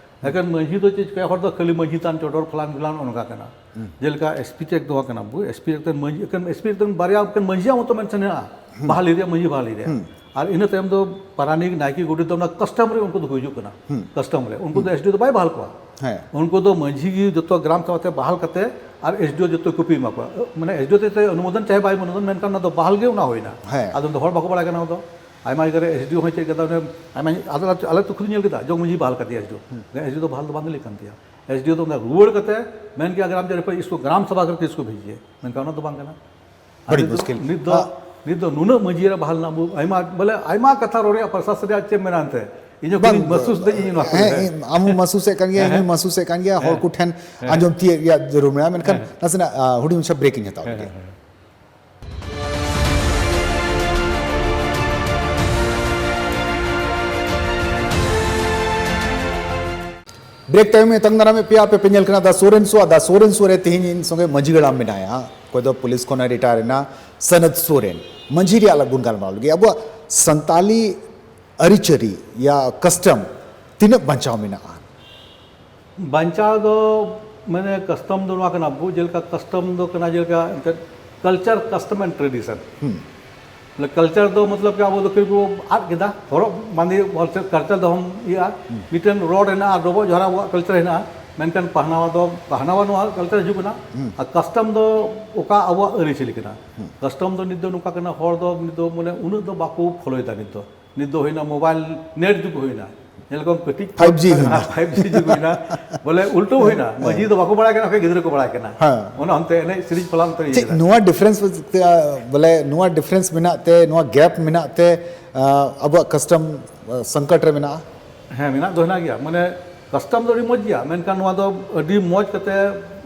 ᱮᱠᱷᱮᱱ ᱢᱟᱹᱡᱷᱤ ᱫᱚ ᱪᱮᱫ ᱪᱤᱠᱟᱹᱭᱟ? ᱦᱚᱲ ᱫᱚ ᱠᱷᱟᱹᱞᱤ ᱢᱟᱹᱡᱷᱤ ᱛᱟᱱ ᱪᱚᱰᱚᱨ ᱯᱷᱟᱞᱟᱱ ᱯᱷᱤᱞᱟᱱ ᱚᱱᱠᱟ ᱠᱟᱱᱟ᱾ ᱡᱮᱞᱮᱠᱟ ᱮᱥ ᱯᱤ ᱪᱮᱠ ᱫᱚ ᱠᱟᱱᱟ ᱵᱚ, ᱮᱥ ᱯᱤ ᱮᱠᱫᱚᱢ ᱢᱟᱹᱡᱷᱤ, ᱮᱠᱮᱱ ᱮᱥ ᱯᱤ ᱮᱠᱫᱚᱢ ᱵᱟᱨᱭᱟ ᱮᱠᱮᱱ ᱢᱟᱹᱡᱷᱤᱭᱟᱜ ᱢᱚᱛᱚ ᱢᱮᱱᱥᱮᱱ ᱦᱮᱱᱟᱜᱼᱟ᱾ ᱵᱟᱦᱟᱞᱤ ᱨᱮᱭᱟᱜ ᱢᱟᱹᱡᱷᱤ ᱵᱟᱦᱟᱞᱤ ᱨᱮᱭᱟᱜ᱾ ᱟᱨ ᱤᱱᱟᱹ ᱛᱟᱭᱚᱢ ᱫᱚ ᱯᱟᱨᱟᱱᱤᱠ, ᱱᱟᱭᱠᱮ, ᱜᱚᱰᱮᱛ ᱫᱚ ᱚᱱᱟ ᱠᱟᱥᱴᱚᱢ ᱨᱮ ᱩᱱᱠᱩ ᱫᱚᱠᱚ ᱦᱤᱡᱩᱜ ᱠᱟᱱᱟ᱾ ᱠᱟᱥᱴᱚᱢ ᱨᱮ ᱩᱱᱠᱩ ᱫᱚ ᱮᱥ ᱰᱤ ᱳ ᱫᱚ ᱵᱟᱭ ᱵᱟᱦᱟᱞ ᱠᱚᱣᱟ᱾ ᱩᱱᱠᱩ ᱫᱚ ᱢᱟᱹᱡᱷᱤ ᱜᱮ ᱡᱚᱛᱚ ᱜᱨᱟᱢ ᱥᱚᱵᱷᱟ ᱛᱮ ᱵᱟᱦᱟᱞ ᱠᱟᱛᱮ ᱟᱨ ᱮᱥ ᱰᱤ ᱳ ᱡᱚᱛᱚ ᱠᱚᱯᱤ ᱮᱢᱟ ᱠᱚᱣᱟ᱾ ᱢᱟᱱᱮ ᱮᱥ ᱰᱤ ᱳ ᱛᱮ ᱚᱱᱩᱢᱳᱫᱚᱱ ᱪᱟᱦᱮ ᱵᱟᱭ ᱚᱱᱩᱢᱳᱫᱚᱱ, ᱢᱮᱱᱠᱷᱟᱱ ᱚᱱᱟ ᱫᱚ ᱵᱟᱦᱟᱞ ᱜᱮ ᱚᱱᱟ ᱦᱩᱭᱱᱟ᱾ ᱟᱫᱚ ᱩᱱᱤ ᱫᱚ ᱦᱚᱲ ᱵᱟᱠᱚ ᱵᱟᱲᱟᱭ ᱠᱟᱱᱟ᱾ ᱚᱱᱟ ᱫᱚ ᱟᱭᱢᱟ ᱡᱟᱭᱜᱟ ᱨᱮ ᱮᱥ ᱰᱤ ᱳ ᱦᱚᱸᱭ ᱪᱮᱫ ᱠᱮᱫᱟ, ᱚᱱᱮ ᱟᱭᱢᱟ ᱟᱞᱮ, ᱟᱞᱮ ᱟᱹᱛᱩ ᱠᱷᱚᱱ ᱧᱮᱞ ᱠᱮᱫᱟ, ᱡᱚᱜᱽ ᱢᱟᱹᱡᱷᱤ ᱵᱟᱦᱟᱞ ᱠᱟᱫᱮᱭᱟ ᱮᱥ ᱰᱤ ᱳ᱾ ᱮᱥ ᱰᱤ ᱳ ᱫᱚ ᱚᱱᱠᱟ ᱵᱟᱝ ᱞᱟᱹᱭ ᱠᱟᱱ ᱛᱟᱭᱟ᱾ ᱮᱥ ᱰᱤ ᱳ ᱫᱚ ᱚᱱᱟ ᱨᱩᱣᱟᱹᱲ ᱠᱟᱛᱮ ᱢᱮᱱ ᱠᱮᱫᱟ, ᱜᱨᱟᱢ ᱡᱟᱨᱮ ᱯᱮ ᱤᱥᱠᱩ ᱜᱨᱟᱢ ᱥᱚᱵᱷᱟ ᱠᱨᱮ ᱤᱥᱠᱩ ᱵᱷᱮᱡᱤᱭᱮ, ᱢᱮᱱᱠᱷᱟᱱ ᱚᱱᱟ ᱫᱚ ᱵᱟᱝ ᱠᱟᱱᱟ᱾ ᱟᱹᱰᱤ ᱟᱨ ᱱᱤᱛ ᱫᱚ, ᱢᱩᱥᱠᱤᱞ᱾ ᱱᱤᱛ ᱫᱚ, ᱟᱜ᱾ ᱱᱤᱛ ᱫᱚ ᱱᱩᱱᱟᱹᱜ ᱢᱟᱹᱡᱷᱤ ᱨᱮ ᱵᱟᱦᱟᱞ ᱨᱮᱱᱟᱜ ᱵᱚ-, ᱟᱭᱢᱟ, ᱵᱚᱞᱮ, ᱟᱭᱢᱟ ᱠᱟᱛᱷᱟ ᱨᱚᱲ ᱨᱮᱭᱟᱜ ᱯᱨᱚᱥᱟᱥᱚᱱ ᱨᱮᱭᱟᱜ ᱪᱮᱫ ᱮᱢ ᱢᱮᱱᱟ ᱮᱱᱛᱮ? ᱤᱧ ᱦᱚᱸ ᱵᱟᱝ, ᱠᱷᱟᱹᱞᱤᱧ ᱢᱟᱥᱩᱥ ᱫᱟᱹᱧ ᱤᱧ ᱱᱚᱣᱟ ᱠᱚᱨᱮ᱾ ᱦᱮᱸ, ᱤᱧ, ᱟᱢ ᱦᱚᱸ ᱢᱟᱥᱩᱥᱮᱫ ᱠᱟᱱ ᱜᱮᱭᱟ, ᱤᱧ ᱦᱚᱸᱧ ᱢᱟᱥᱩᱥᱮᱫ ᱠᱟᱱ ᱜᱮᱭᱟ, ᱦᱚᱲ ᱠᱚ ᱴᱷᱮᱱ ᱟᱸᱡᱚᱢ ᱛᱤᱭᱟᱹᱜ ᱨᱮᱭᱟᱜ ᱡᱟᱹᱨᱩᱲ ᱢᱮᱱᱟᱜᱼᱟ, ᱢᱮᱱᱠᱷᱟᱱ ᱱᱟᱥᱮᱱᱟᱜ, ᱟ, ᱦᱩᱰᱤᱧ ᱢᱟᱪᱷᱟ ᱵᱨᱮᱠ ᱤᱧ ᱦᱟᱛᱟᱣ ᱞᱮᱜᱮ᱾ ᱵᱨᱮᱠ ᱛᱟᱭᱚᱢ ᱮ ᱛᱟᱝ ᱫᱟᱨᱟᱢᱮᱫ ᱯᱮᱭᱟ, ᱟᱯᱮ ᱯᱮ ᱧᱮᱞ ᱠᱟᱱᱟ ᱫᱟ ᱥᱳᱨᱮᱱ ᱥᱳ᱾ ᱟᱨ ᱫᱟ ᱥᱳᱨᱮᱱ ᱥᱳ ᱨᱮ ᱛᱮᱦᱮᱧ ᱤᱧ ᱥᱚᱸᱜᱮ ᱢᱟᱹᱡᱷᱤ ᱜᱟᱲᱟᱢ ᱢᱮᱱᱟᱭᱟ, ᱚᱠᱚᱭ ᱫᱚ ᱯᱩᱞᱤᱥ ᱠᱷᱚᱱ ᱮ ᱨᱤᱴᱟᱭᱟᱨ ᱮᱱᱟ, ᱥᱟᱱᱟᱛ ᱥᱳᱨᱮᱱ᱾ ᱢᱟᱹᱡᱷᱤ ᱨᱮᱭᱟᱜ ᱵᱚᱱ ᱜᱟᱞᱢᱟᱨᱟᱣ ᱞᱟᱹᱜᱤᱫ᱾ ᱟᱵᱚᱣᱟᱜ ᱥᱟᱱᱛᱟᱞᱤ ᱟᱹᱨᱤᱪᱟᱹᱞᱤ ᱭᱟ ᱠᱟᱥᱴᱚᱢ ᱛᱤᱱᱟᱹᱜ ᱵᱟᱧᱪᱟᱣ ᱢᱮᱱᱟᱜᱼᱟ? ᱵᱟᱧᱪᱟᱣ ᱫᱚ ᱢᱟᱱᱮ ᱠᱟᱥᱴᱚᱢ ᱫᱚ ᱱᱚᱣᱟ ᱠᱟᱱᱟ, ᱟᱵᱚ ᱡᱮᱞᱮᱠᱟ ᱠᱟᱥᱴᱚᱢ ᱫᱚ ᱠᱟᱱᱟ, ᱡᱮᱞᱮᱠᱟ ᱮᱱᱛᱮᱫ culture, custom and tradition᱾ ᱦᱩᱸ᱾ ᱵᱚᱞᱮ culture ᱫᱚ ᱢᱚᱛᱞᱚᱵ ᱠᱤ ᱟᱵᱚ ᱫᱚ ᱠᱟᱹᱡ ᱵᱚ ᱟᱫ ᱠᱮᱫᱟ, ᱦᱚᱨᱚᱜ ᱵᱟᱸᱫᱮ culture ᱫᱚᱦᱚᱢ ᱤᱭᱟᱹᱜᱼᱟ᱾ ᱦᱩᱸ᱾ ᱢᱤᱫᱴᱮᱱ ᱨᱚᱲ ᱦᱮᱱᱟᱜᱼᱟ, ᱰᱚᱵᱚᱜ ᱡᱚᱦᱟᱨ ᱟᱵᱚᱣᱟᱜ culture ᱦᱮᱱᱟᱜᱼᱟ, ᱢᱮᱱᱠᱷᱟᱱ ᱯᱟᱦᱱᱟᱣᱟ ᱫᱚ, ᱯᱟᱦᱱᱟᱣᱟ ᱱᱚᱣᱟ culture ᱦᱤᱡᱩᱜ ᱠᱟᱱᱟ᱾ ᱦᱩᱸ᱾ ᱟᱨ ᱠᱟᱥᱴᱚᱢ ᱫᱚ ᱚᱠᱟ ᱟᱵᱚᱣᱟᱜ ᱟᱹᱨᱤᱪᱟᱹᱞᱤ ᱠᱟᱱᱟ᱾ ᱦᱩᱸ᱾ ᱠᱟᱥᱴᱚᱢ ᱫᱚ ᱱᱤᱛ ᱫᱚ ᱱᱚᱝᱠᱟ ᱠᱟᱱᱟ, ᱦᱚᱲ ᱫᱚ ᱱᱤᱛ ᱫᱚ ᱢᱟᱱᱮ ᱩᱱᱟᱹᱜ ᱫᱚ ᱵᱟᱠᱚ ᱯᱷᱚᱞᱳᱭᱮᱫᱟ ᱱᱤᱛ ᱫᱚ᱾ ᱱᱤᱛ ᱫᱚ ᱦᱩᱭᱱᱟ ᱢᱳᱵᱟᱭᱤᱞ, ᱱᱮᱴ ᱡᱩᱜᱽ ᱦᱩᱭᱱᱟ᱾ ᱧᱮᱞ ᱠᱚᱢ ᱠᱟᱹᱴᱤᱡ ᱯᱷᱟᱭᱤᱵᱷ ᱡᱤ ᱦᱩᱭᱱᱟ᱾ ᱯᱷᱟᱭᱤᱵᱷ ᱡᱤ ᱡᱩᱜᱽ ᱦᱩᱭᱱᱟ᱾ ᱵᱚᱞᱮ ᱩᱞᱴᱟᱹ ᱦᱩᱭᱱᱟ, ᱢᱟᱹᱡᱷᱤ ᱫᱚ ᱵᱟᱠᱚ ᱵᱟᱲᱟᱭ ᱠᱟᱱᱟ, ᱚᱠᱚᱭ ᱜᱤᱫᱽᱨᱟᱹ ᱠᱚ ᱵᱟᱲᱟᱭ ᱠᱟᱱᱟ᱾ ᱦᱮᱸ᱾ ᱚᱱᱟ ᱦᱚᱱᱛᱮ ᱮᱱᱮᱡ ᱥᱮᱨᱮᱧ ᱯᱷᱚᱞᱟᱱ ᱛᱮ ᱤᱭᱟᱹ ᱪᱮᱫ ᱠᱮᱫᱟ᱾ ᱱᱚᱣᱟ ᱰᱤᱯᱷᱟᱨᱮᱱᱥ, ᱵᱚᱞᱮ ᱱᱚᱣᱟ ᱰᱤᱯᱷᱟᱨᱮᱱᱥ ᱢᱮᱱᱟᱜ ᱛᱮ, ᱱᱚᱣᱟ ᱜᱮᱯ ᱢᱮᱱᱟᱜ ᱛᱮ, ᱟᱵᱚᱣᱟᱜ ᱠᱟᱥᱴᱚᱢ ᱥᱚᱝᱠᱚᱴ ᱨᱮ ᱢᱮᱱᱟᱜᱼᱟ? ᱦᱮᱸ, ᱢᱮᱱᱟᱜ ᱫᱚ ᱦᱮᱱᱟᱜ ᱜᱮᱭᱟ᱾ ᱢᱟᱱᱮ ᱠᱟᱥᱴᱚᱢ ᱫᱚ ᱟᱹᱰᱤ ᱢᱚᱡᱽ ᱜᱮᱭᱟ, ᱢᱮᱱᱠᱷᱟᱱ ᱱᱚᱣᱟ ᱫᱚ ᱟᱹᱰᱤ ᱢᱚᱡᱽ ᱠᱟᱛᱮ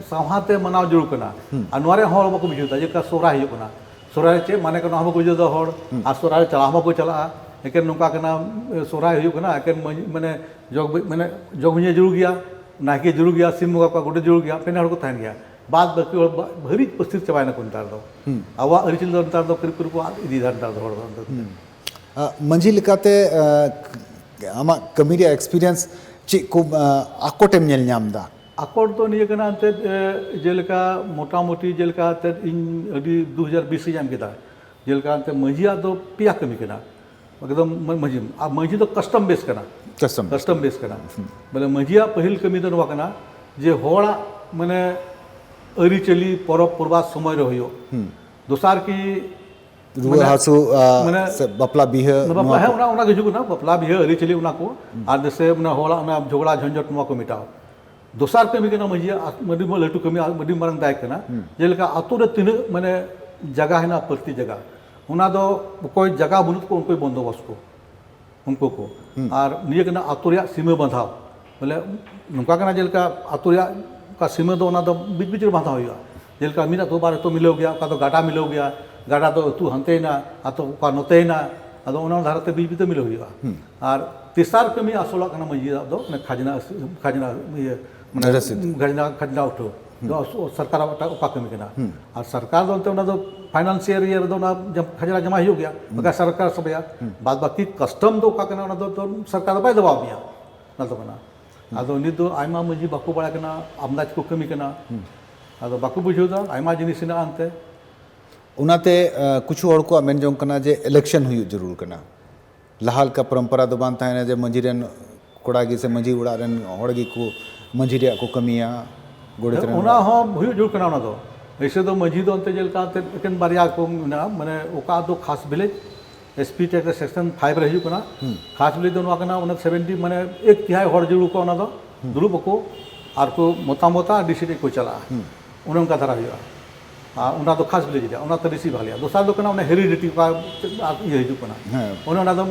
ᱥᱟᱶᱦᱟ ᱛᱮ ᱢᱟᱱᱟᱣ ᱡᱟᱹᱨᱩᱲ ᱠᱟᱱᱟ᱾ ᱟᱨ ᱱᱚᱣᱟ ᱨᱮᱭᱟᱜ ᱦᱚᱲ ᱵᱟᱠᱚ ᱵᱩᱡᱷᱟᱹᱣ ᱫᱟ, ᱡᱮᱞᱮᱠᱟ ᱥᱚᱦᱨᱟᱭ ᱦᱩᱭᱩᱜ ᱠᱟᱱᱟ, ᱥᱚᱦᱨᱟᱭ ᱨᱮ ᱪᱮᱫ ᱢᱟᱱᱮ ᱠᱟᱱᱟ ᱚᱱᱟ ᱦᱚᱸ ᱵᱟᱠᱚ ᱵᱩᱡᱷᱟᱹᱣ ᱫᱟ ᱦᱚᱲ᱾ ᱟᱨ ᱥᱚᱦᱨᱟᱭ ᱨᱮ ᱪᱟᱞᱟᱣ ᱦᱚᱸ ᱵᱟᱠᱚ ᱪᱟᱞᱟᱜᱼᱟ᱾ ᱮᱠᱮᱱ ᱱᱚᱝᱠᱟ ᱠᱟᱱᱟ, ᱮ, ᱥᱚᱦᱨᱟᱭ ᱦᱩᱭᱩᱜ ᱠᱟᱱᱟ, ᱮᱠᱮᱱ ᱢᱟᱹᱡᱷᱤ, ᱢᱟᱱᱮ ᱡᱚᱜᱽ ᱵᱤ-, ᱢᱟᱱᱮ ᱡᱚᱜᱽ ᱢᱟᱹᱡᱷᱤ ᱡᱟᱹᱨᱩᱲ ᱜᱮᱭᱟ, ᱱᱟᱭᱠᱮ ᱡᱟᱹᱨᱩᱲ ᱜᱮᱭᱟ, ᱥᱤᱢ ᱵᱚᱸᱜᱟ ᱠᱚᱣᱟ, ᱜᱚᱰᱮᱛ ᱡᱟᱹᱨᱩᱲ ᱜᱮᱭᱟ, ᱯᱮᱱᱮ ᱦᱚᱲ ᱠᱚ ᱛᱟᱦᱮᱱ ᱜᱮᱭᱟ᱾ ᱵᱟᱫ ᱵᱟᱹᱠᱤ ᱦᱚᱲ ᱵᱟ-, ᱵᱷᱟᱹᱨᱤ ᱯᱟᱹᱥᱤᱨ ᱪᱟᱵᱟᱭᱮᱱᱟ ᱠᱚ ᱱᱮᱛᱟᱨ ᱫᱚ᱾ ᱟᱵᱚᱣᱟᱜ ᱟᱹᱨᱤᱪᱟᱹᱞᱤ ᱫᱚ ᱱᱮᱛᱟᱨ ᱫᱚ ᱠᱟᱹᱨᱤ ᱠᱚᱨᱤ ᱠᱚ ᱟᱫ ᱤᱫᱤᱭᱮᱫᱟ ᱱᱮᱛᱟᱨ ᱫᱚ ᱦᱚᱲ ᱫᱚ᱾ ᱟ, ᱢᱟᱹᱡᱷᱤ ᱞᱮᱠᱟᱛᱮ, ᱟ, ᱟᱢᱟᱜ ᱠᱟᱹᱢᱤ ᱨᱮᱭᱟᱜ ᱮᱠᱥᱯᱤᱨᱤᱭᱮᱱᱥ ᱪᱮᱫ ᱠᱚ, ᱟ, ᱟᱠᱚᱴ ᱮᱢ ᱧᱮᱞ ᱧᱟᱢ ᱮᱫᱟ? ᱟᱠᱚᱴ ᱫᱚ ᱱᱤᱭᱟᱹ ᱠᱟᱱᱟ ᱮᱱᱛᱮᱫ, ᱮ, ᱡᱮᱞᱮᱠᱟ ᱢᱚᱴᱟᱢᱩᱴᱤ ᱡᱮᱞᱮᱠᱟ ᱮᱱᱛᱮᱫ ᱤᱧ ᱟᱹᱰᱤ ᱫᱩ ᱦᱟᱡᱟᱨ ᱵᱤᱥ ᱨᱤᱧ ᱧᱟᱢ ᱠᱮᱫᱟ᱾ ᱡᱮᱞᱮᱠᱟ ᱮᱱᱛᱮᱫ ᱢᱟᱹᱡᱷᱤᱭᱟᱜ ᱫᱚ ᱯᱮᱭᱟ ᱠᱟᱹᱢᱤ ᱠᱟᱱᱟ᱾ ᱮᱠᱫᱚᱢ ᱢᱟᱹ-, ᱢᱟᱹᱡᱷᱤ, ᱟᱨ ᱢᱟᱹᱡᱷᱤ ᱫᱚ ᱠᱟᱥᱴᱚᱢ ᱵᱮᱥ ᱠᱟᱱᱟ᱾ ᱠᱟᱥᱴᱚᱢ ᱵᱮᱥ᱾ ᱠᱟᱥᱴᱚᱢ ᱵᱮᱥ ᱠᱟᱱᱟ᱾ ᱵᱚᱞᱮ ᱢᱟᱹᱡᱷᱤᱭᱟᱜ ᱯᱟᱹᱦᱤᱞ ᱠᱟᱹᱢᱤ ᱫᱚ ᱱᱚᱣᱟ ᱠᱟᱱᱟ ᱡᱮ ᱦᱚᱲᱟᱜ ᱢᱟᱱᱮ ᱟᱹᱨᱤᱪᱟᱹᱞᱤ ᱯᱚᱨᱚᱵᱽ ᱯᱚᱨᱵᱟᱥ ᱥᱚᱢᱚᱭ ᱨᱮ ᱦᱩᱭᱩᱜ᱾ ᱫᱚᱥᱟᱨ ᱠᱤ ᱨᱩᱣᱟᱹ ᱢᱟᱱᱮ, ᱦᱟᱹᱥᱩ, ᱟ, ᱢᱟᱱᱮ, ᱥᱮ ᱵᱟᱯᱞᱟ ᱵᱤᱦᱟᱹ, ᱵᱟᱯᱞᱟ, ᱱᱚᱣᱟ ᱦᱮᱸ, ᱠᱚ? ᱚᱱᱟ, ᱚᱱᱟ ᱜᱮ ᱦᱤᱡᱩᱜ ᱠᱟᱱᱟ, ᱵᱟᱯᱞᱟ ᱵᱤᱦᱟᱹ ᱟᱹᱨᱤᱪᱟᱹᱞᱤ ᱚᱱᱟ ᱠᱚ᱾ ᱟᱨ ᱡᱮᱥᱮ ᱢᱟᱱᱮ ᱦᱚᱲᱟᱜ ᱚᱱᱟ ᱡᱷᱚᱜᱽᱲᱟ ᱡᱷᱚᱧᱡᱚᱴ ᱱᱚᱣᱟ ᱠᱚ ᱢᱮᱴᱟᱣ᱾ ᱫᱚᱥᱟᱨ ᱠᱟᱹᱢᱤ ᱠᱟᱱᱟ ᱢᱟᱹᱡᱷᱤᱭᱟᱜ, ᱟᱹᱰᱤ ᱞᱟᱹᱴᱩ ᱠᱟᱹᱢᱤ, ᱟᱹᱰᱤ ᱢᱟᱨᱟᱝ ᱫᱟᱭ ᱠᱟᱱᱟ᱾ ᱡᱮᱞᱮᱠᱟ ᱟᱛᱳ ᱨᱮ ᱛᱤᱱᱟᱹᱜ ᱢᱟᱱᱮ ᱡᱟᱭᱜᱟ ᱦᱮᱱᱟᱜᱼᱟ, ᱯᱟᱹᱨᱛᱤ ᱡᱟᱭᱜᱟ, ᱚᱱᱟ ᱫᱚ ᱚᱠᱚᱭ ᱡᱟᱭᱜᱟ ᱵᱟᱹᱱᱩᱜ ᱛᱟᱠᱚ ᱩᱱᱠᱩᱭ ᱵᱚᱱᱫᱳᱵᱚᱥᱛ ᱠᱚ, ᱩᱱᱠᱩ ᱠᱚ᱾ ᱟᱨ ᱱᱤᱭᱟᱹ ᱠᱟᱱᱟ ᱟᱛᱳ ᱨᱮᱭᱟᱜ ᱥᱤᱢᱟᱹ ᱵᱟᱸᱫᱷᱟᱣ᱾ ᱵᱚᱞᱮ ᱱᱚᱝᱠᱟ ᱠᱟᱱᱟ, ᱡᱮᱞᱮᱠᱟ ᱟᱛᱳ ᱨᱮᱭᱟᱜ ᱚᱠᱟ ᱥᱤᱢᱟᱹ ᱫᱚ ᱚᱱᱟ ᱫᱚ ᱵᱤᱪ ᱵᱤᱪ ᱨᱮ ᱵᱟᱸᱫᱷᱟᱣ ᱦᱩᱭᱩᱜᱼᱟ᱾ ᱡᱮᱞᱮᱠᱟ ᱢᱤᱫ ᱟᱛᱳ ᱵᱟᱨ ᱟᱛᱳ ᱢᱤᱞᱟᱹᱣ ᱜᱮᱭᱟ, ᱚᱠᱟ ᱫᱚ ᱜᱟᱰᱟ ᱢᱤᱞᱟᱹᱣ ᱜᱮᱭᱟ, ᱜᱟᱰᱟ ᱫᱚ ᱟᱹᱛᱩ ᱦᱟᱱᱛᱮᱭᱮᱱᱟ, ᱟᱛᱳ ᱚᱠᱟ ᱱᱚᱛᱮᱭᱮᱱᱟ, ᱟᱫᱚ ᱚᱱᱟ ᱫᱷᱟᱨᱮ ᱛᱮ ᱵᱤᱪ ᱵᱤᱪ ᱛᱮ ᱢᱤᱞᱟᱹᱣ ᱦᱩᱭᱩᱜᱼᱟ᱾ ᱟᱨ ᱛᱮᱥᱟᱨ ᱠᱟᱹᱢᱤ ᱟᱥᱚᱞᱟᱜ ᱠᱟᱱᱟ ᱢᱟᱹᱡᱷᱤᱭᱟᱜ ᱫᱚ ᱚᱱᱮ ᱠᱷᱟᱡᱽᱱᱟ, ᱠᱷᱟᱡᱽᱱᱟ ᱤᱭᱟᱹ, ᱢᱟᱱᱮ ᱨᱚᱥᱤᱫ᱾ ᱠᱷᱟᱡᱽᱱᱟ, ᱠᱷᱟᱡᱽᱱᱟ ᱩᱴᱷᱟᱹᱣ᱾ ᱫᱚ ᱥᱚᱨᱠᱟᱨᱟᱜ ᱢᱤᱫᱴᱟᱝ ᱚᱠᱟ ᱠᱟᱹᱢᱤ ᱠᱟᱱᱟ᱾ ᱟᱨ ᱥᱚᱨᱠᱟᱨ ᱫᱚ ᱮᱱᱛᱮ ᱚᱱᱟ ᱫᱚ ᱯᱷᱟᱭᱱᱟᱱᱥᱤᱭᱟᱞ ᱤᱭᱟᱹ ᱨᱮᱫᱚ ᱚᱱᱟ ᱡᱚᱢ-, ᱠᱷᱟᱡᱽᱱᱟ ᱡᱚᱢᱟ ᱦᱩᱭᱩᱜ ᱜᱮᱭᱟ, ᱵᱟᱠᱷᱟᱡ ᱥᱚᱨᱠᱟᱨ ᱥᱟᱵᱮᱭᱟ᱾ ᱵᱟᱫ ᱵᱟᱹᱠᱤ ᱠᱟᱥᱴᱚᱢ ᱫᱚ ᱚᱠᱟ ᱠᱟᱱᱟ, ᱚᱱᱟ ᱫᱚ, ᱫᱚ ᱥᱚᱨᱠᱟᱨ ᱫᱚ ᱵᱟᱭ ᱫᱟᱵᱟᱣ ᱢᱮᱭᱟ, ᱚᱱᱟ ᱫᱚ ᱠᱟᱱᱟ᱾ ᱟᱫᱚ ᱱᱤᱛ ᱫᱚ ᱟᱭᱢᱟ ᱢᱟᱹᱡᱷᱤ ᱵᱟᱠᱚ ᱵᱟᱲᱟᱭ ᱠᱟᱱᱟ, ᱟᱢᱫᱟᱡᱽ ᱠᱚ ᱠᱟᱹᱢᱤ ᱠᱟᱱᱟ᱾ ᱟᱫᱚ ᱵᱟᱠᱚ ᱵᱩᱡᱷᱟᱹᱣ ᱮᱫᱟ, ᱟᱭᱢᱟ ᱡᱤᱱᱤᱥ ᱦᱮᱱᱟᱜᱼᱟ ᱮᱱᱛᱮ᱾ ᱚᱱᱟᱛᱮ, ᱟ, ᱠᱤᱪᱷᱩ ᱦᱚᱲ ᱠᱚᱣᱟᱜ ᱢᱮᱱ ᱡᱚᱝ ᱠᱟᱱᱟ ᱡᱮ ᱤᱞᱮᱠᱥᱚᱱ ᱦᱩᱭᱩᱜ ᱡᱟᱹᱨᱩᱲ ᱠᱟᱱᱟ᱾ ᱞᱟᱦᱟ ᱞᱮᱠᱟ ᱯᱚᱨᱚᱢᱯᱚᱨᱟ ᱫᱚ ᱵᱟᱝ ᱛᱟᱦᱮᱱᱟ ᱡᱮ ᱢᱟᱹᱡᱷᱤ ᱨᱮᱱ ᱠᱚᱲᱟ ᱜᱮ ᱥᱮ ᱢᱟᱹᱡᱷᱤ ᱚᱲᱟᱜ ᱨᱮᱱ ᱦᱚᱲ ᱜᱮᱠᱚ ᱢᱟᱹᱡᱷᱤ ᱨᱮᱭᱟᱜ ᱠᱚ ᱠᱟᱹᱢᱤᱭᱟ, ᱜᱚᱰᱮᱛ ᱨᱮᱱ ᱚᱱᱟ ᱦᱚᱸ ᱦᱩᱭᱩᱜ ᱡᱟᱹᱨᱩᱲ ᱠᱟᱱᱟ᱾ ᱚᱱᱟ ᱫᱚ ᱮᱭᱥᱮ ᱫᱚ ᱢᱟᱹᱡᱷᱤ ᱫᱚ ᱚᱱᱛᱮ ᱡᱮᱞᱮᱠᱟ ᱮᱱᱛᱮᱫ ᱮᱠᱮᱱ ᱵᱟᱨᱭᱟ ᱠᱚ ᱢᱮᱱᱟᱜᱼᱟ, ᱢᱟᱱᱮ ᱚᱠᱟ ᱫᱚ ᱠᱷᱟᱥ ᱵᱷᱤᱞᱮᱡᱽ ᱮᱥᱯᱤ ᱴᱮᱠ ᱨᱮ ᱥᱮᱠᱥᱚᱱ ᱯᱷᱟᱭᱤᱵᱷ ᱨᱮ ᱦᱤᱡᱩᱜ ᱠᱟᱱᱟ᱾ ᱦᱩᱸ᱾ ᱠᱷᱟᱥ ᱵᱤᱞᱤ ᱫᱚ ᱱᱚᱣᱟ ᱠᱟᱱᱟ, ᱚᱱᱟ ᱥᱮᱵᱷᱮᱱᱴᱤ ᱢᱟᱱᱮ ᱮᱠ ᱛᱤᱦᱟᱭ ᱦᱚᱲ ᱡᱩᱲᱩ ᱠᱚ ᱚᱱᱟ ᱫᱚ ᱦᱩᱸ᱾ ᱫᱩᱲᱩᱵ ᱟᱠᱚ ᱟᱨ ᱠᱚ ᱢᱚᱛᱟᱢᱚᱛᱟ ᱰᱤᱥᱤ ᱴᱷᱮᱡ ᱠᱚ ᱪᱟᱞᱟᱜᱼᱟ᱾ ᱦᱩᱸ᱾ ᱚᱱᱮ ᱚᱱᱠᱟ ᱫᱷᱟᱨᱟ ᱦᱩᱭᱩᱜᱼᱟ᱾ ᱟᱨ ᱚᱱᱟ ᱫᱚ ᱠᱷᱟᱥ ᱵᱤᱞᱤ ᱡᱮᱴᱟ, ᱚᱱᱟ ᱫᱚ ᱵᱮᱥᱤ ᱵᱷᱟᱞᱮᱭᱟ᱾ ᱫᱚᱥᱟᱨ ᱫᱚ ᱠᱟᱱᱟ ᱚᱱᱟ ᱦᱮᱨᱤᱰᱤᱴᱤ ᱚᱠᱟ ᱤᱭᱟᱹ ᱦᱤᱡᱩᱜ ᱠᱟᱱᱟ᱾ ᱦᱮᱸ᱾ ᱚᱱᱮ ᱚᱱᱟ ᱫᱚ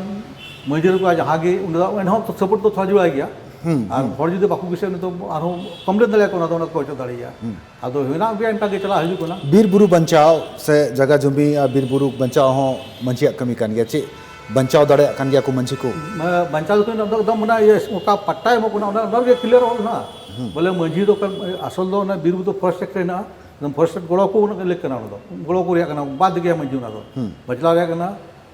ᱢᱟᱹᱡᱷᱤ ᱨᱮᱠᱚ ᱡᱟᱦᱟᱸ ᱜᱮ, ᱚᱸᱰᱮ ᱫᱚ ᱮᱱᱦᱚᱸ ᱥᱟᱯᱳᱨᱴ ᱫᱚ ᱛᱷᱚᱲᱟ ᱡᱩᱲᱟᱭ ᱜᱮᱭᱟ᱾ ᱦᱩᱸ, ᱟᱨ ᱦᱩᱸ᱾ ᱦᱚᱲ ᱡᱩᱫᱤ ᱵᱟᱠᱚ ᱠᱩᱥᱤᱭᱟᱜᱼᱟ, ᱩᱱᱤ ᱫᱚ ᱟᱨᱦᱚᱸ ᱠᱚᱢᱯᱞᱮᱱ ᱫᱟᱲᱮᱭᱟᱜᱼᱟ ᱠᱚ, ᱚᱱᱟ ᱫᱚ ᱚᱱᱟ ᱠᱚ ᱚᱪᱚᱜ ᱫᱟᱲᱮᱭᱟᱜᱼᱟ᱾ ᱦᱩᱸ᱾ ᱟᱫᱚ ᱦᱮᱱᱟᱜ ᱜᱮᱭᱟ, ᱚᱱᱠᱟ ᱜᱮ ᱪᱟᱞᱟᱜ ᱦᱤᱡᱩᱜ ᱠᱟᱱᱟ᱾ ᱵᱤᱨ ᱵᱩᱨᱩ ᱵᱟᱧᱪᱟᱣ ᱥᱮ ᱡᱟᱭᱜᱟ ᱡᱚᱢᱤ ᱟᱨ ᱵᱤᱨ ᱵᱩᱨᱩ ᱵᱟᱧᱪᱟᱣ ᱦᱚᱸ ᱢᱟᱹᱡᱷᱤᱭᱟᱜ ᱠᱟᱹᱢᱤ ᱠᱟᱱ ᱜᱮᱭᱟ᱾ ᱪᱮᱫ ᱵᱟᱧᱪᱟᱣ ᱫᱟᱲᱮᱭᱟᱜ ᱠᱟᱱ ᱜᱮᱭᱟ ᱠᱚ ᱢᱟᱹᱡᱷᱤ ᱠᱚ? ᱢᱟ-, ᱵᱟᱧᱪᱟᱣ ᱫᱚ ᱮᱠᱫᱚᱢ, ᱮᱠᱫᱚᱢ ᱚᱱᱟ ᱤᱭᱟᱹ ᱚᱠᱟ ᱯᱟᱴᱴᱟᱭ ᱮᱢᱚᱜ ᱠᱟᱱᱟ, ᱚᱱᱟ, ᱚᱱᱟ ᱨᱮᱜᱮ ᱠᱞᱤᱭᱟᱨ ᱚᱞ ᱦᱮᱱᱟᱜᱼᱟ᱾ ᱦᱩᱸ᱾ ᱵᱚᱞᱮ ᱢᱟᱹᱡᱷᱤ ᱫᱚ ᱠᱟᱱ-, ᱟᱥᱚᱞ ᱫᱚ ᱚᱱᱟ ᱵᱤᱨ ᱵᱩᱨᱩ ᱯᱷᱚᱨᱮᱥᱴ ᱮᱠᱴ ᱨᱮ ᱦᱮᱱᱟᱜᱼᱟ, ᱮᱠᱫᱚᱢ ᱯᱷᱚᱨᱮᱥᱴ ᱮᱠᱴ ᱜᱚᱲᱚ ᱠᱚ ᱞᱟᱹᱠ ᱠᱟᱱᱟ, ᱚᱱᱟ ᱫᱚ ᱜᱚᱲᱚ ᱠᱚ ᱨᱮᱭᱟᱜ ᱠᱟᱱᱟ, ᱵᱟᱫ ᱜᱮᱭᱟ ᱢᱟᱹᱡᱷᱤ ᱚᱱᱟ ᱫᱚ᱾ ᱦᱩᱸ᱾ ᱵᱟᱪᱞᱟᱣ ᱨᱮᱭᱟᱜ ᱠᱟᱱᱟ,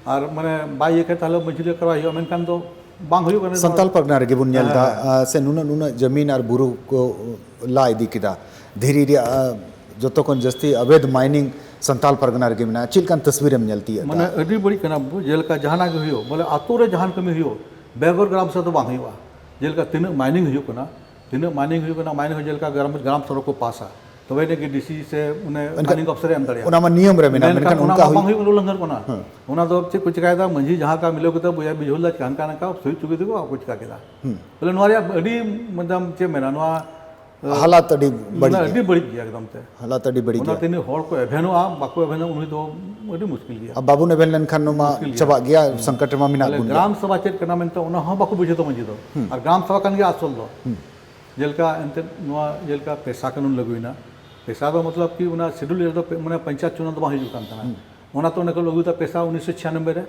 ᱟᱨ ᱢᱟᱱᱮ ᱵᱟᱭ ᱤᱭᱟᱹ ᱠᱷᱟᱱ ᱛᱟᱦᱞᱮ ᱢᱟᱹᱡᱷᱤ ᱞᱮ ᱠᱟᱨᱣᱟᱭ ᱦᱩᱭᱩᱜᱼᱟ, ᱢᱮᱱᱠᱷᱟᱱ ᱫᱚ ᱵᱟᱝ ᱦᱩᱭᱩᱜ ᱠᱟᱱᱟ᱾ ᱥᱟᱱᱛᱟᱞ ᱯᱟᱨᱜᱟᱱᱟ ᱨᱮᱜᱮ ᱵᱚᱱ ᱧᱮᱞ ᱦᱮᱸ, ᱮᱫᱟ, ᱦᱮᱸ᱾ ᱟ, ᱥᱮ ᱱᱩᱱᱟᱹᱜ, ᱱᱩᱱᱟᱹᱜ ᱡᱟᱹᱢᱤᱱ ᱟᱨ ᱵᱩᱨᱩ ᱠᱚ ᱞᱟ ᱤᱫᱤ ᱠᱮᱫᱟ, ᱫᱷᱤᱨᱤ ᱨᱮᱭᱟᱜ, ᱟ, ᱡᱚᱛᱚ ᱠᱷᱚᱱ ᱡᱟᱹᱥᱛᱤ ᱚᱵᱮᱫᱷ ᱢᱟᱭᱱᱤᱝ ᱥᱟᱱᱛᱟᱞ ᱯᱟᱨᱜᱟᱱᱟ ᱨᱮᱜᱮ ᱢᱮᱱᱟᱜᱼᱟ᱾ ᱪᱮᱫ ᱞᱮᱠᱟᱱ ᱛᱟᱥᱵᱤᱨ ᱮᱢ ᱧᱮᱞ ᱛᱤᱭᱳᱜ ᱢᱟᱱᱮ ᱮᱫᱟ? ᱟᱹᱰᱤ ᱵᱟᱹᱲᱤᱡ ᱠᱟᱱᱟ᱾ ᱵᱩ-, ᱡᱮᱞᱮᱠᱟ ᱡᱟᱦᱟᱱᱟᱜ ᱜᱮ ᱦᱩᱭᱩᱜ, ᱵᱚᱞᱮ ᱟᱛᱳ ᱨᱮ ᱡᱟᱦᱟᱱ ᱠᱟᱹᱢᱤ ᱦᱩᱭᱩᱜ, ᱵᱮᱜᱚᱨ ᱜᱨᱟᱢ ᱥᱚᱵᱷᱟ ᱫᱚ ᱵᱟᱝ ᱦᱩᱭᱩᱜᱼᱟ᱾ ᱡᱮᱞᱮᱠᱟ ᱛᱤᱱᱟᱹᱜ ᱢᱟᱭᱱᱤᱝ ᱦᱩᱭᱩᱜ ᱠᱟᱱᱟ, ᱛᱤᱱᱟᱹᱜ ᱢᱟᱭᱱᱤᱝ ᱦᱩᱭᱩᱜ ᱠᱟᱱᱟ, ᱢᱟᱭᱱᱤᱝ ᱦᱚᱸ ᱡᱮᱞᱮᱠᱟ ᱜᱨᱟᱢ, ᱜᱨᱟᱢ ᱥᱚᱵᱷᱟ ᱠᱚ ᱯᱟᱥᱟ, ᱛᱚᱵᱮ ᱟᱹᱱᱤᱡ ᱜᱮ ᱰᱤᱥᱤ ᱥᱮ ᱩᱱᱤ ᱢᱮᱱᱠᱷᱟᱱ ᱢᱟᱭᱱᱤᱝ ᱚᱯᱷᱤᱥᱟᱨᱮ ᱮᱢ ᱫᱟᱲᱮᱭᱟᱜᱼᱟ᱾ ᱚᱱᱟ ᱢᱟ ᱱᱤᱭᱚᱢ ᱨᱮ ᱢᱮᱱᱟᱜᱼᱟ, ᱢᱮᱱᱠᱷᱟᱱ ᱢᱮᱱᱠᱷᱟᱱ ᱚᱱᱟ ᱚᱱᱠᱟ ᱢᱟ ᱦᱩᱭ ᱵᱟᱝ ᱦᱩᱭᱩᱜ ᱠᱟᱱᱟ, ᱩᱞᱞᱚᱝᱜᱷᱚᱱ ᱠᱟᱱᱟ᱾ ᱦᱮᱸ᱾ ᱚᱱᱟ ᱫᱚ ᱪᱮᱫ ᱠᱚ ᱪᱤᱠᱟᱭᱮᱫᱟ, ᱢᱟᱹᱡᱷᱤ ᱡᱟᱦᱟᱸ ᱞᱮᱠᱟ ᱢᱤᱞᱟᱹᱣ ᱠᱟᱛᱮ ᱵᱩᱡᱷᱟᱹᱣ, ᱵᱩᱡᱷᱟᱹᱣ ᱞᱮᱫᱟ, ᱦᱟᱱᱠᱟ ᱱᱟᱝᱠᱟ ᱥᱩᱭ ᱪᱩᱠᱤ ᱛᱮᱠᱚ ᱟᱠᱚ ᱪᱤᱠᱟ ᱠᱮᱫᱟ᱾ ᱦᱩᱸ᱾ ᱵᱚᱞᱮ ᱱᱚᱣᱟ ᱨᱮᱭᱟᱜ ᱟᱹᱰᱤ, ᱢᱮᱱᱫᱟᱢ, ᱪᱮᱫ ᱢᱮᱱᱟ, ᱱᱚᱣᱟ, ᱟᱹ, ᱦᱟᱞᱟᱛ ᱟᱹᱰᱤ ᱵᱟᱹᱲᱤᱡ ᱢᱟᱱᱮ ᱜᱮᱭᱟ᱾ ᱟᱹᱰᱤ ᱵᱟᱹᱲᱤᱡ ᱜᱮᱭᱟ ᱮᱠᱫᱚᱢ ᱛᱮ᱾ ᱦᱟᱞᱟᱛ ᱟᱹᱰᱤ ᱵᱟᱹᱲᱤᱡ ᱚᱱᱟ ᱜᱮᱭᱟ᱾ ᱛᱤᱱᱟᱹᱜ ᱦᱚᱲ ᱠᱚ ᱮᱵᱷᱮᱱᱚᱜᱼᱟ, ᱵᱟᱠᱚ ᱮᱵᱷᱮᱱᱚᱜᱼᱟ, ᱩᱱᱤ ᱫᱚ ᱟᱹᱰᱤ ᱢᱩᱥᱠᱤᱞ ᱜᱮᱭᱟ᱾ ᱟᱨ ᱵᱟᱵᱚᱱ ᱮᱵᱷᱮᱱ ᱞᱮᱱᱠᱷᱟᱱ ᱱᱚᱣᱟ ᱢᱟ ᱢᱩᱥᱠᱤᱞ ᱜᱮᱭᱟ᱾ ᱪᱟᱵᱟᱜ ᱜᱮᱭᱟ, ᱦᱩᱸ᱾ ᱥᱚᱝᱠᱚᱴ ᱨᱮᱢᱟ ᱢᱮᱱᱟᱜ ᱛᱟᱦᱞᱮ ᱵᱚᱱ ᱜᱮᱭᱟ᱾ ᱜᱨᱟᱢ ᱥᱚᱵᱷᱟ ᱪᱮᱫ ᱠᱟᱱᱟ ᱢᱮᱱᱛᱮ ᱚᱱᱟ ᱦᱚᱸ ᱵᱟᱠᱚ ᱵᱩᱡᱷᱟᱹᱣ ᱛᱟᱵᱚᱱ ᱡᱩᱫᱟᱹ᱾ ᱦᱩᱸ᱾ ᱟᱨ ᱜᱨᱟᱢ ᱥᱚᱵᱷᱟ ᱠᱟᱱ ᱜᱮᱭᱟ ᱟᱥᱚᱞ ᱫᱚ᱾ ᱦᱩᱸ᱾ ᱡᱮᱞᱮᱠᱟ ᱮᱱᱛᱮᱫ ᱱᱚᱣᱟ ᱡᱮᱞᱮᱠᱟ ᱯᱮᱥᱟ ᱠᱟᱹᱱᱩᱱ ᱞᱟᱹᱜᱩᱭᱮᱱᱟ, ᱯᱮᱥᱟ ᱫᱚ ᱢᱚᱛᱞᱚᱵ ᱠᱤ ᱚᱱᱟ ᱥᱤᱰᱩᱞ ᱮᱨᱤᱭᱟ ᱫᱚ ᱯᱮ-, ᱢᱟᱱᱮ ᱯᱚᱧᱪᱟᱭᱮᱛ ᱪᱩᱱᱟᱹᱣ ᱫᱚ ᱵᱟᱝ ᱦᱤᱡᱩᱜ ᱠᱟᱱ ᱛᱟᱦᱮᱱᱟ᱾ ᱦᱩᱸ᱾ ᱚᱱᱟ ᱛᱚ ᱚᱱᱮ ᱠᱚ ᱞᱟᱹᱜᱩᱭᱮᱫᱟ ᱯᱮᱥᱟ ᱩᱱᱤᱥᱥᱚ ᱪᱷᱤᱭᱟᱱᱚᱵᱵᱳᱭ ᱨᱮ,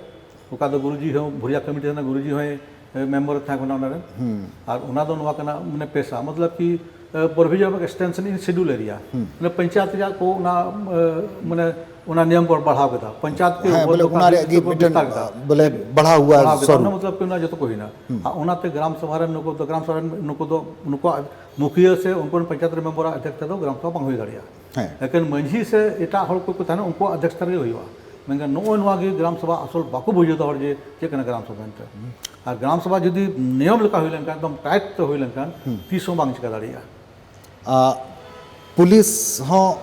ᱚᱠᱟ ᱫᱚ ᱜᱩᱨᱩᱡᱤ ᱦᱚᱸ ᱵᱷᱩᱨᱤᱭᱟ ᱠᱚᱢᱤᱴᱤ ᱨᱮᱱᱟᱜ ᱜᱩᱨᱩᱡᱤ ᱦᱚᱸᱭ, ᱮ, ᱢᱮᱢᱵᱟᱨ ᱮ ᱛᱟᱦᱮᱸ ᱠᱟᱱᱟ ᱚᱱᱟ ᱨᱮ᱾ ᱦᱩᱸ᱾ ᱟᱨ ᱚᱱᱟ ᱫᱚ ᱱᱚᱣᱟ ᱠᱟᱱᱟ, ᱢᱟᱱᱮ ᱯᱮᱥᱟ, ᱢᱚᱛᱞᱚᱵ ᱠᱤ, ᱮ, provision of extension in schedule area᱾ ᱦᱩᱸ᱾ ᱢᱟᱱᱮ ᱯᱚᱧᱪᱟᱭᱮᱛ ᱨᱮᱭᱟᱜ ᱠᱚ ᱚᱱᱟ, ᱮ, ᱢᱟᱱᱮ ᱚᱱᱟ ᱱᱤᱭᱚᱢ ᱠᱚ ᱵᱟᱲᱦᱟᱣ ᱠᱮᱫᱟ᱾ ᱯᱚᱧᱪᱟᱭᱮᱛ ᱠᱚ ᱦᱮᱸ, ᱵᱚᱞᱮ ᱚᱱᱟ ᱨᱮᱭᱟᱜ ᱜᱮ ᱢᱤᱫᱴᱮᱱ, ᱵᱤᱥᱛᱟᱨ ᱠᱮᱫᱟ᱾ ᱵᱚᱞᱮ ᱵᱟᱲᱦᱟᱣ ᱦᱩᱭᱩᱜᱼᱟ ᱵᱟᱲᱦᱟᱣ ᱠᱮᱫᱟ᱾ ᱥᱚᱨᱩᱯ᱾ ᱚᱱᱟ ᱢᱚᱛᱞᱚᱵ ᱠᱤ ᱚᱱᱟ ᱡᱚᱛᱚ ᱠᱚ ᱦᱩᱭᱱᱟ᱾ ᱦᱩᱸ᱾ ᱟᱨ ᱚᱱᱟᱛᱮ ᱜᱨᱟᱢ ᱥᱚᱵᱷᱟ ᱨᱮᱱ ᱱᱩᱠᱩ ᱫᱚ, ᱜᱨᱟᱢ ᱥᱚᱵᱷᱟ ᱨᱮᱱ ᱱᱩᱠᱩ ᱫᱚ, ᱱᱩᱠᱩᱣᱟᱜ ᱢᱩᱠᱷᱤᱭᱟᱹ ᱥᱮ ᱩᱱᱠᱩ ᱨᱮᱱ ᱯᱚᱧᱪᱟᱭᱮᱛ ᱨᱮᱱ ᱢᱮᱢᱵᱟᱨᱟᱜ ᱚᱫᱽᱫᱷᱚᱠᱛᱟ ᱫᱚ ᱜᱨᱟᱢ ᱥᱚᱵᱷᱟ ᱵᱟᱝ ᱦᱩᱭ ᱫᱟᱲᱮᱭᱟᱜᱼᱟ᱾ ᱦᱮᱸ᱾ ᱮᱠᱮᱱ ᱢᱟᱹᱡᱷᱤ ᱥᱮ ᱮᱴᱟᱜ ᱦᱚᱲ ᱠᱚᱠᱚ ᱛᱟᱦᱮᱱᱟ, ᱩᱱᱠᱩᱣᱟᱜ ᱚᱫᱽᱫᱷᱚᱠᱛᱟ ᱨᱮᱜᱮ ᱦᱩᱭᱩᱜᱼᱟ᱾ ᱢᱮᱱᱠᱷᱟᱱ ᱱᱚᱜᱼᱚᱭ ᱱᱚᱣᱟ ᱜᱮ ᱜᱨᱟᱢ ᱥᱚᱵᱷᱟ ᱟᱥᱚᱞ ᱵᱟᱠᱚ ᱵᱩᱡᱷᱟᱹᱣ ᱮᱫᱟ ᱦᱚᱲ ᱡᱮ ᱪᱮᱫ ᱠᱟᱱᱟ ᱜᱨᱟᱢ ᱥᱚᱵᱷᱟ ᱢᱮᱱᱛᱮ᱾ ᱦᱩᱸ᱾ ᱟᱨ ᱜᱨᱟᱢ ᱥᱚᱵᱷᱟ ᱡᱩᱫᱤ ᱱᱤᱭᱚᱢ ᱞᱮᱠᱟ ᱦᱩᱭ ᱞᱮᱱᱠᱷᱟᱱ, ᱮᱠᱫᱚᱢ ᱴᱟᱭᱤᱴ ᱛᱮ ᱦᱩᱭ ᱞᱮᱱᱠᱷᱟᱱ, ᱦᱩᱸ᱾ ᱛᱤᱥ ᱦᱚᱸ ᱵᱟᱝ ᱪᱤᱠᱟ ᱫᱟᱲᱮᱭᱟᱜᱼᱟ᱾ ᱟ, ᱯᱩᱞᱤᱥ ᱦᱚᱸ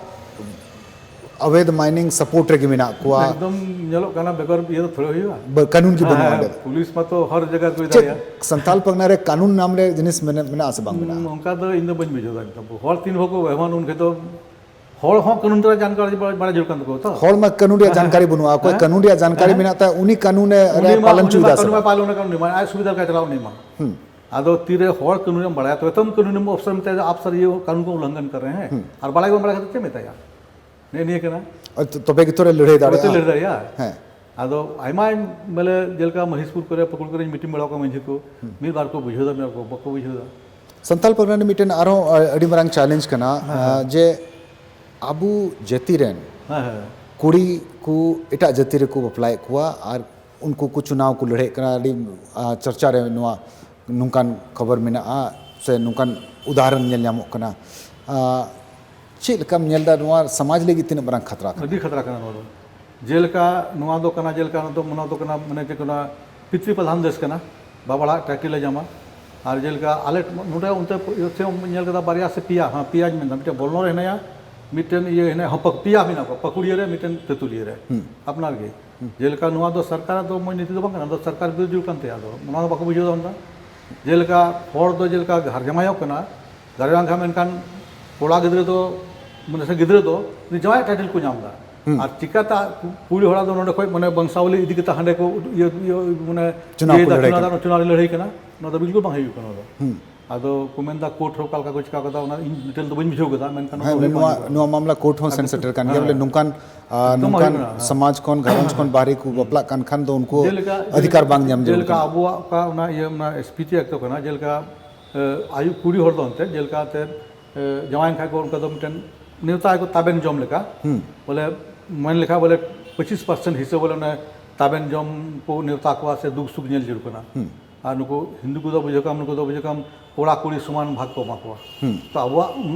ᱚᱵᱮᱫ ᱢᱟᱭᱱᱤᱝ ᱥᱟᱯᱳᱨᱴ ᱨᱮᱜᱮ ᱢᱮᱱᱟᱜ ᱠᱚᱣᱟ᱾ ᱮᱠᱫᱚᱢ ᱧᱮᱞᱚᱜ ᱠᱟᱱᱟ, ᱵᱮᱜᱚᱨ ᱤᱭᱟᱹ ᱫᱚ ᱛᱷᱚᱲᱟ ᱦᱩᱭᱩᱜᱼᱟ᱾ ᱵᱟ-, ᱠᱟᱹᱱᱩᱱ ᱜᱮ ᱵᱟᱹᱱᱩᱜᱼᱟ ᱦᱮᱸ, ᱚᱸᱰᱮ ᱫᱚ᱾ ᱯᱩᱞᱤᱥ ᱢᱟᱛᱚ ᱦᱚᱨ ᱡᱟᱭᱜᱟ ᱨᱮ ᱠᱚ ᱪᱮᱫ ᱤᱫᱤᱭᱟ᱾ ᱥᱟᱱᱛᱟᱞ ᱯᱟᱨᱜᱟᱱᱟ ᱨᱮ ᱠᱟᱹᱱᱩᱱ ᱱᱟᱢ ᱨᱮ ᱡᱤᱱᱤᱥ ᱢᱮᱱᱟᱜ, ᱢᱮᱱᱟᱜ ᱟᱥᱮ ᱵᱟᱝ ᱢᱮᱱᱟᱜᱼᱟ? ᱦᱩᱸ, ᱚᱱᱠᱟ ᱫᱚ ᱤᱧ ᱫᱚ ᱵᱟᱹᱧ ᱵᱩᱡᱷᱟᱹᱣ ᱫᱟᱲᱮᱭᱟᱜ ᱠᱟᱱᱟ᱾ ᱦᱚᱲ ᱛᱤᱱ ᱦᱚᱲ ᱠᱚ ᱮᱢᱟᱱ, ᱩᱱ ᱠᱷᱟᱡ ᱫᱚ ᱦᱚᱲ ᱦᱚᱸ ᱠᱟᱹᱱᱩᱱ ᱫᱚ ᱡᱟᱱᱠᱟᱨᱤ ᱵᱟᱲᱟᱭ, ᱵᱟᱲᱟᱭ ᱡᱟᱹᱨᱩᱲ ᱠᱟᱱ ᱛᱟᱠᱚᱣᱟ ᱛᱚ᱾ ᱦᱚᱲ ᱢᱟ ᱠᱟᱹᱱᱩᱱ ᱨᱮᱭᱟᱜ ᱦᱮᱸ, ᱡᱟᱱᱠᱟᱨᱤ ᱵᱟᱹᱱᱩᱜᱼᱟ, ᱚᱠᱚᱭ ᱦᱮᱸ, ᱠᱟᱹᱱᱩᱱ ᱨᱮᱭᱟᱜ ᱡᱟᱱᱠᱟᱨᱤ ᱦᱮᱸ᱾ ᱢᱮᱱᱟᱜ ᱛᱟᱭ, ᱩᱱᱤ ᱠᱟᱹᱱᱩᱱ ᱮ ᱩᱱᱤ ᱨᱮ ᱢᱟ ᱯᱟᱞᱚᱱ ᱠᱟᱹᱱᱩᱱ ᱪᱩᱭᱫᱟ ᱢᱟ ᱥᱮ ᱯᱟᱞᱚᱱ ᱵᱟᱝ? ᱠᱟᱱ, ᱩᱱᱤ ᱢᱟ ᱟᱡ ᱥᱩᱵᱤᱫᱷᱟ ᱞᱮᱠᱟᱭ ᱪᱟᱞᱟᱣ, ᱩᱱᱤ ᱢᱟ᱾ ᱦᱩᱸ᱾ ᱟᱫᱚ ᱛᱤᱨᱮ ᱦᱚᱲ ᱠᱟᱹᱱᱩᱱ ᱮᱢ ᱵᱟᱲᱟᱭᱟ, ᱛᱚᱵᱮ ᱛᱚᱢ ᱠᱟᱹᱱᱩᱱ ᱮᱢ ᱚᱯᱥᱚᱨ ᱢᱮᱛᱟᱭᱟ, ᱟᱯ ᱥᱟᱨ ᱤᱭᱟᱹ ᱠᱟᱹᱱᱩᱱ ᱠᱚ ᱩᱞᱞᱚᱝᱜᱷᱚᱱ ᱠᱟᱨ ᱨᱮ ᱦᱮᱸ᱾ ᱦᱩᱸ᱾ ᱟᱨ ᱵᱟᱲᱟᱭ ᱵᱟᱢ ᱵᱟᱲᱟᱭ ᱠᱷᱟᱹᱛᱤᱨ ᱪᱮᱫ ᱢᱮᱛᱟᱭᱟ? ᱱᱮᱜᱼᱮ ᱱᱤᱭᱟᱹ ᱠᱟᱱᱟ᱾ ᱟᱨ ᱛᱚ-, ᱛᱚᱵᱮ ᱜᱮᱛᱚ ᱨᱮ ᱞᱟᱹᱲᱦᱟᱹᱭ ᱛᱚᱵᱮ ᱛᱚ ᱫᱟᱲᱮᱭᱟᱜᱼᱟ᱾ ᱞᱟᱹᱲᱦᱟᱹᱭ ᱫᱟᱲᱮᱭᱟᱜᱼᱟ᱾ ᱦᱮᱸ᱾ ᱟᱫᱚ ᱟᱭᱢᱟ ᱵᱚᱞᱮ ᱡᱮᱞᱮᱠᱟ ᱢᱚᱦᱤᱥᱯᱩᱨ ᱠᱚᱨᱮ, ᱯᱟᱹᱠᱩᱲ ᱠᱚᱨᱮᱧ ᱢᱤᱴᱤᱝ ᱵᱟᱲᱟ ᱠᱚᱣᱟ ᱢᱟᱹᱡᱷᱤ ᱠᱚ, ᱦᱩᱸ᱾ ᱢᱤᱫ ᱵᱟᱨ ᱠᱚ ᱵᱩᱡᱷᱟᱹᱣ ᱫᱟ, ᱢᱤᱫ ᱵᱟᱨ ᱠᱚ ᱵᱟᱠᱚ ᱵᱩᱡᱷᱟᱹᱣ ᱫᱟ᱾ ᱥᱟᱱᱛᱟᱞ ᱯᱟᱨᱜᱟᱱᱟ ᱨᱮ ᱢᱤᱫᱴᱮᱱ ᱟᱨᱦᱚᱸ, ᱟ, ᱟᱹᱰᱤ ᱢᱟᱨᱟᱝ ᱪᱮᱞᱮᱧᱡᱽ ᱠᱟᱱᱟ, ᱦᱮᱸ, ᱟ, ᱦᱮᱸ᱾ ᱡᱮ ᱟᱵᱚ ᱡᱟᱹᱛᱤ ᱨᱮᱱ ᱦᱮᱸ, ᱦᱮᱸ᱾ ᱠᱩᱲᱤ ᱠᱚ ᱮᱴᱟᱜ ᱡᱟᱹᱛᱤ ᱨᱮᱠᱚ ᱵᱟᱯᱞᱟᱭᱮᱫ ᱠᱚᱣᱟ ᱟᱨ ᱩᱱᱠᱩ ᱠᱚ ᱪᱩᱱᱟᱣ ᱠᱚ ᱞᱟᱹᱲᱦᱟᱹᱭᱮᱫ ᱠᱟᱱᱟ᱾ ᱟᱹᱰᱤ, ᱟ, ᱪᱟᱨᱪᱟ ᱨᱮ ᱱᱚᱣᱟ ᱱᱚᱝᱠᱟᱱ ᱠᱷᱚᱵᱚᱨ ᱢᱮᱱᱟᱜᱼᱟ ᱥᱮ ᱱᱚᱝᱠᱟᱱ ᱩᱫᱟᱦᱚᱨᱚᱱ ᱧᱮᱞ ᱧᱟᱢᱚᱜ ᱠᱟᱱᱟ᱾ ᱟ, ᱪᱮᱫ ᱞᱮᱠᱟᱢ ᱧᱮᱞ ᱮᱫᱟ ᱱᱚᱣᱟ ᱥᱚᱢᱟᱡᱽ ᱞᱟᱹᱜᱤᱫ ᱛᱤᱱᱟᱹᱜ ᱢᱟᱨᱟᱝ ᱠᱷᱟᱛᱨᱟ ᱠᱟᱱᱟ? ᱟᱹᱰᱤ ᱠᱷᱟᱛᱨᱟ ᱠᱟᱱᱟ ᱱᱚᱣᱟ ᱫᱚ᱾ ᱡᱮᱞᱮᱠᱟ ᱱᱚᱣᱟ ᱫᱚ ᱠᱟᱱᱟ, ᱡᱮᱞᱮᱠᱟ ᱱᱚᱣᱟ ᱫᱚ, ᱱᱚᱣᱟ ᱫᱚ ᱠᱟᱱᱟ ᱢᱟᱱᱮ ᱪᱮᱫ ᱠᱚ ᱢᱮᱱᱟ, ᱯᱤᱛᱨᱤ ᱯᱨᱚᱫᱷᱟᱱ ᱫᱮᱥ ᱠᱟᱱᱟ, ᱵᱟᱵᱟ ᱦᱚᱲᱟᱜ ᱴᱟᱭᱴᱮᱞ ᱞᱮ ᱧᱟᱢᱟ᱾ ᱟᱨ ᱡᱮᱞᱮᱠᱟ ᱟᱞᱮ ᱱᱚᱰᱮ ᱚᱱᱛᱮ ᱧᱮᱞ ᱠᱮᱫᱟ ᱵᱟᱨᱭᱟ ᱥᱮ ᱯᱮᱭᱟ, ᱦᱮᱸ, ᱯᱮᱭᱟᱧ ᱢᱮᱱᱫᱟ, ᱢᱤᱫᱴᱮᱱ ᱵᱚᱞᱱᱚ ᱨᱮ ᱦᱮᱱᱟᱭᱟ, ᱢᱤᱫᱴᱮᱱ ᱤᱭᱟᱹ ᱦᱮᱱᱟᱭᱟ, ᱦᱚᱸ, ᱯᱮᱭᱟ ᱢᱮᱱᱟᱜ ᱠᱚᱣᱟ, ᱯᱟᱹᱠᱩᱲᱤᱭᱟᱹ ᱨᱮ, ᱢᱤᱫᱴᱮᱱ ᱛᱮᱸᱛᱩᱞᱤᱭᱟᱹ ᱨᱮ, ᱦᱩᱸ᱾ ᱟᱯᱱᱟᱨ ᱜᱮ᱾ ᱦᱩᱸ᱾ ᱡᱮᱞᱮᱠᱟ ᱱᱚᱣᱟ ᱫᱚ ᱥᱚᱨᱠᱟᱨᱟᱜ ᱫᱚ ᱢᱚᱡᱽ ᱱᱤᱛᱤ ᱫᱚ ᱵᱟᱝ ᱠᱟᱱᱟ, ᱟᱫᱚ ᱥᱚᱨᱠᱟᱨ ᱵᱤᱨᱩᱫᱷ ᱡᱩᱲ ᱠᱟᱱ ᱛᱟᱭᱟ, ᱟᱫᱚ ᱚᱱᱟ ᱫᱚ ᱵᱟᱠᱚ ᱵᱩᱡᱷᱟᱹᱣ ᱫᱟ᱾ ᱡᱮᱞᱮᱠᱟ ᱦᱚᱲ ᱫᱚ ᱡᱮᱞᱮᱠᱟ ᱜᱷᱟᱨ ᱡᱟᱶᱟᱭᱚᱜ ᱠᱟᱱᱟ, ᱜᱷᱟᱨ ᱡᱟᱶᱟᱭ ᱠᱷᱟᱱ ᱢᱮᱱᱠᱷᱟᱱ ᱠᱚᱲᱟ ᱜᱤᱫᱽᱨᱟᱹ ᱫᱚ, ᱢᱟᱱᱮ ᱥᱮ ᱜᱤᱫᱽᱨᱟᱹ ᱫᱚ ᱩᱱᱤ ᱡᱟᱶᱟᱭ ᱴᱟᱭᱴᱮᱞ ᱠᱚ ᱧᱟᱢ ᱫᱟ᱾ ᱦᱩᱸ᱾ ᱟᱨ ᱪᱤᱠᱟᱹᱛᱮ ᱠᱩᱲᱤ ᱦᱚᱲᱟᱜ ᱫᱚ ᱱᱚᱰᱮ ᱠᱷᱚᱡ ᱢᱟᱱᱮ ᱵᱚᱝᱥᱟᱣᱞᱤ ᱤᱫᱤ ᱠᱟᱛᱮ ᱦᱟᱸᱰᱮ ᱠᱚ ᱤᱭᱟᱹ, ᱤᱭᱟᱹ, ᱢᱟᱱᱮ ᱪᱩᱱᱟᱣ ᱠᱚ ᱤᱭᱟᱹᱭ ᱫᱟ, ᱞᱟᱹᱲᱦᱟᱹᱭ ᱪᱩᱱᱟᱣ ᱠᱟᱱᱟ᱾ ᱫᱟ, ᱪᱩᱱᱟᱣ ᱞᱟᱹᱲᱦᱟᱹᱭ ᱠᱟᱱᱟ, ᱱᱚᱣᱟ ᱫᱚ ᱵᱤᱞᱠᱩᱞ ᱵᱟᱝ ᱦᱩᱭᱩᱜ ᱠᱟᱱᱟ, ᱱᱚᱣᱟ ᱫᱚ᱾ ᱦᱩᱸ᱾ ᱟᱫᱚ ᱠᱚ ᱢᱮᱱᱫᱟ ᱠᱳᱨᱴ ᱦᱚᱸ ᱚᱠᱟ ᱞᱮᱠᱟ ᱠᱚ ᱪᱤᱠᱟ ᱠᱟᱫᱟ, ᱚᱱᱟ ᱤᱧ ᱰᱤᱴᱮᱞ ᱫᱚ ᱵᱟᱹᱧ ᱵᱩᱡᱷᱟᱹᱣ ᱠᱟᱫᱟ, ᱢᱮᱱᱠᱷᱟᱱ ᱚᱱᱟ ᱦᱮᱸ, ᱫᱚ ᱦᱩᱭᱩᱜ ᱱᱚᱣᱟ, ᱠᱟᱱ ᱜᱮᱭᱟ᱾ ᱱᱚᱣᱟ ᱢᱟᱢᱞᱟ ᱠᱳᱨᱴ ᱦᱚᱸ ᱟᱫᱚ ᱥᱮᱱ ᱥᱮᱴᱮᱨ ᱠᱟᱱ ᱜᱮᱭᱟ, ᱦᱮᱸ᱾ ᱵᱚᱞᱮ ᱱᱚᱝᱠᱟᱱ, ᱟ, ᱮᱠᱫᱚᱢ ᱱᱚᱝᱠᱟᱱ ᱦᱩᱭᱩᱜ ᱠᱟᱱᱟ, ᱦᱮᱸ᱾ ᱥᱚᱢᱟᱡᱽ ᱠᱷᱚᱱ, ᱜᱷᱟᱨᱚᱸᱡᱽ ᱠᱷᱚᱱ ᱵᱟᱦᱨᱮ ᱠᱚ ᱦᱩᱸ᱾ ᱵᱟᱯᱞᱟᱜ ᱠᱟᱱ ᱠᱷᱟᱱ ᱫᱚ ᱩᱱᱠᱩ ᱡᱮᱞᱮᱠᱟ, ᱚᱫᱷᱤᱠᱟᱨ ᱵᱟᱝ ᱧᱟᱢ ᱡᱮᱞᱮᱠᱟ ᱡᱟᱹᱨᱩᱲ ᱠᱟᱱᱟ᱾ ᱟᱵᱚᱣᱟᱜ ᱚᱠᱟ ᱚᱱᱟ ᱤᱭᱟᱹ, ᱚᱱᱟ ᱮᱥ ᱯᱤ ᱴᱤ ᱮᱠᱴ ᱠᱟᱱᱟ, ᱡᱮᱞᱮᱠᱟ, ᱮ, ᱟᱭᱩ ᱠᱩᱲᱤ ᱦᱚᱲ ᱫᱚ ᱮᱱᱛᱮᱫ, ᱡᱮᱞᱮᱠᱟ ᱮᱱᱛᱮᱫ, ᱮ, ᱡᱟᱶᱟᱭᱮᱱ ᱠᱷᱟᱡ ᱠᱚ, ᱚᱱᱠᱟ ᱫᱚ ᱢᱤᱫᱴᱮᱱ ᱱᱮᱣᱛᱟ ᱠᱚ ᱛᱟᱵᱮᱱ ᱡᱚᱢ ᱞᱮᱠᱟ᱾ ᱦᱩᱸ᱾ ᱵᱚᱞᱮ, ᱢᱮᱱ ᱞᱮᱠᱷᱟᱡ ᱵᱚᱞᱮ ᱯᱚᱸᱪᱤᱥ ᱯᱟᱨᱥᱮᱱᱴ ᱦᱤᱥᱟᱹᱵ ᱵᱚᱞᱮ ᱚᱱᱮ ᱛᱟᱵᱮᱱ ᱡᱚᱢ ᱠᱚ ᱱᱮᱣᱛᱟ ᱠᱚᱣᱟ ᱥᱮ ᱫᱩᱠ ᱥᱩᱠ ᱧᱮᱞ ᱡᱟᱹᱨᱩᱲ ᱠᱟᱱᱟ᱾ ᱦᱩᱸ᱾ ᱟᱨ ᱱᱩᱠᱩ ᱦᱤᱱᱫᱩ ᱠᱚᱫᱚ ᱵᱩᱡᱷᱟᱹᱣ ᱠᱟᱢ, ᱱᱩᱠᱩ ᱫᱚ ᱵᱩᱡᱷᱟᱹᱣ ᱠᱟᱢ ᱠᱚᱲᱟ ᱠᱩᱲᱤ ᱥᱚᱢᱟᱱ ᱵᱷᱟᱜᱽ ᱠᱚ ᱮᱢᱟ ᱠᱚᱣᱟ᱾ ᱦᱩᱸ᱾ ᱛᱚ ᱟᱵᱚᱣᱟᱜ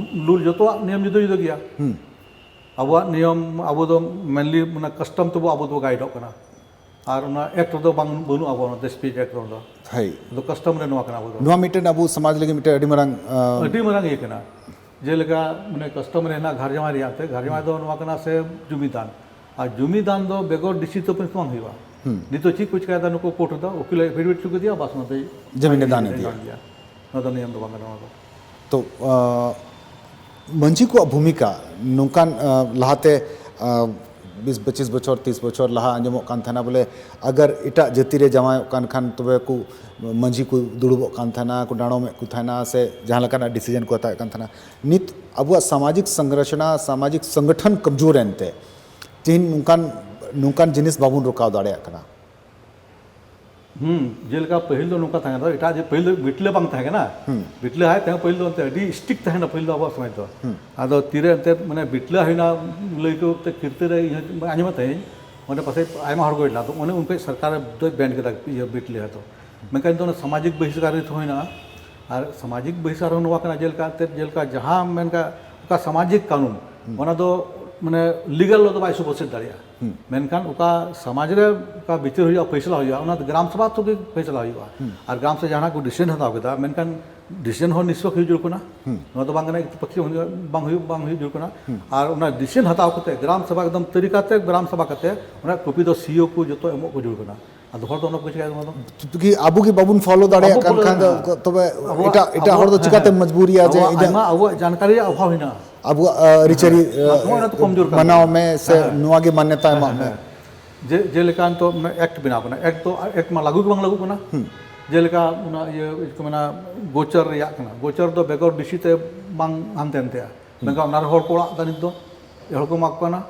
ᱞᱩᱞ ᱡᱚᱛᱚᱣᱟᱜ ᱱᱤᱭᱚᱢ ᱡᱩᱫᱟᱹ ᱡᱩᱫᱟᱹ ᱜᱮᱭᱟ᱾ ᱦᱩᱸ᱾ ᱟᱵᱚᱣᱟᱜ ᱱᱤᱭᱚᱢ, ᱟᱵᱚ ᱫᱚ mainly ᱢᱟᱱᱮ custom ᱛᱮᱵᱚ ᱟᱵᱚ ᱫᱚᱵᱚ guideᱚᱜ ᱠᱟᱱᱟ᱾ ᱟᱨ ᱚᱱᱟ act ᱨᱮᱫᱚ ᱵᱟᱝ, ᱵᱟᱹᱱᱩᱜ ᱟᱵᱚ ᱚᱱᱟ ᱫᱮᱥ ᱯᱮᱡᱽ act ᱨᱮᱫᱚ᱾ ᱦᱳᱭ᱾ ᱟᱫᱚ custom ᱨᱮ ᱱᱚᱣᱟ ᱠᱟᱱᱟ ᱟᱵᱚ ᱫᱚ᱾ ᱱᱚᱣᱟ ᱢᱤᱫᱴᱮᱱ ᱟᱵᱚ ᱥᱚᱢᱟᱡᱽ ᱞᱟᱹᱜᱤᱫ ᱢᱤᱫᱴᱮᱱ ᱟᱹᱰᱤ ᱢᱟᱨᱟᱝ, ᱟᱸ, ᱟᱹᱰᱤ ᱢᱟᱨᱟᱝ ᱤᱭᱟᱹ ᱠᱟᱱᱟ᱾ ᱡᱮᱞᱮᱠᱟ ᱢᱟᱱᱮ ᱠᱟᱥᱴᱚᱢᱟᱨᱤ ᱦᱮᱱᱟᱜ ᱜᱷᱟᱨᱡᱟᱶᱟᱭ ᱨᱮᱭᱟᱜ ᱛᱮ, ᱜᱷᱟᱨᱡᱟᱶᱟᱭ ᱫᱚ ᱱᱚᱣᱟ ᱠᱟᱱᱟ ᱥᱮ ᱡᱩᱢᱤ ᱫᱟᱱ᱾ ᱟᱨ ᱡᱩᱢᱤ ᱫᱟᱱ ᱫᱚ ᱵᱮᱜᱚᱨ ᱰᱤᱥᱤ ᱛᱚ ᱵᱟᱝ ᱦᱩᱭᱩᱜᱼᱟ᱾ ᱦᱩᱸ᱾ ᱱᱤᱛᱚᱜ ᱪᱮᱫ ᱠᱚ ᱪᱤᱠᱟᱭᱮᱫᱟ ᱱᱩᱠᱩ ᱠᱳᱨᱴ ᱨᱮᱫᱚ, ᱩᱠᱤᱞ affidavit ᱦᱚᱪᱚ ᱠᱮᱫᱮᱭᱟ, ᱵᱟᱥ ᱚᱱᱟ ᱫᱚᱭ ᱡᱟᱢᱤᱱᱮ ᱫᱟᱱ ᱤᱫᱤᱭᱟ᱾ ᱫᱟᱱ ᱜᱮᱭᱟ᱾ ᱱᱚᱣᱟ ᱫᱚ ᱱᱤᱭᱚᱢ ᱫᱚ ᱵᱟᱝ ᱠᱟᱱᱟ ᱱᱚᱣᱟ ᱫᱚ᱾ ᱛᱚ, ᱟᱸ, ᱢᱟᱹᱡᱷᱤ ᱠᱚᱣᱟᱜ ᱵᱷᱩᱢᱤᱠᱟ ᱱᱚᱝᱠᱟᱱ, ᱟᱸ, ᱞᱟᱦᱟᱛᱮ, ᱟᱸ, ᱵᱤᱥ ᱯᱚᱸᱪᱤᱥ ᱵᱚᱪᱷᱚᱨ, ᱛᱤᱥ ᱵᱚᱪᱷᱚᱨ ᱞᱟᱦᱟ ᱟᱸᱡᱚᱢᱚᱜ ᱠᱟᱱ ᱛᱟᱦᱮᱱᱟ ᱵᱚᱞᱮ, ᱟᱜᱟᱨ ᱮᱴᱟᱜ ᱡᱟᱹᱛᱤ ᱨᱮ ᱡᱟᱶᱟᱭᱚᱜ ᱠᱟᱱ ᱠᱷᱟᱱ ᱛᱚᱵᱮ ᱠᱚ ᱢᱟᱹᱡᱷᱤ ᱠᱚ ᱫᱩᱲᱩᱵᱚᱜ ᱠᱟᱱ ᱛᱟᱦᱮᱱᱟ, ᱠᱚ ᱰᱟᱸᱰᱚᱢᱮᱫ ᱠᱚ ᱛᱟᱦᱮᱱᱟ ᱥᱮ ᱡᱟᱦᱟᱸ ᱞᱮᱠᱟᱱᱟᱜ decision ᱠᱚ ᱦᱟᱛᱟᱣᱮᱫ ᱠᱟᱱ ᱛᱟᱦᱮᱱᱟ᱾ ᱱᱤᱛ ᱟᱵᱚᱣᱟᱜ ᱥᱟᱢᱟᱡᱤᱠ ᱥᱚᱝᱨᱚᱪᱚᱱᱟ, ᱥᱟᱢᱟᱡᱤᱠ ᱥᱚᱝᱜᱚᱴᱷᱚᱱ ᱠᱚᱢᱡᱳᱨ ᱮᱱᱛᱮ ᱛᱮᱦᱮᱧ ᱱᱚᱝᱠᱟᱱ, ᱱᱚᱝᱠᱟᱱ ᱡᱤᱱᱤᱥ ᱵᱟᱵᱚᱱ ᱨᱚᱠᱟᱣ ᱫᱟᱲᱮᱭᱟᱜ ᱠᱟᱱᱟ᱾ ᱦᱩᱸ, ᱡᱮᱞᱮᱠᱟ ᱯᱟᱹᱦᱤᱞ ᱫᱚ ᱱᱚᱝᱠᱟ ᱛᱟᱦᱮᱸ ᱠᱟᱱᱟ, ᱮᱴᱟᱜ ᱡᱮ ᱯᱟᱹᱦᱤᱞ ᱫᱚ ᱵᱤᱴᱞᱟᱹ ᱵᱟᱝ ᱛᱟᱦᱮᱸ ᱠᱟᱱᱟ᱾ ᱦᱩᱸ᱾ ᱵᱤᱴᱞᱟᱹ ᱦᱟᱭ ᱛᱟᱦᱮᱸ ᱯᱟᱹᱦᱤᱞ ᱫᱚ ᱮᱱᱛᱮ ᱟᱹᱰᱤ strict ᱛᱟᱦᱮᱸ ᱠᱟᱱᱟ ᱯᱟᱹᱦᱤᱞ ᱫᱚ ᱟᱵᱚᱣᱟᱜ ᱥᱚᱢᱟᱡᱽ ᱫᱚ᱾ ᱦᱩᱸ᱾ ᱟᱫᱚ ᱛᱤᱨᱮ ᱮᱱᱛᱮ ᱢᱟᱱᱮ ᱵᱤᱴᱞᱟᱹ ᱦᱩᱭᱱᱟ, ᱞᱟᱹᱭ ᱠᱚ ᱮᱱᱛᱮ ᱠᱤᱨᱛᱟᱹ ᱨᱮ ᱤᱧ ᱦᱚᱸ ᱟᱸᱡᱚᱢᱮᱫ ᱛᱟᱦᱮᱸᱧ, ᱚᱸᱰᱮ ᱯᱟᱥᱮᱡ ᱟᱭᱢᱟ ᱦᱚᱲ ᱠᱚ ᱦᱮᱡ ᱞᱮᱱᱟ, ᱟᱫᱚ ᱚᱱᱮ ᱩᱱᱠᱩ ᱥᱚᱨᱠᱟᱨᱮ ᱫᱚᱭ ban ᱠᱮᱫᱟ ᱤᱭᱟᱹ ᱵᱤᱴᱞᱟᱹ ᱫᱚ᱾ ᱢᱮᱱᱠᱷᱟᱱ ᱱᱤᱛᱚᱜ ᱚᱱᱟ ᱥᱟᱢᱟᱡᱤᱠ ᱵᱚᱦᱤᱥᱠᱟᱨ ᱦᱩᱭᱱᱟ, ᱟᱨ ᱥᱟᱢᱟᱡᱤᱠ ᱵᱚᱦᱤᱥᱠᱟᱨ ᱦᱚᱸ ᱱᱚᱣᱟ ᱠᱟᱱᱟ, ᱡᱮᱞᱮᱠᱟ ᱮᱱᱛᱮ, ᱡᱮᱞᱮᱠᱟ ᱡᱟᱦᱟᱸ ᱢᱮᱱ ᱠᱟᱜ ᱚᱠᱟ ᱥᱟᱢᱟᱡᱤᱠ ᱠᱟᱹᱱᱩᱱ, ᱦᱩᱸ᱾ ᱚᱱᱟ ᱫᱚ ᱢᱟᱱᱮ legal law ᱫᱚ ᱵᱟᱭ supersede ᱫᱟᱲᱮᱭᱟᱜᱼᱟ᱾ ᱦᱩᱸ᱾ ᱢᱮᱱᱠᱷᱟᱱ ᱚᱠᱟ ᱥᱚᱢᱟᱡᱽ ᱨᱮ ᱚᱠᱟ ᱵᱤᱪᱟᱹᱨ ᱦᱩᱭᱩᱜᱼᱟ, ᱯᱷᱟᱭᱥᱟᱞᱟ ᱦᱩᱭᱩᱜᱼᱟ, ᱚᱱᱟ ᱫᱚ ᱜᱨᱟᱢ ᱥᱚᱵᱷᱟ ᱛᱮᱜᱮ ᱯᱷᱟᱭᱥᱟᱞᱟ ᱦᱩᱭᱩᱜᱼᱟ᱾ ᱦᱩᱸ᱾ ᱟᱨ ᱜᱨᱟᱢ ᱥᱚᱵᱷᱟ ᱡᱟᱦᱟᱸ ᱠᱚ decision ᱦᱟᱛᱟᱣ ᱠᱮᱫᱟ, ᱢᱮᱱᱠᱷᱟᱱ decision ᱦᱚᱸ ᱱᱤᱥᱯᱚᱠ ᱦᱩᱭ ᱡᱟᱹᱨᱩᱲ ᱠᱟᱱᱟ᱾ ᱦᱩᱸ᱾ ᱱᱚᱣᱟ ᱫᱚ ᱵᱟᱝ ᱠᱟᱱᱟ ᱮᱠ ᱯᱚᱠᱠᱷᱤ ᱵᱟᱝ ᱦᱩᱭᱩᱜ, ᱵᱟᱝ ᱦᱩᱭᱩᱜ ᱡᱟᱹᱨᱩᱲ ᱠᱟᱱᱟ᱾ ᱦᱩᱸ᱾ ᱟᱨ ᱚᱱᱟ decision ᱦᱟᱛᱟᱣ ᱠᱟᱛᱮ ᱜᱨᱟᱢ ᱥᱚᱵᱷᱟ ᱮᱠᱫᱚᱢ ᱛᱟᱹᱨᱤᱠᱟ ᱛᱮ ᱜᱨᱟᱢ ᱥᱚᱵᱷᱟ ᱠᱟᱛᱮ ᱚᱱᱟ ᱠᱚᱯᱤ ᱫᱚ ᱥᱤ ᱤ ᱠᱚ ᱡᱚᱛᱚ ᱮᱢᱚᱜ ᱠᱚ ᱡᱟᱹᱨᱩᱲ ᱠᱟᱱᱟ᱾ ᱟᱫᱚ ᱦᱚᱲ ᱫᱚ ᱚᱱᱟ ᱠᱚ ᱪᱤᱠᱟᱹᱭᱟ ᱚᱱᱟ ᱫᱚ? ᱪᱩᱸᱠᱤ ᱟᱵᱚ ᱜᱮ ᱵᱟᱵᱚᱱ follow ᱫᱟᱲᱮᱭᱟᱜ ᱟᱵᱚ ᱠᱟᱱ follow ᱠᱷᱟᱱ ᱫᱚ, ᱦᱮᱸ᱾ ᱛᱚᱵᱮ ᱟᱵᱚᱣᱟᱜ, ᱮᱴᱟᱜ, ᱮᱴᱟᱜ ᱦᱚᱲ ᱫᱚ ᱟᱵᱚᱣᱟᱜ, ᱪᱤᱠᱟᱹᱛᱮ ᱦᱮᱸ, ᱦᱮᱸ᱾ ᱢᱚᱡᱽᱵᱩᱨᱤᱭᱟ ᱡᱮ ᱟᱵᱚᱣᱟᱜ ᱤᱧᱟᱹᱜ ᱟᱭᱢᱟ, ᱟᱵᱚᱣᱟᱜ ᱡᱟᱱᱠᱟᱨᱤ ᱨᱮᱭᱟᱜ ᱚᱵᱷᱟᱵᱽ ᱦᱮᱱᱟᱜᱼᱟ᱾ ᱟᱵᱚᱣᱟᱜ, ᱟᱹ, ᱟᱹᱨᱤᱪᱟᱹᱞᱤ, ᱦᱮᱸ᱾ ᱟᱹ, ᱱᱚᱜᱼᱚᱭ ᱱᱚᱣᱟ ᱫᱚ ᱠᱚᱢᱡᱳᱨ ᱠᱟᱱ ᱢᱟᱱᱟᱣ ᱛᱟᱵᱚᱱᱟ᱾ ᱢᱮ ᱥᱮ ᱦᱮᱸ, ᱦᱮᱸ᱾ ᱱᱚᱣᱟ ᱜᱮ ᱢᱟᱱᱱᱚᱛᱟ ᱦᱮᱸ, ᱮᱢᱟᱜ ᱦᱮᱸ, ᱢᱮ᱾ ᱦᱮᱸ᱾ ᱡᱮ-, ᱡᱮᱞᱮᱠᱟ ᱱᱤᱛᱚᱜ ᱢᱟᱱᱮ act ᱵᱮᱱᱟᱣ ᱠᱟᱱᱟ, act ᱫᱚ, act ᱢᱟ ᱞᱟᱹᱜᱩ ᱜᱮ ᱵᱟᱝ ᱞᱟᱹᱜᱩᱜ ᱠᱟᱱᱟ᱾ ᱦᱩᱸ᱾ ᱡᱮᱞᱮᱠᱟ ᱚᱱᱟ ᱤᱭᱟᱹ ᱪᱮᱫ ᱠᱚ ᱢᱮᱱᱟ, ᱜᱳᱪᱚᱨ ᱨᱮᱭᱟᱜ ᱠᱟᱱᱟ, ᱜᱳᱪᱚᱨ ᱫᱚ ᱵᱮᱜᱚᱨ ᱰᱤᱥᱤ ᱛᱮ ᱵᱟᱝ ᱦᱟᱱᱛᱮ ᱱᱟᱛᱮᱜᱼᱟ᱾ ᱦᱩᱸ᱾ ᱢᱮᱱᱠᱷᱟᱱ ᱚᱱᱟ ᱨᱮ ᱦᱚᱲ ᱠᱚ ᱚᱲᱟᱜ ᱮᱫᱟ ᱱᱤᱛ ᱫᱚ, ᱦᱚᱲ ᱠᱚ ᱮᱢᱟ ᱠᱚ ᱠᱟᱱᱟ᱾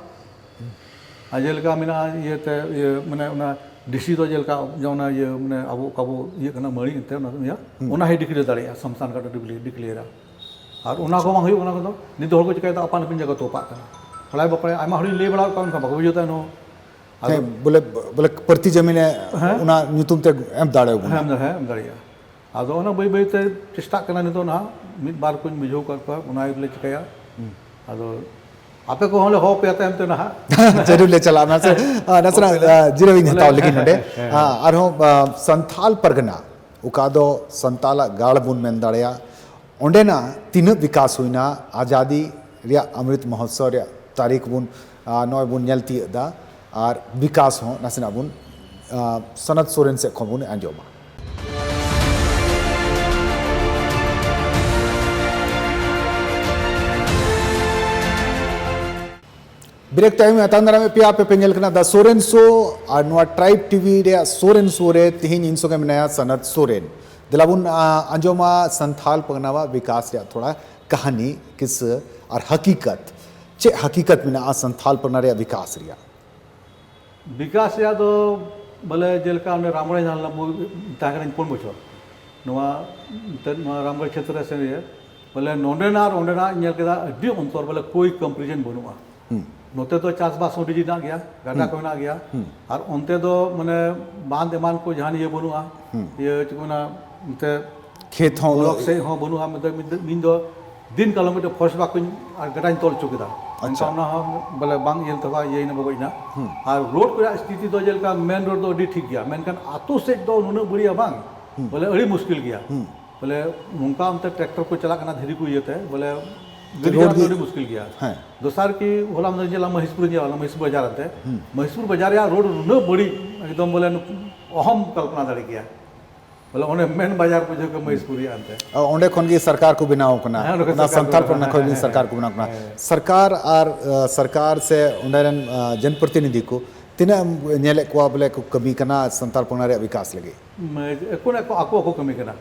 ᱟᱨ ᱡᱮᱞᱮᱠᱟ ᱢᱮᱱᱟᱜᱼᱟ ᱤᱭᱟᱹᱛᱮ, ᱤᱭᱟᱹ, ᱢᱟᱱᱮ ᱚᱱᱟ ᱰᱤᱥᱤ ᱫᱚ ᱡᱮᱞᱮᱠᱟ ᱡᱮ ᱚᱱᱟ ᱤᱭᱟᱹ, ᱢᱟᱱᱮ ᱟᱵᱚ ᱚᱠᱟ ᱵᱚ ᱤᱭᱟᱹᱜ ᱠᱟᱱᱟ, ᱢᱟᱹᱲᱤ ᱮᱱᱛᱮ ᱚᱱᱟ ᱫᱚ ᱤᱭᱟᱹ, ᱦᱩᱸ᱾ ᱚᱱᱟ ᱦᱚᱸᱭ declare ᱫᱟᱲᱮᱭᱟᱜᱼᱟ, ᱥᱚᱢᱥᱟᱱ ᱜᱷᱟᱴ declare, declare-ᱟ᱾ ᱟᱨ ᱚᱱᱟ ᱠᱚ ᱵᱟᱝ ᱦᱩᱭᱩᱜ ᱠᱟᱱᱟ, ᱠᱚᱫᱚ ᱱᱤᱛ ᱫᱚ ᱦᱚᱲ ᱠᱚ ᱪᱤᱠᱟᱹᱭᱮᱫᱟ, ᱟᱯᱟᱱ ᱟᱹᱯᱤᱱ ᱡᱟᱭᱜᱟ ᱛᱚᱯᱟᱜ ᱠᱟᱱᱟ᱾ ᱦᱟᱲᱟᱭ ᱵᱟᱯᱲᱟᱭ ᱟᱭᱢᱟ ᱦᱚᱲᱤᱧ ᱞᱟᱹᱭ ᱵᱟᱲᱟ ᱟᱠᱟᱫ ᱠᱚᱣᱟ, ᱢᱮᱱᱠᱷᱟᱱ ᱵᱟᱠᱚ ᱵᱩᱡᱷᱟᱹᱣ ᱫᱟ ᱮᱱᱦᱚᱸ᱾ ᱟᱫᱚ ᱦᱮᱸ, ᱵᱚᱞᱮ, ᱵᱚᱞᱮ ᱯᱨᱚᱛᱤ ᱡᱚᱢᱤᱱᱮ ᱦᱮᱸ? ᱚᱱᱟ ᱧᱩᱛᱩᱢ ᱛᱮ ᱮᱢ ᱫᱟᱲᱮ ᱟᱵᱚᱱᱟ᱾ ᱦᱮᱸ, ᱮᱢ ᱫᱟ-, ᱦᱮᱸ, ᱮᱢ ᱫᱟᱲᱮᱭᱟᱜᱼᱟ᱾ ᱟᱫᱚ ᱚᱱᱟ ᱵᱟᱹᱭ ᱵᱟᱹᱭ ᱛᱮ ᱪᱮᱥᱴᱟᱜ ᱠᱟᱱᱟ ᱱᱤᱛᱚᱜ ᱱᱟᱦᱟᱜ, ᱢᱤᱫ ᱵᱟᱨ ᱠᱚᱧ ᱵᱩᱡᱷᱟᱹᱣ ᱠᱟᱜ ᱠᱚᱣᱟ, ᱚᱱᱟ ᱜᱮᱞᱮ ᱪᱤᱠᱟᱹᱭᱟ᱾ ᱦᱩᱸ᱾ ᱟᱫᱚ ᱟᱯᱮ ᱠᱚᱦᱚᱸ ᱞᱮ ᱦᱚᱦᱚ ᱯᱮᱭᱟ ᱛᱟᱭᱚᱢ ᱛᱮ ᱱᱟᱦᱟᱜ᱾ ᱡᱟᱹᱨᱩᱲ ᱞᱮ ᱪᱟᱞᱟᱜᱼᱟ᱾ ᱱᱟᱥᱮ, ᱦᱮᱸ᱾ ᱟᱨ ᱱᱟᱥᱮᱱᱟᱜ, ᱦᱚᱦᱚ ᱯᱮᱭᱟ᱾ ᱟᱨ, ᱡᱤᱨᱟᱹᱣ ᱤᱧ ᱦᱟᱛᱟᱣ ᱵᱚᱞᱮ, ᱞᱟᱹᱜᱤᱫ ᱱᱚᱰᱮ᱾ ᱦᱮᱸ, ᱦᱮᱸ, ᱦᱮᱸ᱾ ᱟᱨ, ᱟᱨᱦᱚᱸ, ᱟᱨ, ᱥᱟᱱᱛᱷᱟᱞ ᱯᱟᱨᱜᱟᱱᱟ, ᱚᱠᱟ ᱫᱚ ᱥᱟᱱᱛᱟᱞᱟᱜ ᱜᱟᱲ ᱵᱚᱱ ᱢᱮᱱ ᱫᱟᱲᱮᱭᱟᱜᱼᱟ, ᱚᱸᱰᱮᱱᱟᱜ ᱛᱤᱱᱟᱹᱜ ᱵᱤᱠᱟᱥ ᱦᱩᱭᱱᱟ, ᱟᱡᱟᱫᱤ ᱨᱮᱭᱟᱜ ᱚᱢᱨᱤᱛ ᱢᱚᱦᱳᱛᱥᱚᱵ ᱨᱮᱭᱟᱜ ᱛᱟᱹᱨᱤᱠᱷ ᱵᱚᱱ, ᱟ, ᱱᱚᱜᱼᱚᱭ ᱵᱚᱱ ᱧᱮᱞ ᱛᱤᱭᱳᱜ ᱮᱫᱟ, ᱟᱨ ᱵᱤᱠᱟᱥ ᱦᱚᱸ ᱱᱟᱥᱮᱱᱟᱜ ᱵᱚᱱ, ᱟ, ᱥᱚᱱᱟᱛ ᱥᱚᱨᱮᱱ ᱥᱮᱫ ᱠᱷᱚᱱ ᱵᱚᱱ ᱟᱸᱡᱚᱢᱟ᱾ ᱵᱨᱮᱠ ᱛᱟᱭᱚᱢ ᱟᱛᱟᱝ ᱫᱟᱨᱟᱢᱮᱫ ᱯᱮᱭᱟ, ᱟᱯᱮ ᱯᱮ ᱧᱮᱞ ᱠᱟᱱᱟ ᱫᱟ ᱥᱚᱨᱮᱱ ᱥᱳ, ᱟᱨ ᱱᱚᱣᱟ ᱴᱨᱟᱭᱤᱵᱽ ᱴᱤᱵᱷᱤ ᱨᱮᱭᱟᱜ ᱥᱚᱨᱮᱱ ᱥᱳ ᱨᱮ ᱛᱮᱦᱮᱧ ᱤᱧ ᱥᱚᱸᱜᱮ ᱢᱮᱱᱟᱭᱟ ᱥᱚᱱᱟᱛ ᱥᱚᱨᱮᱱ᱾ ᱫᱮᱞᱟ ᱵᱚᱱ, ᱟ, ᱟᱸᱡᱚᱢᱟ ᱥᱟᱱᱛᱷᱟᱞ ᱯᱟᱨᱜᱟᱱᱟᱣᱟᱜ ᱵᱤᱠᱟᱥ ᱨᱮᱭᱟᱜ ᱛᱷᱚᱲᱟ ᱠᱟᱹᱦᱱᱤ, ᱠᱤᱥᱥᱟᱹ ᱟᱨ ᱦᱟᱹᱠᱤᱠᱟᱛ᱾ ᱪᱮᱫ ᱦᱟᱹᱠᱤᱠᱟᱛ ᱢᱮᱱᱟᱜᱼᱟ ᱥᱟᱱᱛᱷᱟᱞ ᱯᱟᱨᱜᱟᱱᱟ ᱨᱮᱭᱟᱜ ᱵᱤᱠᱟᱥ ᱨᱮᱭᱟᱜ? ᱵᱤᱠᱟᱥ ᱨᱮᱭᱟᱜ ᱫᱚ ᱵᱚᱞᱮ ᱡᱮᱞᱮᱠᱟ ᱚᱸᱰᱮ ᱨᱟᱢᱜᱚᱲ ᱧᱮᱞ ᱞᱮᱱᱟ, ᱛᱟᱦᱮᱸ ᱠᱟᱹᱱᱟᱹᱧ ᱯᱩᱱ ᱵᱚᱪᱷᱚᱨ᱾ ᱱᱚᱣᱟ ᱮᱱᱛᱮᱫ ᱱᱚᱣᱟ ᱨᱟᱢᱜᱚᱲ ᱠᱷᱮᱛᱨᱮ ᱥᱮᱱ ᱤᱭᱟᱹ, ᱵᱚᱞᱮ ᱱᱚᱸᱰᱮᱱᱟᱜ ᱟᱨ ᱚᱸᱰᱮᱱᱟᱜ ᱧᱮᱞ ᱠᱮᱫᱟ, ᱟᱹᱰᱤ ᱚᱱᱛᱚᱨ, ᱵᱚᱞᱮ ᱠᱳᱭ ᱠᱚᱢᱯᱮᱨᱤᱡᱚᱱ ᱵᱟᱹᱱᱩᱜᱼᱟ᱾ ᱦᱩᱸ᱾ ᱱᱚᱛᱮ ᱫᱚ ᱪᱟᱥᱵᱟᱥ ᱦᱚᱸ ᱟᱹᱰᱤ ᱢᱮᱱᱟᱜ ᱜᱮᱭᱟ, ᱜᱟᱰᱟ ᱦᱩᱸ᱾ ᱠᱚ ᱢᱮᱱᱟᱜ ᱜᱮᱭᱟ᱾ ᱦᱩᱸ᱾ ᱟᱨ ᱚᱱᱛᱮ ᱫᱚ ᱢᱟᱱᱮ ᱵᱟᱸᱫ ᱮᱢᱟᱱ ᱠᱚ ᱡᱟᱦᱟᱱ ᱤᱭᱟᱹ ᱵᱟᱹᱱᱩᱜᱼᱟ᱾ ᱦᱩᱸ᱾ ᱤᱭᱟᱹ ᱪᱮᱫ ᱠᱚ ᱢᱮᱱᱟ, ᱚᱱᱛᱮ ᱠᱷᱮᱛ ᱦᱚᱸ ᱵᱞᱚᱠ ᱩᱱᱟᱹᱜ ᱥᱮᱫ ᱦᱚᱸ ᱵᱟᱹᱱᱩᱜᱼᱟ᱾ ᱢᱤᱫ ᱫᱚ, ᱢᱤᱫ ᱫᱚ ᱤᱧ ᱫᱚ ᱫᱤᱱ ᱠᱟᱞᱚᱢ ᱢᱤᱫᱴᱮᱱ ᱯᱷᱚᱨᱮᱥᱴ ᱵᱟᱠᱚᱧ ᱟᱨ ᱜᱟᱰᱟᱧ ᱛᱚᱞ ᱦᱚᱪᱚ ᱠᱮᱫᱟ᱾ ᱟᱪᱪᱷᱟ᱾ ᱮᱱᱠᱷᱟᱱ ᱚᱱᱟ ᱦᱚᱸ ᱵᱚᱞᱮ ᱵᱟᱝ ᱤᱭᱟᱹ ᱞᱮᱱ ᱛᱟᱠᱚᱣᱟ, ᱤᱭᱟᱹᱭᱮᱱᱟ ᱵᱟᱠᱚ ᱤᱧᱟ᱾ ᱦᱩᱸ᱾ ᱟᱨ ᱨᱳᱰ ᱠᱚᱨᱮᱱᱟᱜ ᱥᱛᱷᱤᱛᱤ ᱫᱚ ᱡᱮᱞᱮᱠᱟ ᱢᱮᱱ ᱨᱳᱰ ᱫᱚ ᱟᱹᱰᱤ ᱴᱷᱤᱠ ᱜᱮᱭᱟ, ᱢᱮᱱᱠᱷᱟᱱ ᱟᱛᱳ ᱥᱮᱫ ᱫᱚ ᱱᱩᱱᱟᱹᱜ ᱵᱟᱹᱲᱤᱡᱼᱟ ᱵᱟᱝ, ᱦᱩᱸ᱾ ᱵᱚᱞᱮ ᱟᱹᱰᱤ ᱢᱩᱥᱠᱤᱞ ᱜᱮᱭᱟ᱾ ᱦᱩᱸ᱾ ᱵᱚᱞᱮ ᱱᱚᱝᱠᱟ ᱚᱱᱛᱮ ᱴᱨᱟᱠᱴᱚᱨ ᱠᱚ ᱪᱟᱞᱟᱜ ᱠᱟᱱᱟ ᱫᱷᱤᱨᱤ ᱠᱚ ᱤᱭᱟᱹᱛᱮ, ᱵᱚᱞᱮ ᱫᱷᱤᱨᱤ ᱨᱳᱰ ᱡᱟᱢ ᱫᱚ ᱜᱮ ᱟᱹᱰᱤ ᱢᱩᱥᱠᱤᱞ ᱜᱮᱭᱟ᱾ ᱦᱮᱸ᱾ ᱫᱚᱥᱟᱨ ᱠᱤ ᱦᱚᱞᱟ ᱢᱟᱫᱷᱮᱨ ᱧᱮᱞᱟ ᱢᱚᱦᱮᱥᱯᱩᱨ ᱧᱮᱞᱟ, ᱢᱚᱦᱮᱥᱯᱩᱨ ᱵᱟᱡᱟᱨ ᱟᱱᱛᱮ᱾ ᱦᱩᱸ᱾ ᱢᱚᱦᱮᱥᱯᱩᱨ ᱵᱟᱡᱟᱨ ᱨᱮᱭᱟᱜ ᱨᱳᱰ ᱱᱩᱱᱟᱹᱜ ᱵᱟᱹᱲᱤᱡ, ᱮᱠᱫᱚᱢ ᱵᱚᱞᱮ ᱚᱦᱚᱢ ᱠᱚᱞᱯᱚᱱᱟ ᱫᱟᱲᱮ ᱠᱮᱭᱟ᱾ ᱵᱚᱞᱮ ᱚᱸᱰᱮ ᱢᱮᱱ ᱵᱟᱡᱟᱨ ᱵᱩᱡᱷᱟᱹᱣ ᱠᱮ ᱢᱚᱦᱮᱥᱯᱩᱨ ᱨᱮᱭᱟᱜ ᱟᱱᱛᱮ᱾ ᱚ, ᱚᱸᱰᱮ ᱠᱷᱚᱱ ᱜᱮ ᱥᱚᱨᱠᱟᱨ ᱠᱚ ᱵᱮᱱᱟᱣ ᱠᱟᱱᱟ᱾ ᱦᱮᱸ, ᱚᱸᱰᱮ ᱠᱷᱚᱱ ᱚᱱᱟ ᱥᱚᱨᱠᱟᱨ ᱥᱟᱱᱛᱟᱲ ᱠᱚ ᱯᱟᱨᱜᱟᱱᱟ ᱵᱮᱱᱟᱣ ᱠᱷᱚᱱ ᱠᱟᱱᱟ᱾ ᱜᱮ ᱦᱮᱸ, ᱥᱚᱨᱠᱟᱨ ᱦᱮᱸ, ᱠᱚ ᱵᱮᱱᱟᱣ ᱠᱟᱱᱟ᱾ ᱦᱮᱸ᱾ ᱥᱚᱨᱠᱟᱨ ᱟᱨ, ᱟ, ᱥᱚᱨᱠᱟᱨ ᱥᱮ ᱚᱸᱰᱮ ᱨᱮᱱ, ᱟ, ᱡᱚᱱᱯᱨᱚᱛᱤᱱᱤᱫᱷᱤ ᱠᱚ ᱛᱤᱱᱟᱹᱜ ᱮᱢ ᱧᱮᱞᱮᱫ ᱠᱚᱣᱟ ᱵᱚᱞᱮ ᱠᱚ ᱠᱟᱹᱢᱤ ᱠᱟᱱᱟ ᱥᱟᱱᱛᱟᱲ ᱯᱟᱨᱜᱟᱱᱟ ᱨᱮᱭᱟᱜ ᱵᱤᱠᱟᱥ ᱞᱟᱹᱜᱤᱫ? ᱢᱮ-, ᱮᱠᱷᱚᱱ ᱟᱠᱚ, ᱟᱠᱚ ᱠᱚ ᱠᱟᱹᱢᱤ ᱠᱟᱱᱟ᱾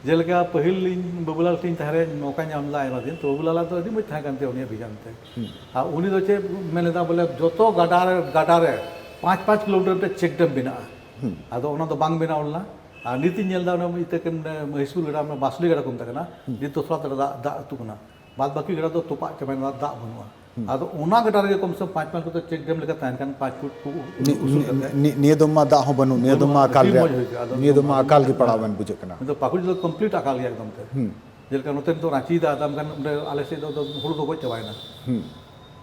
ᱡᱮᱞᱮᱠᱟ ᱯᱟᱹᱦᱤᱞ ᱤᱧ ᱵᱟᱹᱵᱩᱞᱟᱞ ᱴᱷᱮᱱ ᱛᱟᱦᱮᱸ ᱨᱮ ᱢᱚᱠᱟᱧ ᱧᱟᱢ ᱞᱮᱫᱟ ᱟᱭᱢᱟ ᱫᱤᱱ, ᱛᱚ ᱵᱟᱹᱵᱩᱞᱟᱞ ᱫᱚ ᱟᱹᱰᱤ ᱢᱚᱡᱽ ᱛᱟᱦᱮᱸ ᱠᱟᱱ ᱛᱟᱭᱟ ᱩᱱᱤᱭᱟᱜ ᱵᱷᱤᱡᱚᱱ ᱛᱮ᱾ ᱦᱩᱸ᱾ ᱟᱨ ᱩᱱᱤ ᱫᱚ ᱪᱮᱫ ᱢᱮᱱ ᱞᱮᱫᱟ ᱵᱚᱞᱮ ᱡᱚᱛᱚ ᱜᱟᱰᱟ ᱨᱮ, ᱜᱟᱰᱟ ᱨᱮ ᱯᱟᱸᱪ ᱯᱟᱸᱪ ᱠᱤᱞᱳᱢᱤᱴᱟᱨ ᱢᱤᱫᱴᱮᱱ ᱪᱮᱠ ᱰᱮᱢ ᱵᱮᱱᱟᱜᱼᱟ᱾ ᱦᱩᱸ᱾ ᱟᱫᱚ ᱚᱱᱟ ᱫᱚ ᱵᱟᱝ ᱵᱮᱱᱟᱣ ᱞᱮᱱᱟ᱾ ᱟᱨ ᱱᱤᱛ ᱤᱧ ᱧᱮᱞ ᱮᱫᱟ ᱚᱱᱟ ᱤᱛᱟᱹ ᱠᱟᱱ, ᱢᱟᱹᱦᱤᱥᱯᱩᱨ ᱜᱟᱰᱟ, ᱚᱱᱟ ᱵᱟᱸᱥᱞᱤ ᱜᱟᱰᱟ ᱠᱚ ᱢᱮᱛᱟᱜ ᱠᱟᱱᱟ, ᱦᱩᱸ᱾ ᱱᱤᱛ ᱫᱚ ᱛᱷᱚᱲᱟ ᱛᱷᱚᱲᱟ ᱫᱟᱜ, ᱫᱟᱜ ᱟᱹᱛᱩᱜ ᱠᱟᱱᱟ᱾ ᱵᱟᱫ ᱵᱟᱹᱠᱤ ᱜᱟᱰᱟ ᱫᱚ ᱛᱚᱯᱟᱜ ᱪᱟᱵᱟᱭᱮᱱᱟ, ᱫᱟᱜ ᱵᱟᱹᱱᱩᱜᱼᱟ᱾ ᱦᱩᱸ᱾ ᱟᱫᱚ ᱚᱱᱟ ᱜᱟᱰᱟ ᱨᱮᱜᱮ ᱠᱚᱢ ᱥᱮ ᱠᱚᱢ ᱯᱟᱸᱪ ᱢᱟᱭᱤᱞ ᱠᱟᱛᱮ ᱪᱮᱠ ᱰᱮᱢ ᱞᱮᱠᱟ ᱛᱟᱦᱮᱱ ᱠᱟᱱ, ᱯᱟᱸᱪ ᱯᱷᱩᱴ ᱠᱚ ᱱᱤ-, ᱩᱥᱩᱞ ᱱᱤ-, ᱠᱟᱛᱮ᱾ ᱱᱤ-, ᱱᱤᱭᱟᱹ ᱫᱚᱢ ᱢᱟ ᱫᱟᱜ ᱦᱚᱸ ᱵᱟᱹᱱᱩᱜ, ᱱᱤᱭᱟᱹ ᱫᱚᱢ ᱢᱟ ᱟᱹᱰᱤ ᱟᱠᱟᱞ ᱨᱮᱭᱟᱜ, ᱢᱚᱡᱽ ᱦᱩᱭ ᱠᱚᱜᱼᱟ, ᱟᱫᱚ ᱱᱤᱭᱟᱹ ᱫᱚᱢ ᱢᱟ ᱟᱹᱰᱤ ᱟᱠᱟᱞ ᱜᱮ ᱢᱚᱡᱽ ᱯᱟᱲᱟᱣ ᱦᱩᱭ ᱮᱱ ᱠᱚᱜᱼᱟ᱾ ᱵᱩᱡᱷᱟᱹᱜ ᱠᱟᱱᱟ᱾ ᱱᱤᱛᱚᱜ ᱯᱟᱹᱠᱩᱲ ᱫᱚ ᱠᱚᱢᱯᱞᱤᱴ ᱟᱠᱟᱞ ᱜᱮᱭᱟ ᱮᱠᱫᱚᱢ ᱛᱮ᱾ ᱦᱩᱸ᱾ ᱡᱮᱞᱮᱠᱟ ᱱᱚᱛᱮ ᱱᱤᱛᱚᱜ ᱨᱟᱸᱪᱤ ᱫᱟᱜ ᱮᱫᱟ, ᱢᱮᱱᱠᱷᱟᱱ ᱚᱸᱰᱮ ᱟᱞᱮ ᱥᱮᱫ ᱫᱚ, ᱫᱚ ᱦᱩᱲᱩ ᱫᱚ ᱜᱚᱡ ᱪᱟᱵᱟᱭᱮᱱᱟ᱾ ᱦᱩᱸ᱾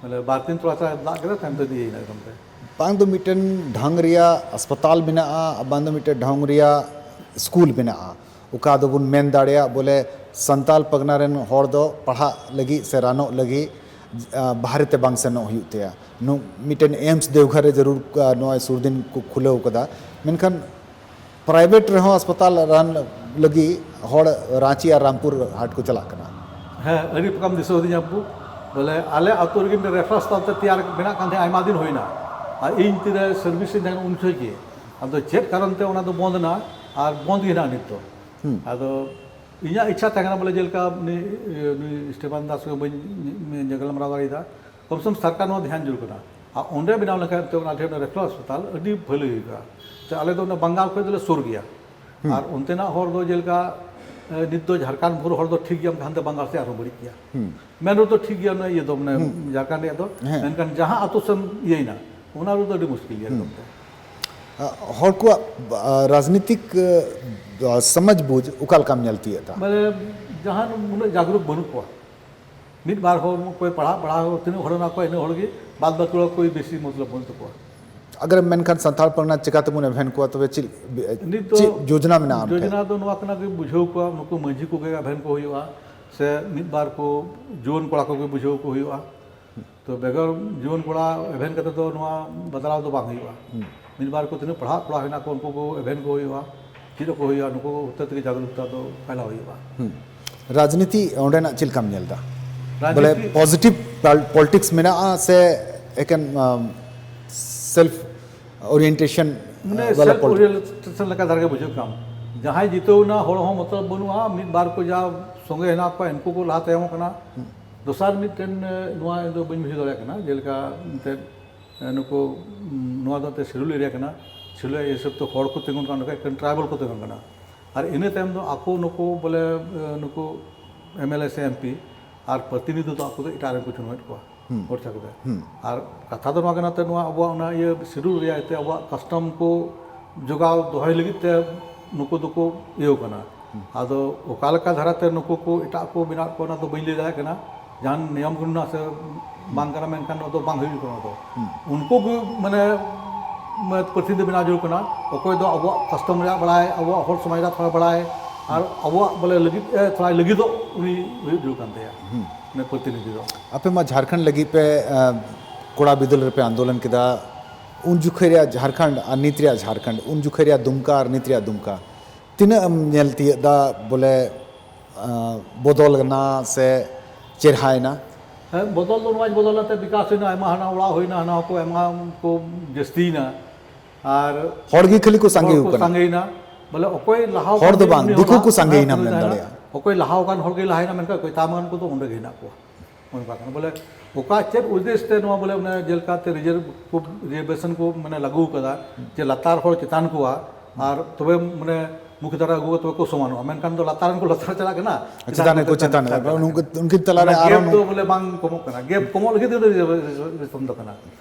ᱵᱚᱞᱮ ᱵᱟᱨ ᱫᱤᱱ ᱛᱷᱚᱲᱟ ᱛᱷᱚᱲᱟ ᱫᱟᱜ ᱠᱮᱫᱟ, ᱛᱟᱭᱚᱢ ᱛᱮ ᱤᱭᱟᱹᱭᱮᱱᱟ ᱮᱠᱫᱚᱢ ᱛᱮ᱾ ᱵᱟᱝ ᱫᱚ ᱢᱤᱫᱴᱮᱱ ᱰᱷᱚᱝ ᱨᱮᱭᱟᱜ ᱦᱟᱥᱯᱟᱛᱟᱞ ᱢᱮᱱᱟᱜᱼᱟ, ᱵᱟᱝ ᱫᱚ ᱢᱤᱫᱴᱮᱱ ᱰᱷᱚᱝ ᱨᱮᱭᱟᱜ ᱥᱠᱩᱞ ᱢᱮᱱᱟᱜᱼᱟ᱾ ᱚᱠᱟ ᱫᱚᱵᱚᱱ ᱢᱮᱱ ᱫᱟᱲᱮᱭᱟᱜ ᱵᱚᱞᱮ ᱥᱟᱱᱛᱟᱞ ᱯᱟᱨᱜᱟᱱᱟ ᱨᱮᱱ ᱦᱚᱲ ᱫᱚ ᱯᱟᱲᱦᱟᱜ ᱞᱟᱹᱜᱤᱫ ᱥᱮ ᱨᱟᱱᱚᱜ ᱞᱟᱹᱜᱤᱫ, ᱟ, ᱵᱟᱦᱨᱮ ᱛᱮ ᱵᱟᱝ ᱥᱮᱱᱚᱜ ᱦᱩᱭᱩᱜ ᱛᱟᱭᱟ᱾ ᱱᱩ-, ᱢᱤᱫᱴᱮᱱ ᱮᱢᱥ ᱫᱮᱣᱜᱷᱚᱨ ᱨᱮ ᱡᱟᱹᱨᱩᱲ, ᱟ, ᱱᱚᱜᱼᱚᱭ ᱥᱩᱨ ᱫᱤᱱ ᱠᱚ ᱠᱷᱩᱞᱟᱹᱣ ᱠᱟᱫᱟ, ᱢᱮᱱᱠᱷᱟᱱ ᱯᱨᱟᱭᱵᱷᱮᱴ ᱨᱮᱦᱚᱸ ᱦᱟᱥᱯᱟᱛᱟᱞ ᱨᱟᱱ ᱞᱟᱹᱜᱤᱫ ᱦᱚᱲ ᱨᱟᱸᱪᱤ ᱟᱨ ᱨᱟᱢᱯᱩᱨ ᱦᱟᱴ ᱠᱚ ᱪᱟᱞᱟᱜ ᱠᱟᱱᱟ᱾ ᱦᱮᱸ, ᱟᱹᱰᱤ ᱯᱨᱚᱠᱟᱨ ᱫᱤᱥᱟᱹ ᱟᱹᱫᱤᱧᱟ ᱵᱟᱹᱵᱩ, ᱵᱚᱞᱮ ᱟᱞᱮ ᱟᱹᱛᱩ ᱨᱮᱜᱮ ᱢᱤᱫᱴᱮᱱ ᱨᱮᱯᱷᱟᱨᱮᱱᱥ ᱛᱟᱞᱛᱮ ᱛᱮᱭᱟᱨ ᱢᱮᱱᱟᱜ ᱠᱟᱱ ᱛᱟᱦᱮᱸᱫ ᱟᱭᱢᱟ ᱫᱤᱱ ᱦᱩᱭᱱᱟ, ᱟᱨ ᱤᱧ ᱛᱤᱨᱮ ᱥᱟᱨᱵᱷᱤᱥ ᱤᱧ ᱛᱟᱦᱮᱸ ᱠᱟᱱᱟ ᱩᱱ ᱡᱚᱠᱷᱚᱡ ᱜᱮ᱾ ᱟᱫᱚ ᱪᱮᱫ ᱠᱟᱨᱚᱱ ᱛᱮ ᱚᱱᱟ ᱫᱚ ᱵᱚᱱᱫ ᱮᱱᱟ, ᱟᱨ ᱵᱚᱱᱫ ᱜᱮ ᱦᱮᱱᱟᱜᱼᱟ ᱱᱤᱛ ᱫᱚ᱾ ᱦᱩᱸ᱾ ᱟᱫᱚ ᱤᱧᱟᱹᱜ ᱤᱪᱪᱷᱟ ᱛᱟᱦᱮᱸ ᱠᱟᱱᱟ ᱵᱚᱞᱮ ᱡᱮᱞᱮᱠᱟ ᱩᱱᱤ, ᱩᱱᱤ ᱥᱴᱤᱯᱷᱟᱱ ᱫᱟᱥ ᱥᱚᱸᱜᱮ ᱵᱟᱹᱧ ᱜᱟᱞᱢᱟᱨᱟᱣ ᱫᱟᱲᱮᱭᱟᱫᱟ, ᱠᱚᱢ ᱥᱮ ᱠᱚᱢ ᱥᱚᱨᱠᱟᱨ ᱱᱚᱣᱟ ᱫᱷᱮᱭᱟᱱ ᱡᱟᱹᱨᱩᱲ ᱠᱟᱱᱟ᱾ ᱟᱨ ᱚᱸᱰᱮ ᱵᱮᱱᱟᱣ ᱞᱮᱱᱠᱷᱟᱱ ᱛᱚ ᱚᱱᱟ ᱴᱷᱮᱱ ᱨᱮᱯᱷᱟᱨᱮᱱᱥ ᱦᱟᱥᱯᱟᱛᱟᱞ ᱟᱹᱰᱤ ᱵᱷᱟᱹᱞᱟᱹᱭ ᱦᱩᱭᱩᱜᱼᱟ᱾ ᱛᱚ ᱟᱞᱮ ᱫᱚ ᱚᱱᱟ ᱵᱟᱝᱜᱟᱞ ᱠᱷᱚᱱ ᱫᱚᱞᱮ ᱥᱩᱨ ᱜᱮᱭᱟ᱾ ᱦᱩᱸ᱾ ᱟᱨ ᱚᱱᱛᱮᱱᱟᱜ ᱦᱚᱲ ᱫᱚ ᱡᱮᱞᱮᱠᱟ, ᱮ, ᱱᱤᱛ ᱫᱚ ᱡᱷᱟᱲᱠᱷᱚᱸᱰ ᱵᱷᱳᱨ ᱦᱚᱲ ᱫᱚ ᱴᱷᱤᱠ ᱜᱮᱭᱟ, ᱦᱟᱱᱛᱮ ᱵᱟᱝᱜᱟᱞ ᱥᱮᱫ ᱟᱨᱦᱚᱸ ᱵᱟᱹᱲᱤᱡ ᱜᱮᱭᱟ᱾ ᱦᱩᱸ᱾ ᱢᱮᱱ ᱨᱳᱰ ᱫᱚ ᱴᱷᱤᱠ ᱜᱮᱭᱟ, ᱚᱱᱟ ᱤᱭᱟᱹ ᱫᱚ ᱢᱟᱱᱮ ᱦᱩᱸ᱾ ᱡᱷᱟᱲᱠᱷᱚᱸᱰ ᱨᱮᱭᱟᱜ ᱫᱚ᱾ ᱦᱮᱸ᱾ ᱢᱮᱱᱠᱷᱟᱱ ᱡᱟᱦᱟᱸ ᱟᱛᱳ ᱥᱮᱱ ᱤᱭᱟᱹᱭᱮᱱᱟ, ᱚᱱᱟ ᱨᱳᱰ ᱫᱚ ᱟᱹᱰᱤ ᱢᱩᱥᱠᱤᱞ ᱜᱮᱭᱟ ᱦᱩᱸ᱾ ᱮᱠᱫᱚᱢ ᱛᱮ᱾ ᱟ, ᱦᱚᱲ ᱠᱚᱣᱟᱜ, ᱟ, ᱨᱟᱡᱽᱱᱤᱛᱤᱠ, ᱟ, ᱥᱚᱢᱟᱡᱽ ᱵᱩᱡᱽ ᱚᱠᱟ ᱞᱮᱠᱟᱢ ᱧᱮᱞ ᱛᱤᱭᱳᱜ ᱮᱫᱟ? ᱢᱟᱱᱮ ᱡᱟᱦᱟᱸ ᱩᱱᱟᱹᱜ ᱡᱟᱜᱽᱨᱩᱠ ᱵᱟᱹᱱᱩᱜ ᱠᱚᱣᱟ᱾ ᱢᱤᱫ ᱵᱟᱨ ᱦᱚᱲ ᱚᱠᱚᱭ ᱯᱟᱲᱦᱟᱜ, ᱯᱟᱲᱦᱟᱣ ᱛᱤᱱᱟᱹᱜ ᱦᱚᱲ ᱢᱮᱱᱟᱜ ᱠᱚᱣᱟ, ᱤᱱᱟᱹᱜ ᱦᱚᱲ ᱜᱮ, ᱵᱟᱫ ᱵᱟᱹᱠᱤ ᱦᱚᱲ ᱠᱚ ᱵᱮᱥᱤ ᱢᱚᱛᱞᱚᱵ ᱵᱟᱹᱱᱩᱜ ᱛᱟᱠᱚᱣᱟ᱾ ᱟᱜᱟᱨ ᱢᱮᱱᱠᱷᱟᱱ ᱥᱟᱱᱛᱟᱲ ᱯᱟᱨᱜᱟᱱᱟ ᱪᱤᱠᱟᱹ ᱛᱮᱵᱚᱱ ᱮᱵᱷᱮᱱ ᱠᱚᱣᱟ, ᱛᱚᱵᱮ ᱪᱮᱫ, ᱱᱤᱛ ᱫᱚ ᱪᱮᱫ ᱡᱳᱡᱽᱱᱟ ᱢᱮᱱᱟᱜᱼᱟ ᱟᱢ ᱴᱷᱮᱱ? ᱡᱳᱡᱽᱱᱟ ᱫᱚ ᱱᱚᱣᱟ ᱠᱟᱱᱟ ᱠᱤ ᱵᱩᱡᱷᱟᱹᱣ ᱠᱚᱣᱟ, ᱱᱩᱠᱩ ᱢᱟᱹᱡᱷᱤ ᱠᱚᱜᱮ ᱮᱵᱷᱮᱱ ᱠᱚ ᱦᱩᱭᱩᱜᱼᱟ, ᱥᱮ ᱢᱤᱫ ᱵᱟᱨ ᱠᱚ ᱡᱩᱣᱟᱹᱱ ᱠᱚᱲᱟ ᱠᱚᱜᱮ ᱵᱩᱡᱷᱟᱹᱣ ᱠᱚ ᱦᱩᱭᱩᱜᱼᱟ᱾ ᱛᱚ ᱵᱮᱜᱚᱨ ᱡᱩᱣᱟᱹᱱ ᱠᱚᱲᱟ ᱮᱵᱷᱮᱱ ᱠᱟᱛᱮ ᱫᱚ ᱱᱚᱣᱟ ᱵᱟᱫᱞᱟᱣ ᱫᱚ ᱵᱟᱝ ᱦᱩᱭᱩᱜᱼᱟ᱾ ᱦᱩᱸ᱾ ᱢᱤᱫ ᱵᱟᱨ ᱠᱚ ᱛᱤᱱᱟᱹᱜ ᱯᱟᱲᱦᱟᱜ ᱠᱚᱲᱟ ᱦᱮᱱᱟᱜ ᱠᱚ, ᱩᱱᱠᱩ ᱠᱚ ᱮᱵᱷᱮᱱ ᱠᱚ ᱦᱩᱭᱩᱜᱼᱟ, ᱪᱮᱫ ᱟᱠᱚ ᱦᱩᱭᱩᱜᱼᱟ, ᱱᱩᱠᱩ ᱠᱚ ᱦᱚᱛᱮ ᱛᱮᱜᱮ ᱡᱟᱜᱽᱨᱩᱠᱛᱟ ᱫᱚ ᱯᱷᱮᱞᱟᱣ ᱦᱩᱭᱩᱜᱼᱟ᱾ ᱦᱩᱸ᱾ ᱨᱟᱡᱽᱱᱤᱛᱤ ᱚᱸᱰᱮᱱᱟᱜ ᱪᱮᱫ ᱞᱮᱠᱟᱢ ᱧᱮᱞ ᱮᱫᱟ? ᱵᱚᱞᱮ ᱨᱟᱡᱽᱱᱤᱛᱤ ᱯᱚᱡᱤᱴᱤᱵᱷ ᱯᱚᱞ-, ᱯᱚᱞᱤᱴᱤᱠᱥ ᱢᱮᱱᱟᱜᱼᱟ ᱥᱮ ᱮᱠᱮᱱ, ᱟᱢ, ᱥᱮᱞᱯᱷ ᱳᱨᱤᱭᱮᱱᱴᱮᱥᱚᱱ, ᱢᱟᱱᱮ ᱵᱟᱞᱟ ᱥᱮᱞᱯᱷ ᱯᱚᱞᱤᱴᱤᱠᱥ? ᱳᱨᱤᱭᱮᱱᱴᱮᱥᱚᱱ ᱞᱮᱠᱟ ᱫᱷᱟᱨᱟ ᱜᱮ ᱵᱩᱡᱷᱟᱹᱜ ᱠᱟᱱ᱾ ᱡᱟᱦᱟᱸᱭ ᱡᱤᱛᱟᱹᱣ ᱮᱱᱟ, ᱦᱚᱲ ᱦᱚᱸ ᱢᱚᱛᱞᱚᱵ ᱵᱟᱹᱱᱩᱜᱼᱟ, ᱢᱤᱫ ᱵᱟᱨ ᱠᱚ ᱡᱟ ᱥᱚᱸᱜᱮ ᱦᱮᱱᱟᱜ ᱠᱚᱣᱟ, ᱩᱱᱠᱩ ᱠᱚ ᱞᱟᱦᱟ ᱛᱟᱭᱚᱢᱚᱜ ᱠᱟᱱᱟ᱾ ᱦᱩᱸ᱾ ᱫᱚᱥᱟᱨ ᱢᱤᱫᱴᱮᱱ, ᱮ, ᱱᱚᱣᱟ ᱤᱧ ᱫᱚ ᱵᱟᱹᱧ ᱵᱩᱡᱷᱟᱹᱣ ᱫᱟᱲᱮᱭᱟᱜ ᱠᱟᱱᱟ, ᱡᱮᱞᱮᱠᱟ ᱮᱱᱛᱮᱫ, ᱮ, ᱱᱩᱠᱩ, ᱩᱢ, ᱱᱚᱣᱟ ᱫᱚ ᱮᱱᱛᱮᱫ ᱥᱤᱰᱩᱞ ᱮᱨᱤᱭᱟ ᱠᱟᱱᱟ, ᱥᱤᱰᱩᱞ ᱮᱨᱤᱭᱟ ᱦᱤᱥᱟᱹᱵ ᱛᱮ ᱦᱚᱲ ᱠᱚ ᱛᱤᱸᱜᱩᱱ ᱠᱟᱱᱟ, ᱱᱚᱝᱠᱟ ᱮᱠᱮᱱ ᱴᱨᱟᱭᱵᱟᱞ ᱠᱚ ᱛᱤᱸᱜᱩᱱ ᱠᱟᱱᱟ᱾ ᱟᱨ ᱤᱱᱟᱹ ᱛᱟᱭᱚᱢ ᱫᱚ ᱟᱠᱚ ᱱᱩᱠᱩ ᱵᱚᱞᱮ, ᱮ, ᱱᱩᱠᱩ ᱮᱢ ᱮᱞ ᱮ ᱥᱮ ᱮᱢ ᱯᱤ ᱟᱨ ᱯᱨᱚᱛᱤᱱᱤᱫᱷᱤ ᱫᱚ ᱟᱠᱚ ᱫᱚ ᱮᱴᱟᱜ ᱨᱮᱱ ᱠᱚ ᱪᱩᱱᱟᱹᱣᱮᱫ ᱠᱚᱣᱟ᱾ ᱦᱩᱸ᱾ ᱢᱳᱨᱪᱟ ᱠᱚᱫᱚ᱾ ᱦᱩᱸ᱾ ᱟᱨ ᱠᱟᱛᱷᱟ ᱫᱚ ᱱᱚᱣᱟ ᱠᱟᱱᱟ, ᱛᱮ ᱱᱚᱣᱟ ᱟᱵᱚᱣᱟᱜ ᱚᱱᱟ ᱤᱭᱟᱹ ᱥᱤᱰᱩᱞ ᱨᱮᱭᱟᱜ ᱛᱮ ᱟᱵᱚᱣᱟᱜ ᱠᱟᱥᱴᱚᱢ ᱠᱚ ᱡᱚᱜᱟᱣ ᱫᱚᱦᱚᱭ ᱞᱟᱹᱜᱤᱫ ᱛᱮ ᱱᱩᱠᱩ ᱫᱚᱠᱚ ᱤᱭᱟᱹᱣ ᱠᱟᱱᱟ᱾ ᱦᱩᱸ᱾ ᱟᱫᱚ ᱚᱠᱟ ᱞᱮᱠᱟ ᱫᱷᱟᱨᱟᱛᱮ ᱱᱩᱠᱩ ᱠᱚ ᱮᱴᱟᱜ ᱠᱚ ᱢᱮᱱᱟᱜ ᱠᱚᱣᱟ, ᱚᱱᱟ ᱫᱚ ᱵᱟᱹᱧ ᱞᱟᱹᱭ ᱫᱟᱲᱮᱭᱟᱜ ᱠᱟᱱᱟ᱾ ᱡᱟᱦᱟᱱ ᱱᱤᱭᱚᱢ ᱠᱟᱹᱱᱩᱱ ᱥᱮ ᱵᱟᱝ ᱠᱟᱱᱟ, ᱢᱮᱱᱠᱷᱟᱱ ᱱᱚᱣᱟ ᱫᱚ ᱵᱟᱝ ᱦᱩᱭᱩᱜ ᱠᱟᱱᱟ᱾ ᱫᱚ ᱦᱩᱸ᱾ ᱩᱱᱠᱩ ᱜᱮ ᱢᱟᱱᱮ, ᱢᱟᱱᱮ ᱯᱨᱚᱛᱤᱱᱤᱫᱷᱤ ᱵᱮᱱᱟᱣ ᱡᱟᱹᱨᱩᱲ ᱠᱟᱱᱟ, ᱚᱠᱚᱭ ᱫᱚ ᱟᱵᱚᱣᱟᱜ ᱠᱟᱥᱴᱚᱢ ᱨᱮᱭᱟᱜ ᱵᱟᱲᱟᱭ, ᱟᱵᱚᱣᱟᱜ ᱦᱚᱲ ᱥᱚᱢᱟᱡᱽ ᱨᱮᱭᱟᱜ ᱛᱷᱚᱲᱟ ᱵᱟᱲᱟᱭ, ᱟᱨ ᱟᱵᱚᱣᱟᱜ ᱵᱚᱞᱮ ᱞᱟᱹᱜᱤᱫ ᱮ ᱛᱷᱚᱲᱟᱭ ᱞᱟᱹᱜᱤᱫᱚᱜ ᱩᱱᱤ ᱦᱩᱭᱩᱜ ᱡᱟᱹᱨᱩᱲ ᱠᱟᱱ ᱛᱟᱭᱟ᱾ ᱢᱟᱱᱮ ᱯᱨᱚᱛᱤᱱᱤᱫᱷᱤ ᱫᱚ᱾ ᱟᱯᱮ ᱢᱟ ᱡᱷᱟᱲᱠᱷᱚᱸᱰ ᱞᱟᱹᱜᱤᱫ ᱯᱮ ᱠᱚᱲᱟ ᱵᱤᱫᱟᱹᱞ ᱨᱮᱯᱮ ᱟᱱᱫᱳᱞᱚᱱ ᱠᱮᱫᱟ᱾ ᱩᱱ ᱡᱚᱠᱷᱮᱡ ᱨᱮᱭᱟᱜ ᱡᱷᱟᱲᱠᱷᱚᱸᱰ ᱟᱨ ᱱᱤᱛ ᱨᱮᱭᱟᱜ ᱡᱷᱟᱲᱠᱷᱚᱸᱰ, ᱩᱱ ᱡᱚᱠᱷᱮᱡ ᱨᱮᱭᱟᱜ ᱫᱩᱢᱠᱟ ᱟᱨ ᱱᱤᱛ ᱨᱮᱭᱟᱜ ᱫᱩᱢᱠᱟ, ᱛᱤᱱᱟᱹᱜ ᱮᱢ ᱧᱮᱞ ᱛᱤᱭᱟᱹᱜ ᱮᱫᱟ ᱵᱚᱞᱮ ᱵᱚᱫᱚᱞ ᱮᱱᱟ ᱥᱮ ᱪᱮᱨᱦᱟᱭᱮᱱᱟ? ᱦᱮᱸ, ᱵᱚᱫᱚᱞ ᱫᱚ ᱱᱚᱣᱟ ᱵᱚᱫᱚᱞ ᱮᱱᱟ ᱛᱮ ᱵᱤᱠᱟᱥ ᱦᱩᱭᱱᱟ, ᱟᱭᱢᱟ ᱦᱟᱱᱟ ᱚᱲᱟᱜ ᱦᱩᱭᱱᱟ, ᱦᱟᱱᱟ ᱠᱚ ᱟᱭᱢᱟ ᱠᱚ ᱡᱟᱹᱥᱛᱤᱭᱮᱱᱟ᱾ ᱟᱨ ᱦᱚᱲ ᱜᱮ ᱠᱷᱟᱹᱞᱤ ᱠᱚ ᱥᱟᱸᱜᱮ ᱦᱚᱲ ᱠᱚ ᱟᱠᱟᱱᱟ᱾ ᱥᱟᱸᱜᱮᱭᱮᱱᱟ᱾ ᱵᱚᱞᱮ ᱚᱠᱚᱭ ᱞᱟᱦᱟ ᱦᱚᱲ ᱫᱚ ᱵᱟᱝ, ᱫᱤᱠᱩ ᱠᱚ ᱥᱟᱸᱜᱮᱭᱮᱱᱟ ᱢᱮᱱ ᱫᱟᱲᱮᱭᱟᱜᱼᱟ᱾ ᱚᱠᱚᱭ ᱞᱟᱦᱟ ᱟᱠᱟᱱ ᱦᱚᱲ ᱜᱮ ᱞᱟᱦᱟᱭᱮᱱᱟ, ᱢᱮᱱᱠᱷᱟᱱ ᱚᱠᱚᱭ ᱛᱟᱭᱚᱢ ᱟᱠᱟᱱ ᱠᱚᱫᱚ ᱚᱸᱰᱮ ᱜᱮ ᱦᱮᱱᱟᱜ ᱠᱚᱣᱟ᱾ ᱚᱱᱠᱟ ᱠᱟᱱᱟ᱾ ᱵᱚᱞᱮ ᱚᱠᱟ ᱪᱮᱫ ᱩᱫᱽᱫᱮᱥ ᱛᱮ ᱱᱚᱣᱟ ᱵᱚᱞᱮ ᱚᱱᱮ ᱡᱮᱞᱮᱠᱟ ᱛᱮ ᱨᱤᱡᱟᱨᱵᱷ ᱠᱚ, ᱨᱤᱡᱟᱨᱵᱷᱮᱥᱚᱱ ᱠᱚ ᱢᱟᱱᱮ ᱞᱟᱹᱜᱩ ᱟᱠᱟᱫᱟ, ᱡᱮ ᱞᱟᱛᱟᱨ ᱦᱚᱲ ᱪᱮᱛᱟᱱ ᱠᱚᱣᱟ, ᱟᱨ ᱛᱚᱵᱮ ᱢᱟᱱᱮ ᱢᱩᱠᱷ ᱫᱷᱟᱨᱟ ᱟᱹᱜᱩ ᱠᱟᱛᱮ ᱠᱚ ᱥᱚᱢᱟᱱᱚᱜᱼᱟ, ᱢᱮᱱᱠᱷᱟᱱ ᱫᱚ ᱞᱟᱛᱟᱨ ᱨᱮᱱ ᱠᱚ ᱞᱟᱛᱟᱨ ᱪᱟᱞᱟᱜ ᱠᱟᱱᱟ, ᱟᱨ ᱪᱮᱛᱟᱱ ᱨᱮᱱ ᱠᱚ ᱪᱮᱛᱟᱱ ᱪᱟᱞᱟᱜ ᱠᱟᱱᱟ᱾ ᱩᱱᱠᱤᱱ ᱛᱟᱞᱟᱨᱮ ᱚᱱᱟ ᱟᱨᱚ ᱜᱮᱯ ᱫᱚ ᱵᱚᱞᱮ ᱵᱟᱝ ᱠᱚᱢᱚᱜ ᱠᱟᱱᱟ, ᱜᱮᱯ ᱠᱚᱢᱚᱜ ᱞᱟᱹᱜᱤᱫ ᱛᱮ ᱨᱤᱡᱟᱨᱵᱷᱮᱥᱚᱱ ᱫᱚ ᱠᱟᱱᱟ᱾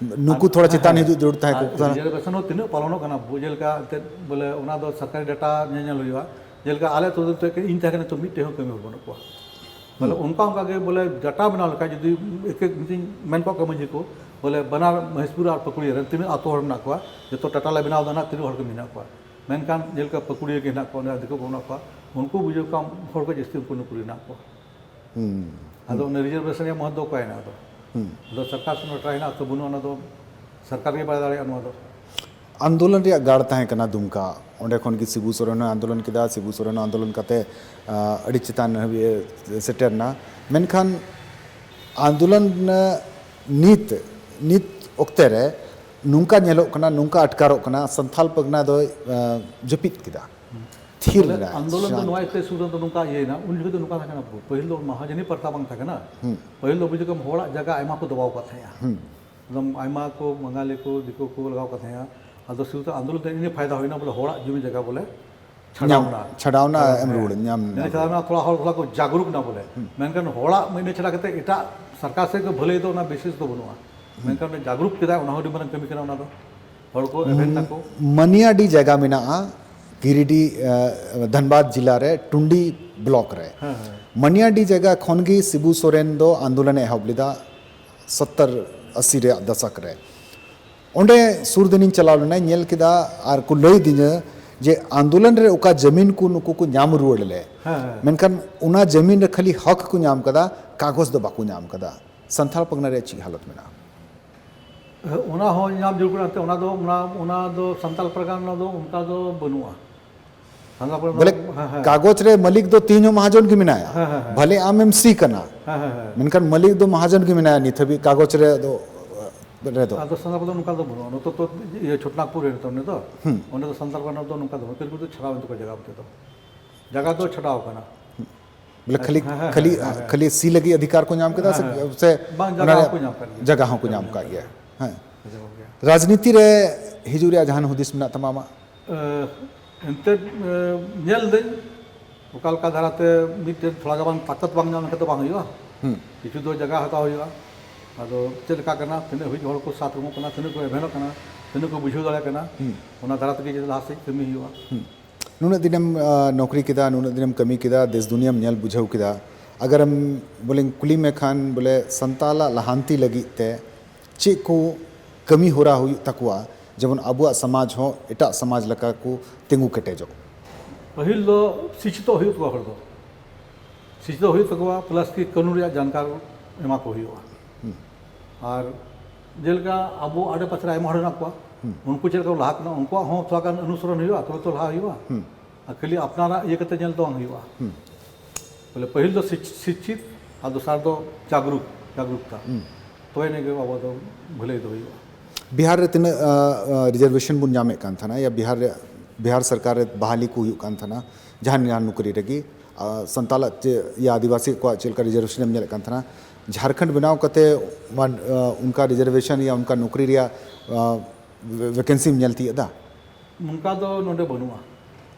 ᱱᱩᱠᱩ ᱛᱷᱚᱲᱟ ᱪᱮᱛᱟᱱ ᱦᱤᱡᱩᱜ ᱡᱟᱹᱨᱩᱲ ᱛᱟᱦᱮᱸ ᱠᱚᱜ ᱠᱟᱱᱟ᱾ ᱨᱤᱡᱟᱨᱵᱷᱮᱥᱚᱱ ᱦᱚᱸ ᱛᱤᱱᱟᱹᱜ ᱯᱟᱞᱚᱱᱚᱜ ᱠᱟᱱᱟ, ᱡᱮᱞᱮᱠᱟ ᱮᱱᱛᱮᱫ ᱵᱚᱞᱮ ᱚᱱᱟ ᱫᱚ ᱥᱚᱨᱠᱟᱨᱤ ᱰᱟᱴᱟ ᱧᱮᱧᱮᱞ ᱦᱩᱭᱩᱜᱼᱟ᱾ ᱡᱮᱞᱮᱠᱟ ᱟᱞᱮ ᱟᱹᱛᱩ ᱨᱮᱫᱚ ᱤᱧ ᱛᱟᱦᱮᱸ ᱠᱟᱱᱟ, ᱱᱤᱛᱚᱜ ᱢᱤᱫᱴᱮᱡ ᱦᱚᱸ ᱠᱟᱹᱢᱤ ᱦᱚᱲ ᱵᱟᱹᱱᱩᱜ ᱠᱚᱣᱟ᱾ ᱵᱚᱞᱮ ᱚᱱᱠᱟ ᱚᱱᱠᱟ ᱜᱮ ᱵᱚᱞᱮ ᱰᱟᱴᱟ ᱵᱮᱱᱟᱣ ᱞᱮᱠᱷᱟᱡ ᱡᱩᱫᱤ ᱮᱠ ᱮᱠ ᱢᱤᱫᱴᱤᱡ ᱢᱮᱱ ᱠᱚᱜ ᱠᱚ ᱢᱟᱹᱡᱷᱤ ᱠᱚ, ᱵᱚᱞᱮ ᱵᱟᱱᱟᱨ ᱢᱚᱦᱮᱥᱯᱩᱨ ᱟᱨ ᱯᱟᱹᱠᱩᱲᱤᱭᱟᱹ ᱨᱮᱱ ᱛᱤᱱᱟᱹᱜ ᱟᱹᱛᱩ ᱦᱚᱲ ᱢᱮᱱᱟᱜ ᱠᱚᱣᱟ, ᱡᱚᱛᱚ ᱴᱟᱴᱟ ᱞᱮ ᱵᱮᱱᱟᱣ ᱮᱫᱟ ᱱᱟᱜ, ᱛᱤᱱᱟᱹᱜ ᱦᱚᱲ ᱠᱚ ᱢᱮᱱᱟᱜ ᱠᱚᱣᱟ᱾ ᱢᱮᱱᱠᱷᱟᱱ ᱡᱮᱞᱮᱠᱟ ᱯᱟᱹᱠᱩᱲᱤᱭᱟᱹ ᱜᱮ ᱦᱮᱱᱟᱜ ᱠᱚᱣᱟ, ᱚᱸᱰᱮ ᱫᱤᱠᱩ ᱠᱚ ᱢᱮᱱᱟᱜ ᱠᱚᱣᱟ, ᱩᱱᱠᱩ ᱵᱩᱡᱷᱟᱹᱣ ᱠᱚᱢ ᱦᱚᱲ ᱠᱚ ᱡᱟᱹᱥᱛᱤ ᱩᱱᱠᱩ ᱱᱩᱠᱨᱤ ᱦᱮᱱᱟᱜ ᱠᱚᱣᱟ᱾ ᱦᱩᱸ᱾ ᱟᱫᱚ ᱚᱱᱟ ᱨᱤᱡᱟᱨᱵᱷᱮᱥᱚᱱ ᱨᱮᱭᱟᱜ ᱢᱚᱦᱚᱛ ᱫᱚ ᱚᱠᱟᱭᱮᱱᱟ ᱟᱫᱚ? ᱦᱩᱸ᱾ ᱟᱫᱚ ᱥᱚᱨᱠᱟᱨ ᱥᱮᱱ ᱴᱨᱟᱭ ᱦᱮᱱᱟᱜ ᱛᱚ ᱵᱟᱹᱱᱩᱜᱼᱟ, ᱚᱱᱟ ᱫᱚ ᱥᱚᱨᱠᱟᱨ ᱜᱮ ᱵᱟᱭ ᱫᱟᱲᱮᱭᱟᱜᱼᱟ ᱱᱚᱣᱟ ᱫᱚ᱾ ᱟᱱᱫᱳᱞᱚᱱ ᱨᱮᱭᱟᱜ ᱜᱟᱲ ᱛᱟᱦᱮᱸ ᱠᱟᱱᱟ ᱫᱩᱢᱠᱟ᱾ ᱚᱸᱰᱮ ᱠᱷᱚᱱ ᱜᱮ ᱥᱤᱵᱩ ᱥᱚᱨᱮᱱ ᱦᱚᱸ ᱟᱱᱫᱳᱞᱚᱱ ᱠᱮᱫᱟ, ᱥᱤᱵᱩ ᱥᱚᱨᱮᱱ ᱦᱚᱸ ᱟᱱᱫᱳᱞᱚᱱ ᱠᱟᱛᱮ, ᱟᱸ, ᱟᱹᱰᱤ ᱪᱮᱛᱟᱱ ᱦᱟᱹᱵᱤᱡ ᱮ ᱥᱮᱴᱮᱨ ᱮᱱᱟ᱾ ᱢᱮᱱᱠᱷᱟᱱ ᱟᱱᱫᱳᱞᱚᱱ, ᱟᱸ, ᱱᱤᱛ, ᱱᱤᱛ ᱚᱠᱛᱮ ᱨᱮ ᱱᱚᱝᱠᱟ ᱧᱮᱞᱚᱜ ᱠᱟᱱᱟ, ᱱᱚᱝᱠᱟ ᱟᱴᱠᱟᱨᱚᱜ ᱠᱟᱱᱟ, ᱥᱟᱱᱛᱷᱟᱞ ᱯᱟᱨᱜᱟᱱᱟ ᱫᱚᱭ, ᱟᱸ, ᱡᱟᱹᱯᱤᱫ ᱠᱮᱫᱟ᱾ ᱛᱷᱤᱨ ᱵᱚᱞᱮ ᱞᱮᱱᱟ᱾ ᱟᱱᱫᱳᱞᱚᱱ ᱫᱚ ᱱᱚᱣᱟ ᱤᱭᱟᱹᱛᱮ ᱥᱩᱨ ᱨᱮᱫᱚ ᱱᱚᱝᱠᱟ ᱤᱭᱟᱹᱭᱮᱱᱟ, ᱩᱱ ᱡᱚᱠᱷᱚᱱ ᱫᱚ ᱱᱚᱝᱠᱟ ᱛᱟᱦᱮᱸ ᱠᱟᱱᱟ, ᱯᱟᱹᱦᱤᱞ ᱫᱚ ᱢᱟᱦᱟᱡᱚᱱᱤ ᱯᱨᱚᱛᱷᱟ ᱵᱟᱝ ᱛᱟᱦᱮᱸ ᱠᱟᱱᱟ᱾ ᱦᱩᱸ᱾ ᱯᱟᱹᱦᱤᱞ ᱫᱚ ᱵᱩᱡᱷᱟᱹᱣ ᱠᱟᱢ ᱦᱚᱲᱟᱜ ᱡᱟᱭᱜᱟ ᱟᱭᱢᱟ ᱠᱚ ᱫᱚᱵᱟᱣ ᱟᱠᱟᱫ ᱛᱟᱦᱮᱸᱜᱼᱟ᱾ ᱦᱩᱸ᱾ ᱮᱠᱫᱚᱢ ᱟᱭᱢᱟ ᱠᱚ ᱵᱟᱝᱜᱟᱞᱤ ᱠᱚ, ᱫᱤᱠᱩ ᱠᱚ ᱞᱟᱜᱟᱣ ᱠᱟᱫ ᱛᱟᱦᱮᱸᱜᱼᱟ᱾ ᱟᱫᱚ ᱥᱩᱫᱷᱩ ᱟᱱᱫᱳᱞᱚᱱ ᱛᱮ ᱤᱱᱟᱹ ᱯᱷᱟᱭᱫᱟ ᱦᱩᱭᱱᱟ, ᱵᱚᱞᱮ ᱦᱚᱲᱟᱜ ᱡᱚᱢᱤ ᱡᱟᱭᱜᱟ ᱵᱚᱞᱮ ᱧᱟᱢ, ᱪᱷᱟᱰᱟᱣᱱᱟ᱾ ᱪᱷᱟᱰᱟᱣᱱᱟ, ᱦᱮᱸ, ᱮᱢ ᱦᱮᱸ᱾ ᱨᱩᱣᱟᱹᱲ ᱤᱱᱟᱹ ᱧᱟᱢ, ᱪᱷᱟᱰᱟᱣᱱᱟ, ᱛᱷᱚᱲᱟ ᱦᱚᱲ ᱛᱷᱚᱲᱟ ᱠᱚ ᱡᱟᱜᱽᱨᱩᱠ ᱮᱱᱟ ᱵᱚᱞᱮ᱾ ᱦᱩᱸ᱾ ᱢᱮᱱᱠᱷᱟᱱ ᱦᱚᱲᱟᱜ ᱤᱱᱟᱹ ᱪᱷᱟᱰᱟ ᱠᱟᱛᱮ ᱮᱴᱟᱜ ᱥᱚᱨᱠᱟᱨ ᱥᱮᱫ ᱠᱚ ᱵᱷᱟᱹᱞᱟᱹᱭ ᱫᱚ ᱚᱱᱟ ᱵᱤᱥᱮᱥ ᱫᱚ ᱵᱟᱹᱱᱩᱜᱼᱟ᱾ ᱦᱩᱸ᱾ ᱢᱮᱱᱠᱷᱟᱱ ᱚᱱᱟ ᱡᱟᱜᱽᱨᱩᱠ ᱠᱮᱫᱟᱭ, ᱚᱱᱟ ᱦᱚᱸ ᱟᱹᱰᱤ ᱢᱟᱨᱟᱝ ᱠᱟᱹᱢᱤ ᱠᱟᱱᱟ ᱚᱱᱟ ᱫᱚ᱾ ᱦᱚᱲ ᱠᱚ ᱮᱵᱷᱮᱱ ᱱᱟᱠᱚ᱾ ᱢᱟᱱᱤᱭᱟᱰᱤ ᱡᱟᱭᱜᱟ ᱢᱮᱱᱟᱜᱼᱟ, ᱜᱤᱨᱤᱰᱤ, ᱟᱸ, ᱫᱷᱟᱱᱵᱟᱫᱽ ᱡᱤᱞᱟ ᱨᱮ ᱴᱩᱱᱰᱤ ᱵᱞᱚᱠ ᱨᱮ᱾ ᱦᱮᱸ, ᱦᱮᱸ᱾ ᱢᱟᱱᱤᱭᱟᱰᱤ ᱡᱟᱭᱜᱟ ᱠᱷᱚᱱ ᱜᱮ ᱥᱤᱵᱩ ᱥᱚᱨᱮᱱ ᱫᱚ ᱟᱱᱫᱳᱞᱚᱱᱮ ᱮᱦᱚᱵ ᱞᱮᱫᱟ ᱥᱚᱛᱛᱚᱨ ᱟᱥᱤ ᱨᱮᱭᱟᱜ ᱫᱚᱥᱚᱠ ᱨᱮ᱾ ᱚᱸᱰᱮ ᱥᱩᱨ ᱫᱤᱱᱤᱧ ᱪᱟᱞᱟᱣ ᱞᱮᱱᱟ, ᱧᱮᱞ ᱠᱮᱫᱟ ᱟᱨ ᱠᱚ ᱞᱟᱹᱭ ᱫᱤᱧᱟᱹ ᱡᱮ ᱟᱱᱫᱳᱞᱚᱱ ᱨᱮ ᱚᱠᱟ ᱡᱟᱢᱤᱱ ᱠᱚ ᱱᱩᱠᱩ ᱠᱚ ᱧᱟᱢ ᱨᱩᱣᱟᱹᱲ ᱞᱮᱫ, ᱦᱮᱸ, ᱦᱮᱸ᱾ ᱢᱮᱱᱠᱷᱟᱱ ᱚᱱᱟ ᱡᱟᱢᱤᱱ ᱨᱮ ᱠᱷᱟᱹᱞᱤ ᱦᱚᱠ ᱠᱚ ᱧᱟᱢ ᱠᱟᱫᱟ, ᱠᱟᱜᱚᱡᱽ ᱫᱚ ᱵᱟᱠᱚ ᱧᱟᱢ ᱠᱟᱫᱟ᱾ ᱥᱟᱱᱛᱟᱲ ᱯᱟᱨᱜᱟᱱᱟ ᱨᱮᱭᱟᱜ ᱪᱮᱫ ᱦᱟᱞᱚᱛ ᱢᱮᱱᱟᱜᱼᱟ? ᱚᱱᱟ ᱦᱚᱸ ᱧᱟᱢ ᱡᱟᱹᱨᱩᱲ ᱠᱟᱱᱟ, ᱮᱱᱛᱮ ᱚᱱᱟ ᱫᱚ, ᱚᱱᱟ, ᱚᱱᱟ ᱫᱚ ᱥᱟᱱᱛᱟᱲ ᱯᱟᱨᱜᱟᱱᱟ ᱫᱚ ᱚᱱᱠᱟ ᱫᱚ ᱵᱟᱹᱱᱩᱜᱼᱟ᱾ ᱥᱟᱱᱛᱟᱲ ᱯᱟᱨᱜᱟᱱᱟ ᱵᱚᱞᱮ, ᱫᱚ, ᱦᱮᱸ, ᱦᱮᱸ᱾ ᱠᱟᱜᱚᱡᱽ ᱨᱮ ᱢᱟᱹᱞᱤᱠ ᱫᱚ ᱛᱮᱦᱮᱧ ᱦᱚᱸ ᱢᱟᱦᱟᱡᱚᱱ ᱜᱮ ᱢᱮᱱᱟᱭᱟ᱾ ᱦᱮᱸ, ᱦᱮᱸ, ᱦᱮᱸ᱾ ᱵᱷᱟᱞᱮ ᱟᱢᱮᱢ ᱥᱤ ᱠᱟᱱᱟ, ᱦᱮᱸ, ᱦᱮᱸ, ᱦᱮᱸ᱾ ᱢᱮᱱᱠᱷᱟᱱ ᱢᱟᱹᱞᱤᱠ ᱫᱚ ᱢᱟᱦᱟᱡᱚᱱ ᱜᱮ ᱢᱮᱱᱟᱭᱟ ᱱᱤᱛ ᱦᱟᱹᱵᱤᱡ ᱠᱟᱜᱚᱡᱽ ᱨᱮ ᱫᱚ, ᱨᱮᱫᱚ᱾ ᱟᱫᱚ ᱥᱟᱱᱛᱟᱲ ᱯᱟᱨᱜᱟᱱᱟ ᱫᱚ ᱱᱚᱝᱠᱟ ᱫᱚ ᱵᱟᱹᱱᱩᱜᱼᱟ᱾ ᱱᱚᱛᱮ ᱛᱚ ᱤᱭᱟᱹ ᱪᱷᱳᱴᱱᱟᱜᱽᱯᱩᱨ ᱨᱮ ᱱᱤᱛᱚᱜ ᱩᱱᱤ ᱫᱚ᱾ ᱦᱩᱸ᱾ ᱚᱸᱰᱮ ᱫᱚ ᱥᱟᱱᱛᱟᱲ ᱯᱟᱨᱜᱟᱱᱟ ᱫᱚ ᱱᱚᱝᱠᱟ ᱫᱚ ᱵᱟᱹᱱᱩᱜᱼᱟ᱾ ᱩᱱᱠᱩ ᱫᱚ ᱪᱷᱟᱲᱟᱣ ᱮᱱ ᱛᱟᱠᱚᱣᱟ ᱡᱟᱭᱜᱟ ᱚᱱᱛᱮ ᱫᱚ᱾ ᱡᱟᱭᱜᱟ ᱫᱚ ᱪᱷᱟᱰᱟᱣ ᱠᱟᱱᱟ᱾ ᱵᱚᱞᱮ ᱠᱷᱟᱹᱞᱤ, ᱦᱮᱸ, ᱦᱮᱸ, ᱠᱷᱟᱹᱞᱤ, ᱦᱮᱸ, ᱦᱮᱸ, ᱦᱮᱸ᱾ ᱠᱷᱟᱹᱞᱤ ᱥᱤ ᱞᱟᱹᱜᱤᱫ ᱚᱫᱷᱤᱠᱟᱨ ᱠᱚ ᱧᱟᱢ ᱠᱮᱫᱟ ᱥᱮ, ᱦᱮᱸ, ᱦᱮᱸ᱾ ᱥᱮ ᱵᱟᱝ, ᱚᱱᱟ ᱡᱟᱭᱜᱟ ᱨᱮᱭᱟᱜ ᱦᱚᱸᱠᱚ ᱧᱟᱢ ᱠᱟᱜ ᱜᱮᱭᱟ᱾ ᱡᱟᱭᱜᱟ ᱦᱚᱸᱠᱚ ᱧᱟᱢ ᱠᱟᱜ ᱜᱮᱭᱟ᱾ ᱦᱮᱸ᱾ ᱡᱟᱭᱜᱟ ᱦᱚᱸᱠᱚ ᱧᱟᱢ ᱠᱟᱜ ᱜᱮᱭᱟ᱾ ᱨᱟᱡᱽᱱᱤᱛᱤ ᱨᱮ ᱦᱤᱡᱩᱜ ᱨᱮᱭᱟᱜ ᱡᱟᱦᱟᱱ ᱦᱩᱫᱤᱥ ᱢᱮᱱᱟᱜ ᱛᱟᱢᱟ ᱟᱢᱟᱜ? ᱮ, ᱮᱱᱛᱮᱫ, ᱮ, ᱧᱮᱞ ᱫᱟᱹᱧ ᱚᱠᱟ ᱞᱮᱠᱟ ᱫᱷᱟᱨᱟᱛᱮ ᱢᱤᱫᱴᱮᱱ ᱛᱷᱚᱲᱟ ᱜᱟᱱ ᱵᱟᱝ ᱛᱟᱠᱚᱛ ᱵᱟᱝ ᱧᱟᱢ ᱞᱮᱠᱷᱟᱱ ᱫᱚ ᱵᱟᱝ ᱦᱩᱭᱩᱜᱼᱟ᱾ ᱦᱩᱸ᱾ ᱠᱤᱪᱷᱩ ᱫᱚ ᱡᱟᱭᱜᱟ ᱦᱟᱛᱟᱣ ᱦᱩᱭᱩᱜᱼᱟ᱾ ᱟᱫᱚ ᱪᱮᱫ ᱞᱮᱠᱟ ᱠᱟᱱᱟ, ᱛᱤᱱᱟᱹᱜ ᱦᱩᱭ ᱦᱚᱲ ᱠᱚ ᱥᱟᱛ ᱨᱩᱢᱚᱜ ᱠᱟᱱᱟ, ᱛᱤᱱᱟᱹᱜ ᱠᱚ ᱮᱵᱷᱮᱱᱚᱜ ᱠᱟᱱᱟ, ᱛᱤᱱᱟᱹᱜ ᱠᱚ ᱵᱩᱡᱷᱟᱹᱣ ᱫᱟᱲᱮᱭᱟᱜ ᱠᱟᱱᱟ, ᱦᱩᱸ᱾ ᱚᱱᱟ ᱫᱷᱟᱨᱟ ᱛᱮᱜᱮ ᱞᱟᱦᱟ ᱥᱮᱫ ᱠᱟᱹᱢᱤ ᱦᱩᱭᱩᱜᱼᱟ᱾ ᱦᱩᱸ᱾ ᱱᱩᱱᱟᱹᱜ ᱫᱤᱱᱮᱢ, ᱟ, ᱱᱚᱠᱨᱤ ᱠᱮᱫᱟ, ᱱᱩᱱᱟᱹᱜ ᱫᱤᱱᱮᱢ ᱠᱟᱹᱢᱤ ᱠᱮᱫᱟ, ᱫᱮᱥ ᱫᱩᱱᱤᱭᱟᱹᱢ ᱧᱮᱞ ᱵᱩᱡᱷᱟᱹᱣ ᱠᱮᱫᱟ᱾ ᱟᱜᱟᱨᱮᱢ, ᱵᱚᱞᱮᱧ ᱠᱩᱞᱤ ᱢᱮ ᱠᱷᱟᱱ, ᱵᱚᱞᱮ, ᱥᱟᱱᱛᱟᱞᱟᱜ ᱞᱟᱦᱟᱱᱛᱤ ᱞᱟᱹᱜᱤᱫ ᱛᱮ ᱪᱮᱫ ᱠᱚ ᱠᱟᱹᱢᱤ ᱦᱚᱨᱟ ᱦᱩᱭᱩᱜ ᱛᱟᱠᱚᱣᱟ, ᱡᱮᱢᱚᱱ ᱟᱵᱚᱣᱟᱜ ᱥᱚᱢᱟᱡᱽ ᱦᱚᱸ ᱮᱴᱟᱜ ᱥᱚᱢᱟᱡᱽ ᱞᱮᱠᱟ ᱠᱚ ᱛᱤᱸᱜᱩ ᱠᱮᱴᱮᱡᱚᱜ? ᱯᱟᱹᱦᱤᱞ ᱫᱚ ᱥᱤᱠᱠᱷᱤᱛᱚ ᱦᱩᱭᱩᱜ ᱛᱟᱠᱚᱣᱟ ᱦᱚᱲ ᱫᱚ᱾ ᱥᱤᱠᱠᱷᱤᱛᱚ ᱦᱩᱭᱩᱜ ᱛᱟᱠᱚᱣᱟ, plus ᱠᱤ ᱠᱟᱹᱱᱩᱱ ᱨᱮᱭᱟᱜ ᱡᱟᱱᱠᱟᱨ ᱮᱢᱟ ᱠᱚ ᱦᱩᱭᱩᱜᱼᱟ᱾ ᱦᱩᱸ᱾ ᱟᱨ ᱡᱮᱞᱮᱠᱟ ᱟᱵᱚ ᱟᱰᱮ ᱯᱟᱥᱮ ᱨᱮ ᱟᱭᱢᱟ ᱦᱚᱲ ᱦᱮᱱᱟᱜ ᱠᱚᱣᱟ, ᱦᱩᱸ᱾ ᱩᱱᱠᱩ ᱪᱮᱫ ᱞᱮᱠᱟ ᱠᱚ ᱞᱟᱦᱟᱜ ᱠᱟᱱᱟ, ᱩᱱᱠᱩᱣᱟᱜ ᱦᱚᱸ ᱛᱷᱚᱲᱟ ᱜᱟᱱ ᱚᱱᱩᱥᱚᱨᱚᱱ ᱦᱩᱭᱩᱜᱼᱟ, ᱛᱚᱵᱮ ᱛᱚ ᱞᱟᱦᱟ ᱦᱩᱭᱩᱜᱼᱟ᱾ ᱦᱩᱸ᱾ ᱟᱨ ᱠᱷᱟᱹᱞᱤ ᱟᱯᱱᱟᱨᱟᱜ ᱤᱭᱟᱹ ᱠᱟᱛᱮ ᱧᱮᱞ ᱫᱚ ᱵᱟᱝ ᱦᱩᱭᱩᱜᱼᱟ᱾ ᱦᱩᱸ᱾ ᱵᱚᱞᱮ, ᱯᱟᱹᱦᱤᱞ ᱫᱚ ᱥᱤᱪ-, ᱥᱤᱪᱪᱷᱤᱛ, ᱟᱨ ᱫᱚᱥᱟᱨ ᱫᱚ ᱡᱟᱜᱽᱨᱩᱠ, ᱡᱟᱜᱽᱨᱩᱠᱛᱟ᱾ ᱦᱩᱸ᱾ ᱛᱚᱵᱮ ᱤᱱᱟᱹ ᱜᱮ ᱟᱵᱚ ᱫᱚ ᱵᱷᱟᱹᱞᱟᱹᱭ ᱫᱚ ᱦᱩᱭᱩᱜᱼᱟ᱾ ᱵᱤᱦᱟᱨ ᱨᱮ ᱛᱤᱱᱟᱹᱜ, ᱟ, ᱟ, reservation ᱵᱚᱱ ᱧᱟᱢᱮᱫ ᱠᱟᱱ ᱛᱟᱦᱮᱱᱟ, ᱭᱟ ᱵᱤᱦᱟᱨ ᱨᱮ, ᱵᱤᱦᱟᱨ ᱥᱚᱨᱠᱟᱨ ᱨᱮ ᱵᱟᱦᱟᱞᱤ ᱠᱚ ᱦᱩᱭᱩᱜ ᱠᱟᱱ ᱛᱟᱦᱮᱱᱟ, ᱡᱟᱦᱟᱱ ᱡᱟᱦᱟᱱ ᱱᱚᱠᱨᱤ ᱨᱮᱜᱮ, ᱟ, ᱥᱟᱱᱛᱟᱞᱟᱜ ᱪᱮ, ᱭᱟ ᱟᱹᱫᱤᱵᱟᱹᱥᱤ ᱠᱚᱣᱟᱜ ᱪᱮᱫ ᱞᱮᱠᱟ reservation ᱮᱢ ᱧᱮᱞᱮᱫ ᱠᱟᱱ ᱛᱟᱦᱮᱱᱟ, ᱡᱷᱟᱲᱠᱷᱚᱸᱰ ᱵᱮᱱᱟᱣ ᱠᱟᱛᱮ ᱢᱟᱱ-, ᱟ, ᱚᱱᱠᱟ reservation ᱭᱟ ᱚᱱᱠᱟ ᱱᱚᱠᱨᱤ ᱨᱮᱭᱟᱜ, ᱟ, ᱣᱮ-, vacancy ᱮᱢ ᱧᱮᱞ ᱛᱤᱭᱳᱜ ᱮᱫᱟ? ᱱᱚᱝᱠᱟ ᱫᱚ ᱱᱚᱰᱮ ᱵᱟᱹᱱᱩᱜᱼᱟ᱾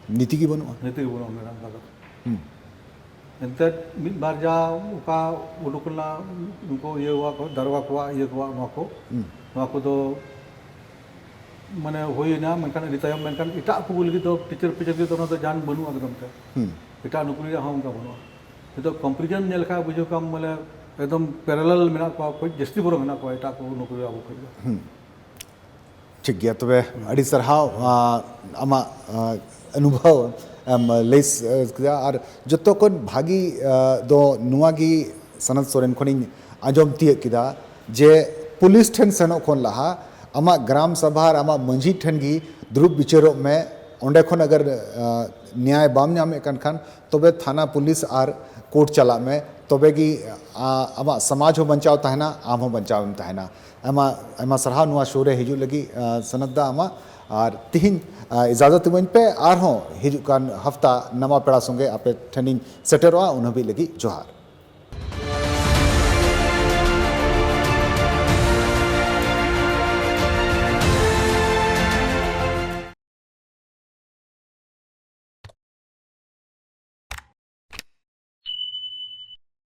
ᱱᱤᱛᱤ ᱜᱮ ᱵᱟᱹᱱᱩᱜᱼᱟ? ᱱᱤᱛᱤ ᱜᱮ ᱵᱟᱹᱱᱩᱜᱼᱟ ᱢᱮᱰᱟᱢ, ᱚᱱᱠᱟ ᱫᱚ᱾ ᱦᱩᱸ᱾ ᱮᱱᱛᱮᱫ ᱢᱤᱫ ᱵᱟᱨ ᱡᱟ ᱚᱠᱟ ᱩᱰᱩᱠ ᱞᱮᱱᱟ, ᱩᱱᱠᱩ ᱤᱭᱟᱹ ᱠᱚᱣᱟ ᱠᱚ, ᱫᱟᱨᱚᱜᱟ ᱠᱚᱣᱟᱜ ᱤᱭᱟᱹ ᱠᱚᱣᱟᱜ ᱱᱚᱣᱟ ᱠᱚ, ᱦᱩᱸ᱾ ᱱᱚᱣᱟ ᱠᱚᱫᱚ ᱢᱟᱱᱮ ᱦᱩᱭᱮᱱᱟ, ᱢᱮᱱᱠᱷᱟᱱ ᱟᱹᱰᱤ ᱛᱟᱭᱚᱢ, ᱢᱮᱱᱠᱷᱟᱱ ᱮᱴᱟᱜ ᱠᱚ ᱞᱟᱹᱜᱤᱫ ᱫᱚ, ᱴᱤᱪᱟᱨ ᱯᱤᱪᱟᱨ ᱞᱟᱹᱜᱤᱫ ᱫᱚ ᱚᱱᱟ ᱫᱚ ᱡᱟᱦᱟᱱ ᱵᱟᱹᱱᱩᱜᱼᱟ ᱮᱠᱫᱚᱢ ᱛᱮ᱾ ᱦᱩᱸ᱾ ᱮᱴᱟᱜ ᱱᱚᱠᱨᱤ ᱨᱮᱭᱟᱜ ᱦᱚᱸ ᱚᱱᱠᱟ ᱵᱟᱹᱱᱩᱜᱼᱟ᱾ ᱱᱤᱛᱚᱜ comparison ᱧᱮᱞ ᱞᱮᱠᱷᱟᱱ ᱵᱩᱡᱷᱟᱹᱣ ᱠᱟᱢ ᱵᱚᱞᱮ ᱮᱠᱫᱚᱢ parallel ᱢᱮᱱᱟᱜ ᱠᱚᱣᱟ, ᱠᱷᱩᱵ ᱡᱟᱹᱥᱛᱤ ᱵᱚᱨᱚᱝ ᱢᱮᱱᱟᱜ ᱠᱚᱣᱟ ᱮᱴᱟᱜ ᱠᱚ ᱱᱚᱠᱨᱤ ᱨᱮ ᱟᱵᱚ ᱠᱷᱚᱱ ᱫᱚ᱾ ᱦᱩᱸ᱾ ᱴᱷᱤᱠ ᱜᱮᱭᱟ, ᱛᱚᱵᱮ ᱟᱹᱰᱤ ᱥᱟᱨᱦᱟᱣ, ᱟᱸ, ᱟᱢᱟᱜ, ᱟᱸ, ᱚᱱᱩᱵᱷᱚᱵ ᱮᱢ ᱞᱟᱹᱭ ᱥ-, ᱠᱮᱫᱟ᱾ ᱟᱨ ᱡᱚᱛᱚ ᱠᱷᱚᱱ ᱵᱷᱟᱹᱜᱤ, ᱟᱸ, ᱫᱚ ᱱᱚᱣᱟ ᱜᱮ ᱥᱟᱱᱟᱛ ᱥᱚᱨᱮᱱ ᱠᱷᱚᱱᱤᱧ ᱟᱸᱡᱚᱢ ᱛᱤᱭᱟᱹᱜ ᱠᱮᱫᱟ ᱡᱮ ᱯᱩᱞᱤᱥ ᱴᱷᱮᱱ ᱥᱮᱱᱚᱜ ᱠᱷᱚᱱ ᱞᱟᱦᱟ ᱟᱢᱟᱜ ᱜᱨᱟᱢ ᱥᱟᱵᱷᱟ ᱟᱨ ᱟᱢᱟᱜ ᱢᱟᱹᱡᱷᱤ ᱴᱷᱮᱱ ᱜᱮ ᱫᱩᱲᱩᱵ ᱵᱤᱪᱟᱹᱨᱚᱜ ᱢᱮ᱾ ᱚᱸᱰᱮ ᱠᱷᱚᱱ ᱟᱜᱟᱨ, ᱟᱸ, ᱱᱮᱭᱟᱭ ᱵᱟᱢ ᱧᱟᱢᱮᱫ ᱠᱟᱱ ᱠᱷᱟᱱ, ᱛᱚᱵᱮ ᱛᱷᱟᱱᱟ ᱯᱩᱞᱤᱥ ᱟᱨ ᱠᱳᱨᱴ ᱪᱟᱞᱟᱜ ᱢᱮ, ᱛᱚᱵᱮ ᱜᱮ, ᱟᱸ, ᱟᱢᱟᱜ ᱥᱚᱢᱟᱡᱽ ᱦᱚᱸ ᱵᱟᱧᱪᱟᱣ ᱛᱟᱦᱮᱱᱟ, ᱟᱢ ᱦᱚᱸ ᱵᱟᱧᱪᱟᱣ ᱮᱢ ᱛᱟᱦᱮᱱᱟ᱾ ᱟᱭᱢᱟ, ᱟᱭᱢᱟ ᱥᱟᱨᱦᱟᱣ ᱱᱚᱣᱟ ᱥᱳ ᱨᱮ ᱦᱤᱡᱩᱜ ᱞᱟᱹᱜᱤᱫ, ᱟᱸ, ᱥᱟᱱᱟᱛ ᱫᱟ ᱟᱢᱟᱜ᱾ ᱟᱨ ᱛᱤᱦᱤᱧ, ᱟᱸ, ᱤᱡᱟᱡᱚᱛ ᱤᱢᱟᱹᱧ ᱯᱮ, ᱟᱨᱦᱚᱸ ᱦᱤᱡᱩᱜ ᱠᱟᱱ ᱦᱟᱯᱛᱟ ᱱᱟᱣᱟ ᱯᱮᱲᱟ ᱥᱚᱸᱜᱮ ᱟᱯᱮ ᱴᱷᱮᱱᱤᱧ ᱥᱮᱴᱮᱨᱚᱜᱼᱟ᱾ ᱩᱱ ᱦᱟᱹᱵᱤᱡ ᱞᱟᱹᱜᱤᱫ ᱡᱚᱦᱟᱨ᱾